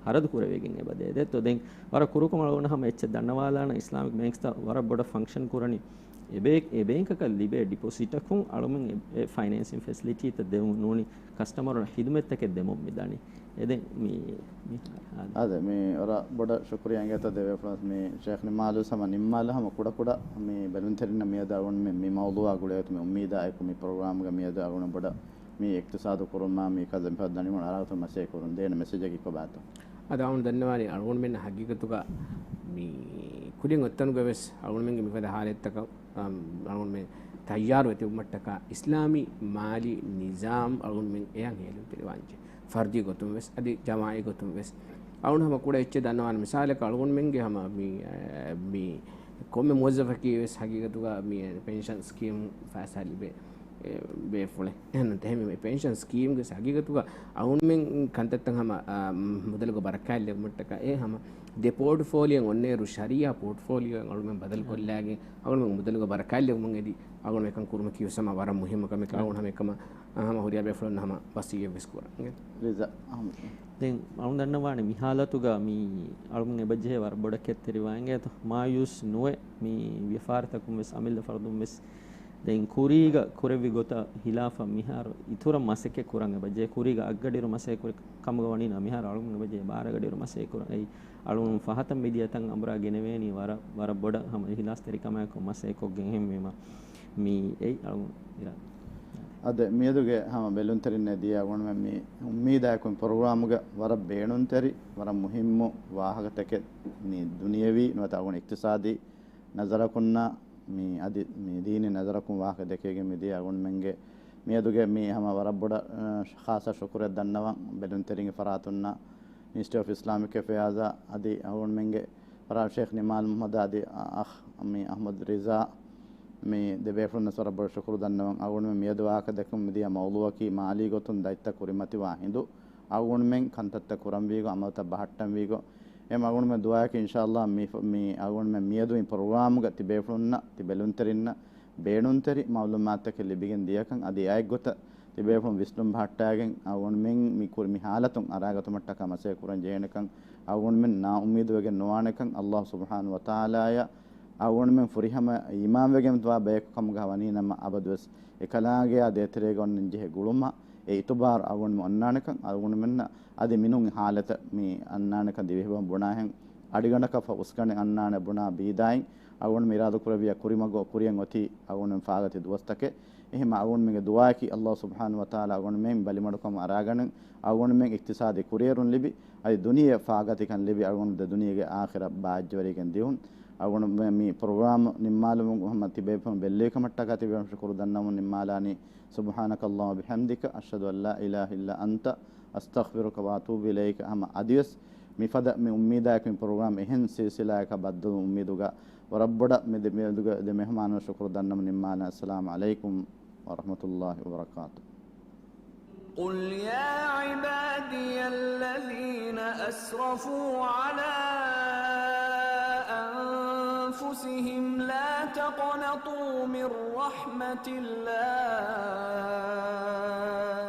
ހަރަދު ކުރެވިގެން އެބަ ދޭ. ދެއްތޯ؟ ދެން ވަރަށް ކުރުކޮށް އަޅުގަނޑު ހަމަ އެއްޗެއް ދަންނަވާލާނަން އިސްލާމިކް ބޭންކްސްތައް ވަރަށް ބޮޑަށް ފަންކްޝަން ކުރަނީ. އެ ބޭ-، އެ ބޭންކަކަށް ލިބޭ ޑިޕޮޒިޓަކުން އަޅުމެން އެ، އެ ފައިނޭންސިން ފެސިލިޓީތައް ދެމުން ނޫނީ ކަސްޓަމަރުން ހިދުމަތްތަކެއް ދެމުން މިދަނީ. އެ ދެން މި، މި، އާ. އާދެ، މި ވަރަށް ބޮޑަށް ޝުކުރިއްޔާ އިނގޭތޯ ދެބޭފުޅުން މި ޝޭޚް ނިމާލު ހަމަ ނިންމާލު ހަމަ ކުޑަކުޑަ މި ބެލުންތެރިންނަށް މިއަދު އަޅުގަނޑު މި، މި މައުޟޫޢާ ގުޅޭ މި އުއްމީދާ އެކު މި ޕްރޮގްރާމްގަ މިއަދު އަޅުގަނޑު ބޮޑަށް މި އިޤްތިޞާދު ކުރުމާ މި ކަލޭ މިފަދަ ދަނޑިވަޅު އަރާގަތުން މަސައްކަތް ކުރުން ދޭނެ މެސެޖަކީ ކޮބާތޯ؟ އަދި އަޅުގަނޑު ދަންނަވާނީ އަޅުގަނޑުމެން ހަގީގަތުގަ މި ކުރިން އޮތްތަނުގަ ވެސް އަޅުގަނޑުމެންގެ މިފަދަ ހާލަތްތަކަށް، އަމް، އަޅުގަނޑުމެން ތައްޔާރު ވެތިވުމަށްޓަކާ އިސްލާމީ މާލީ ނިޒާމް އަޅުގަނޑުމެން އެޔަށް ހޭލުންތެރިވާންޖެ. ފަރްދީ ގޮތުން ވެސް އަދި ޖަމާޢީ ގޮތުން ވެސް. އަޅުގަނޑު ހަމަ ކުޑަ އެއްޗެއް ދަންނަވާނެ. މިސާލަކަށް އަޅުގަނޑުމެންގެ ހަމަ މި، އަ، މި ކޮންމެ މުވައްޒަފަކީ ވެސް ހަގީގަތުގަ މި ޕެންޝަން ސްކީމް ފައިސާ ލިބޭ. އެ، ބޭފުޅެއް. އެހެން ނަމަ މި ޕެންޝަން ސްކީމްގެ ހަގީގަތުގަ އަޅުގަނޑުމެން ކަންތައްތައް ހަމަ، އާ، މުދަލުގަ ބަރަކާތް ލެއްވުމަށްޓަކާ އެ ހަމަ ދެ ޕޯޓްފޯލިއޯއިން އޮންނައިރު ޝަރީޢާ ޕޯޓްފޯލިއޯއިން އަޅުގަނޑުމެން ބަދަލު ކޮށްލާގެން އަޅުގަނޑުމެން މުދަލުގަ ބަރަކާތް ލެއްވުމަށް އެދި އަޅުގަނޑު އެކަން ކުރުމަކީ ވެސް ހަމަ ވަރަށް މުހިއްމު ކަމެއް. އަޅުގަނޑު ހަމަ އެކަމަ، އާ، ހަމަ ހުރިހާ ބޭފުޅުން ހަމަ ވަސިއްޔަތް ވެސް ކުރަން. ރިޒާ އަހްމަދު. ދެން އަޅުގަނޑު ދަންނަވާނެ މި ހާލަތުގަ މި އަޅުގަނޑު އެބަޖެހޭ ވަރަށް ބޮޑަށް ކެތްތެރިވާ އިނގޭތޯ. މާޔޫސް ނުވެ މި ވިޔަފާރިތަކުން ވެސް އަމިއްލަ ފަރުދުން ވެސް ދެން ކުރީގަ ކުރެއްވި ގޮތަށް ހިލާފަށް މިހާރު އިތުރަށް މަސައްކަތް ކުރަން އެބަޖެހޭ. ކުރީގަ އަށްގަޑިއިރު މަސައްކަތް ކުރި ކަމުގަ ވަނީ ނަމަ މިހާރު އަޅުގަނޑު އެބަޖެހޭ ބާރަ ގަޑިއިރު މަސައްކަތް ކުރަން. އެއީ އަޅުގަނޑު ފަހަތަށް މިދިޔަ ތަން އަނބުރާ ގެނެވޭނީ ވަރަށް، ވަރަށް ބޮޑަށް ހަމަ އިހްލާސްތެރިކަމާއެކު މަސައްކަތް ކޮށްގެން އެހެންވީމަ މި އެއީ އަޅުގަނޑު އިރާދަ. އަދި މިއަދުގެ ހަމަ ބެލުންތެރިންނަށް ދިޔަ އަޅުގަނޑުމެން މި އުއްމީދާއެކު މި ޕްރޮގްރާމުގަ ވަރަށް ބޭނުންތެރި، ވަރަށް މުހިއްމު ވާހަކަތަކެއް މި ދުނިޔަވީ ނުވަތަ އަޅުގަނޑު އިޤްތިޞާދީ ނަޒަރަކުންނާ މި އަދި މި ދީނީ ނަޒަރަކުން ވާހަކަ ދެކޭގެން މިދިޔަ އަޅުގަނޑުމެންގެ މިއަދުގެ މި ހަމަ ވަރަށް ބޮޑަށް، އަ، ޚާއްޞަ ޝުކުރެއް ދަންނަވަން ބެލުންތެރިންގެ ފަރާތުންނާ މިނިސްޓްރީ އޮފް އިސްލާމިކް އެފެއާޒާ އަދި އަޅުގަނޑުމެންގެ ފަރާތުން ޝޭޚް ނިމާލް މުޙައްމަދާ އަދި އަ-، އަޚް މި އަޙްމަދު ރިޒާ މި ދެބޭފުޅުންނަށް ވަރަށް ބޮޑަށް ޝުކުރު ދަންނަވަން. އަޅުގަނޑުމެން މިއަދު ވާހަކަ ދެއްކުން މިދިޔަ މައުޟޫޢަކީ މާލީ ގޮތުން ދަތިތައް ކުރިމަތިވާ ހިނދު، އަޅުގަނޑުމެން ކަންތައްތައް ކުރަންވީގޮ، އަމަލުތައް ބަހައްޓަންވީގޮ، އެ އަޅުގަނޑުމެން ދުޢާއަކީ އިންޝާﷲ މި، މި އަޅުގަނޑުމެން މިއަދު މި ޕްރޮގްރާމުގަ ތިބޭފުޅުންނަށް، ތި ބެލުންތެރިންނަށް ބޭނުންތެރި މަޢުލޫމާތުތަކެއް ލިބިގެން ދިޔަކަން، އަދި އެއާއެއްގޮތަށް ތިބޭފުޅުން ވިސްނުން ބަހައްޓާގެން އަޅުގަނޑުމެން މި ކުރި މި ޙާލަތުން އަރާގަތުމަށްޓަކާ މަސައްކަތް ކުރަން ޖެހޭނެކަން، އަޅުގަނޑުމެން ނާއުއްމީދުވެގެން ނުވާނެކަން، ﷲ ސުބްޙާނަހޫ ވަތަޢާލާއަށް އަޅުގަނޑުމެން ފުރިހަމަ އީމާންވެގެން ވާ ބަޔަކު ކަމުގަ ވަނީ ނަމަ، އަބަދުވެސް އެކަލާނގެއާ ދޭތެރޭގަ އޮންނަން ޖެހޭ ގުޅުމަށް އެ އިތުބާރު އަޅުގަނޑުމެން އޮންނާނެކަން، އަޅުގަނޑުމެންނަށް އަދި މިނޫން ހާލަތަށް މި އަންނާނެކަން ދިވެހިބަހުން ބުނާހެން، އަޑިގަނޑަކަށް ފަހު އުސްގަނޑެއް އަންނާނެ ބުނާ ބީދާއިން، އަޅުގަނޑުމެން އިރާދަކުރެއްވިޔާ ކުރިމަގު ކުރިޔަށް އޮތީ އަޅުގަނޑުމެން ފާގަތި ދުވަސްތަކެއް. އެހެން އަޅުގަނޑުމެންގެ ދުޢާއަކީ ﷲ ސުބްޙާނަހޫ ވަތަޢާލާ އަޅުގަނޑުމެން ބަލިމަޑުކަމުން އަރާގަނެން، އަޅުގަނޑުމެން އިޤްތިޞާދީ ކުރިއެރުން ލިބި، އަދި ދުނިޔެ ފާގަތިކަން ލިބި، އަޅުގަނޑު ދެ ދުނިޔޭގެ އާޚިރަތް ބާއްޖަވެރިގެން ދިއުން. އަޅުގަނޑުމެން މި ޕްރޮގްރާމް ނިންމާލުމުން ހަމަ ތިބޭފުޅުން ބެއްލެވި ކަމަށްޓަކާ ތިބޭފުޅުން ޝުކުރު ދަންނަވަމުން ނިންމާލާނީ. سبحانك اللهم وبحمدك، أشهد أن لا إله إلا أنت، أستغفرك وأتوب إليك. ހަމަ އަދިވެސް މިފަދަ މި އުއްމީދާއެކު މި ޕްރޮގްރާމް އެހެން ސިލްސިލާއަކަށް ބައްދަލުވުމުން އުއްމީދުގަ ވަރަށް ބޮޑަށް މި ދެ، މި ދެ މެހުމާނުން ޝުކުރު ދަންނަމުން ނިންމާލަން. السلام عليكم ورحمة الله وبركاته. قل يا عبادي الذين أسرفوا على أنفسهم لا تقنطوا من رحمة الله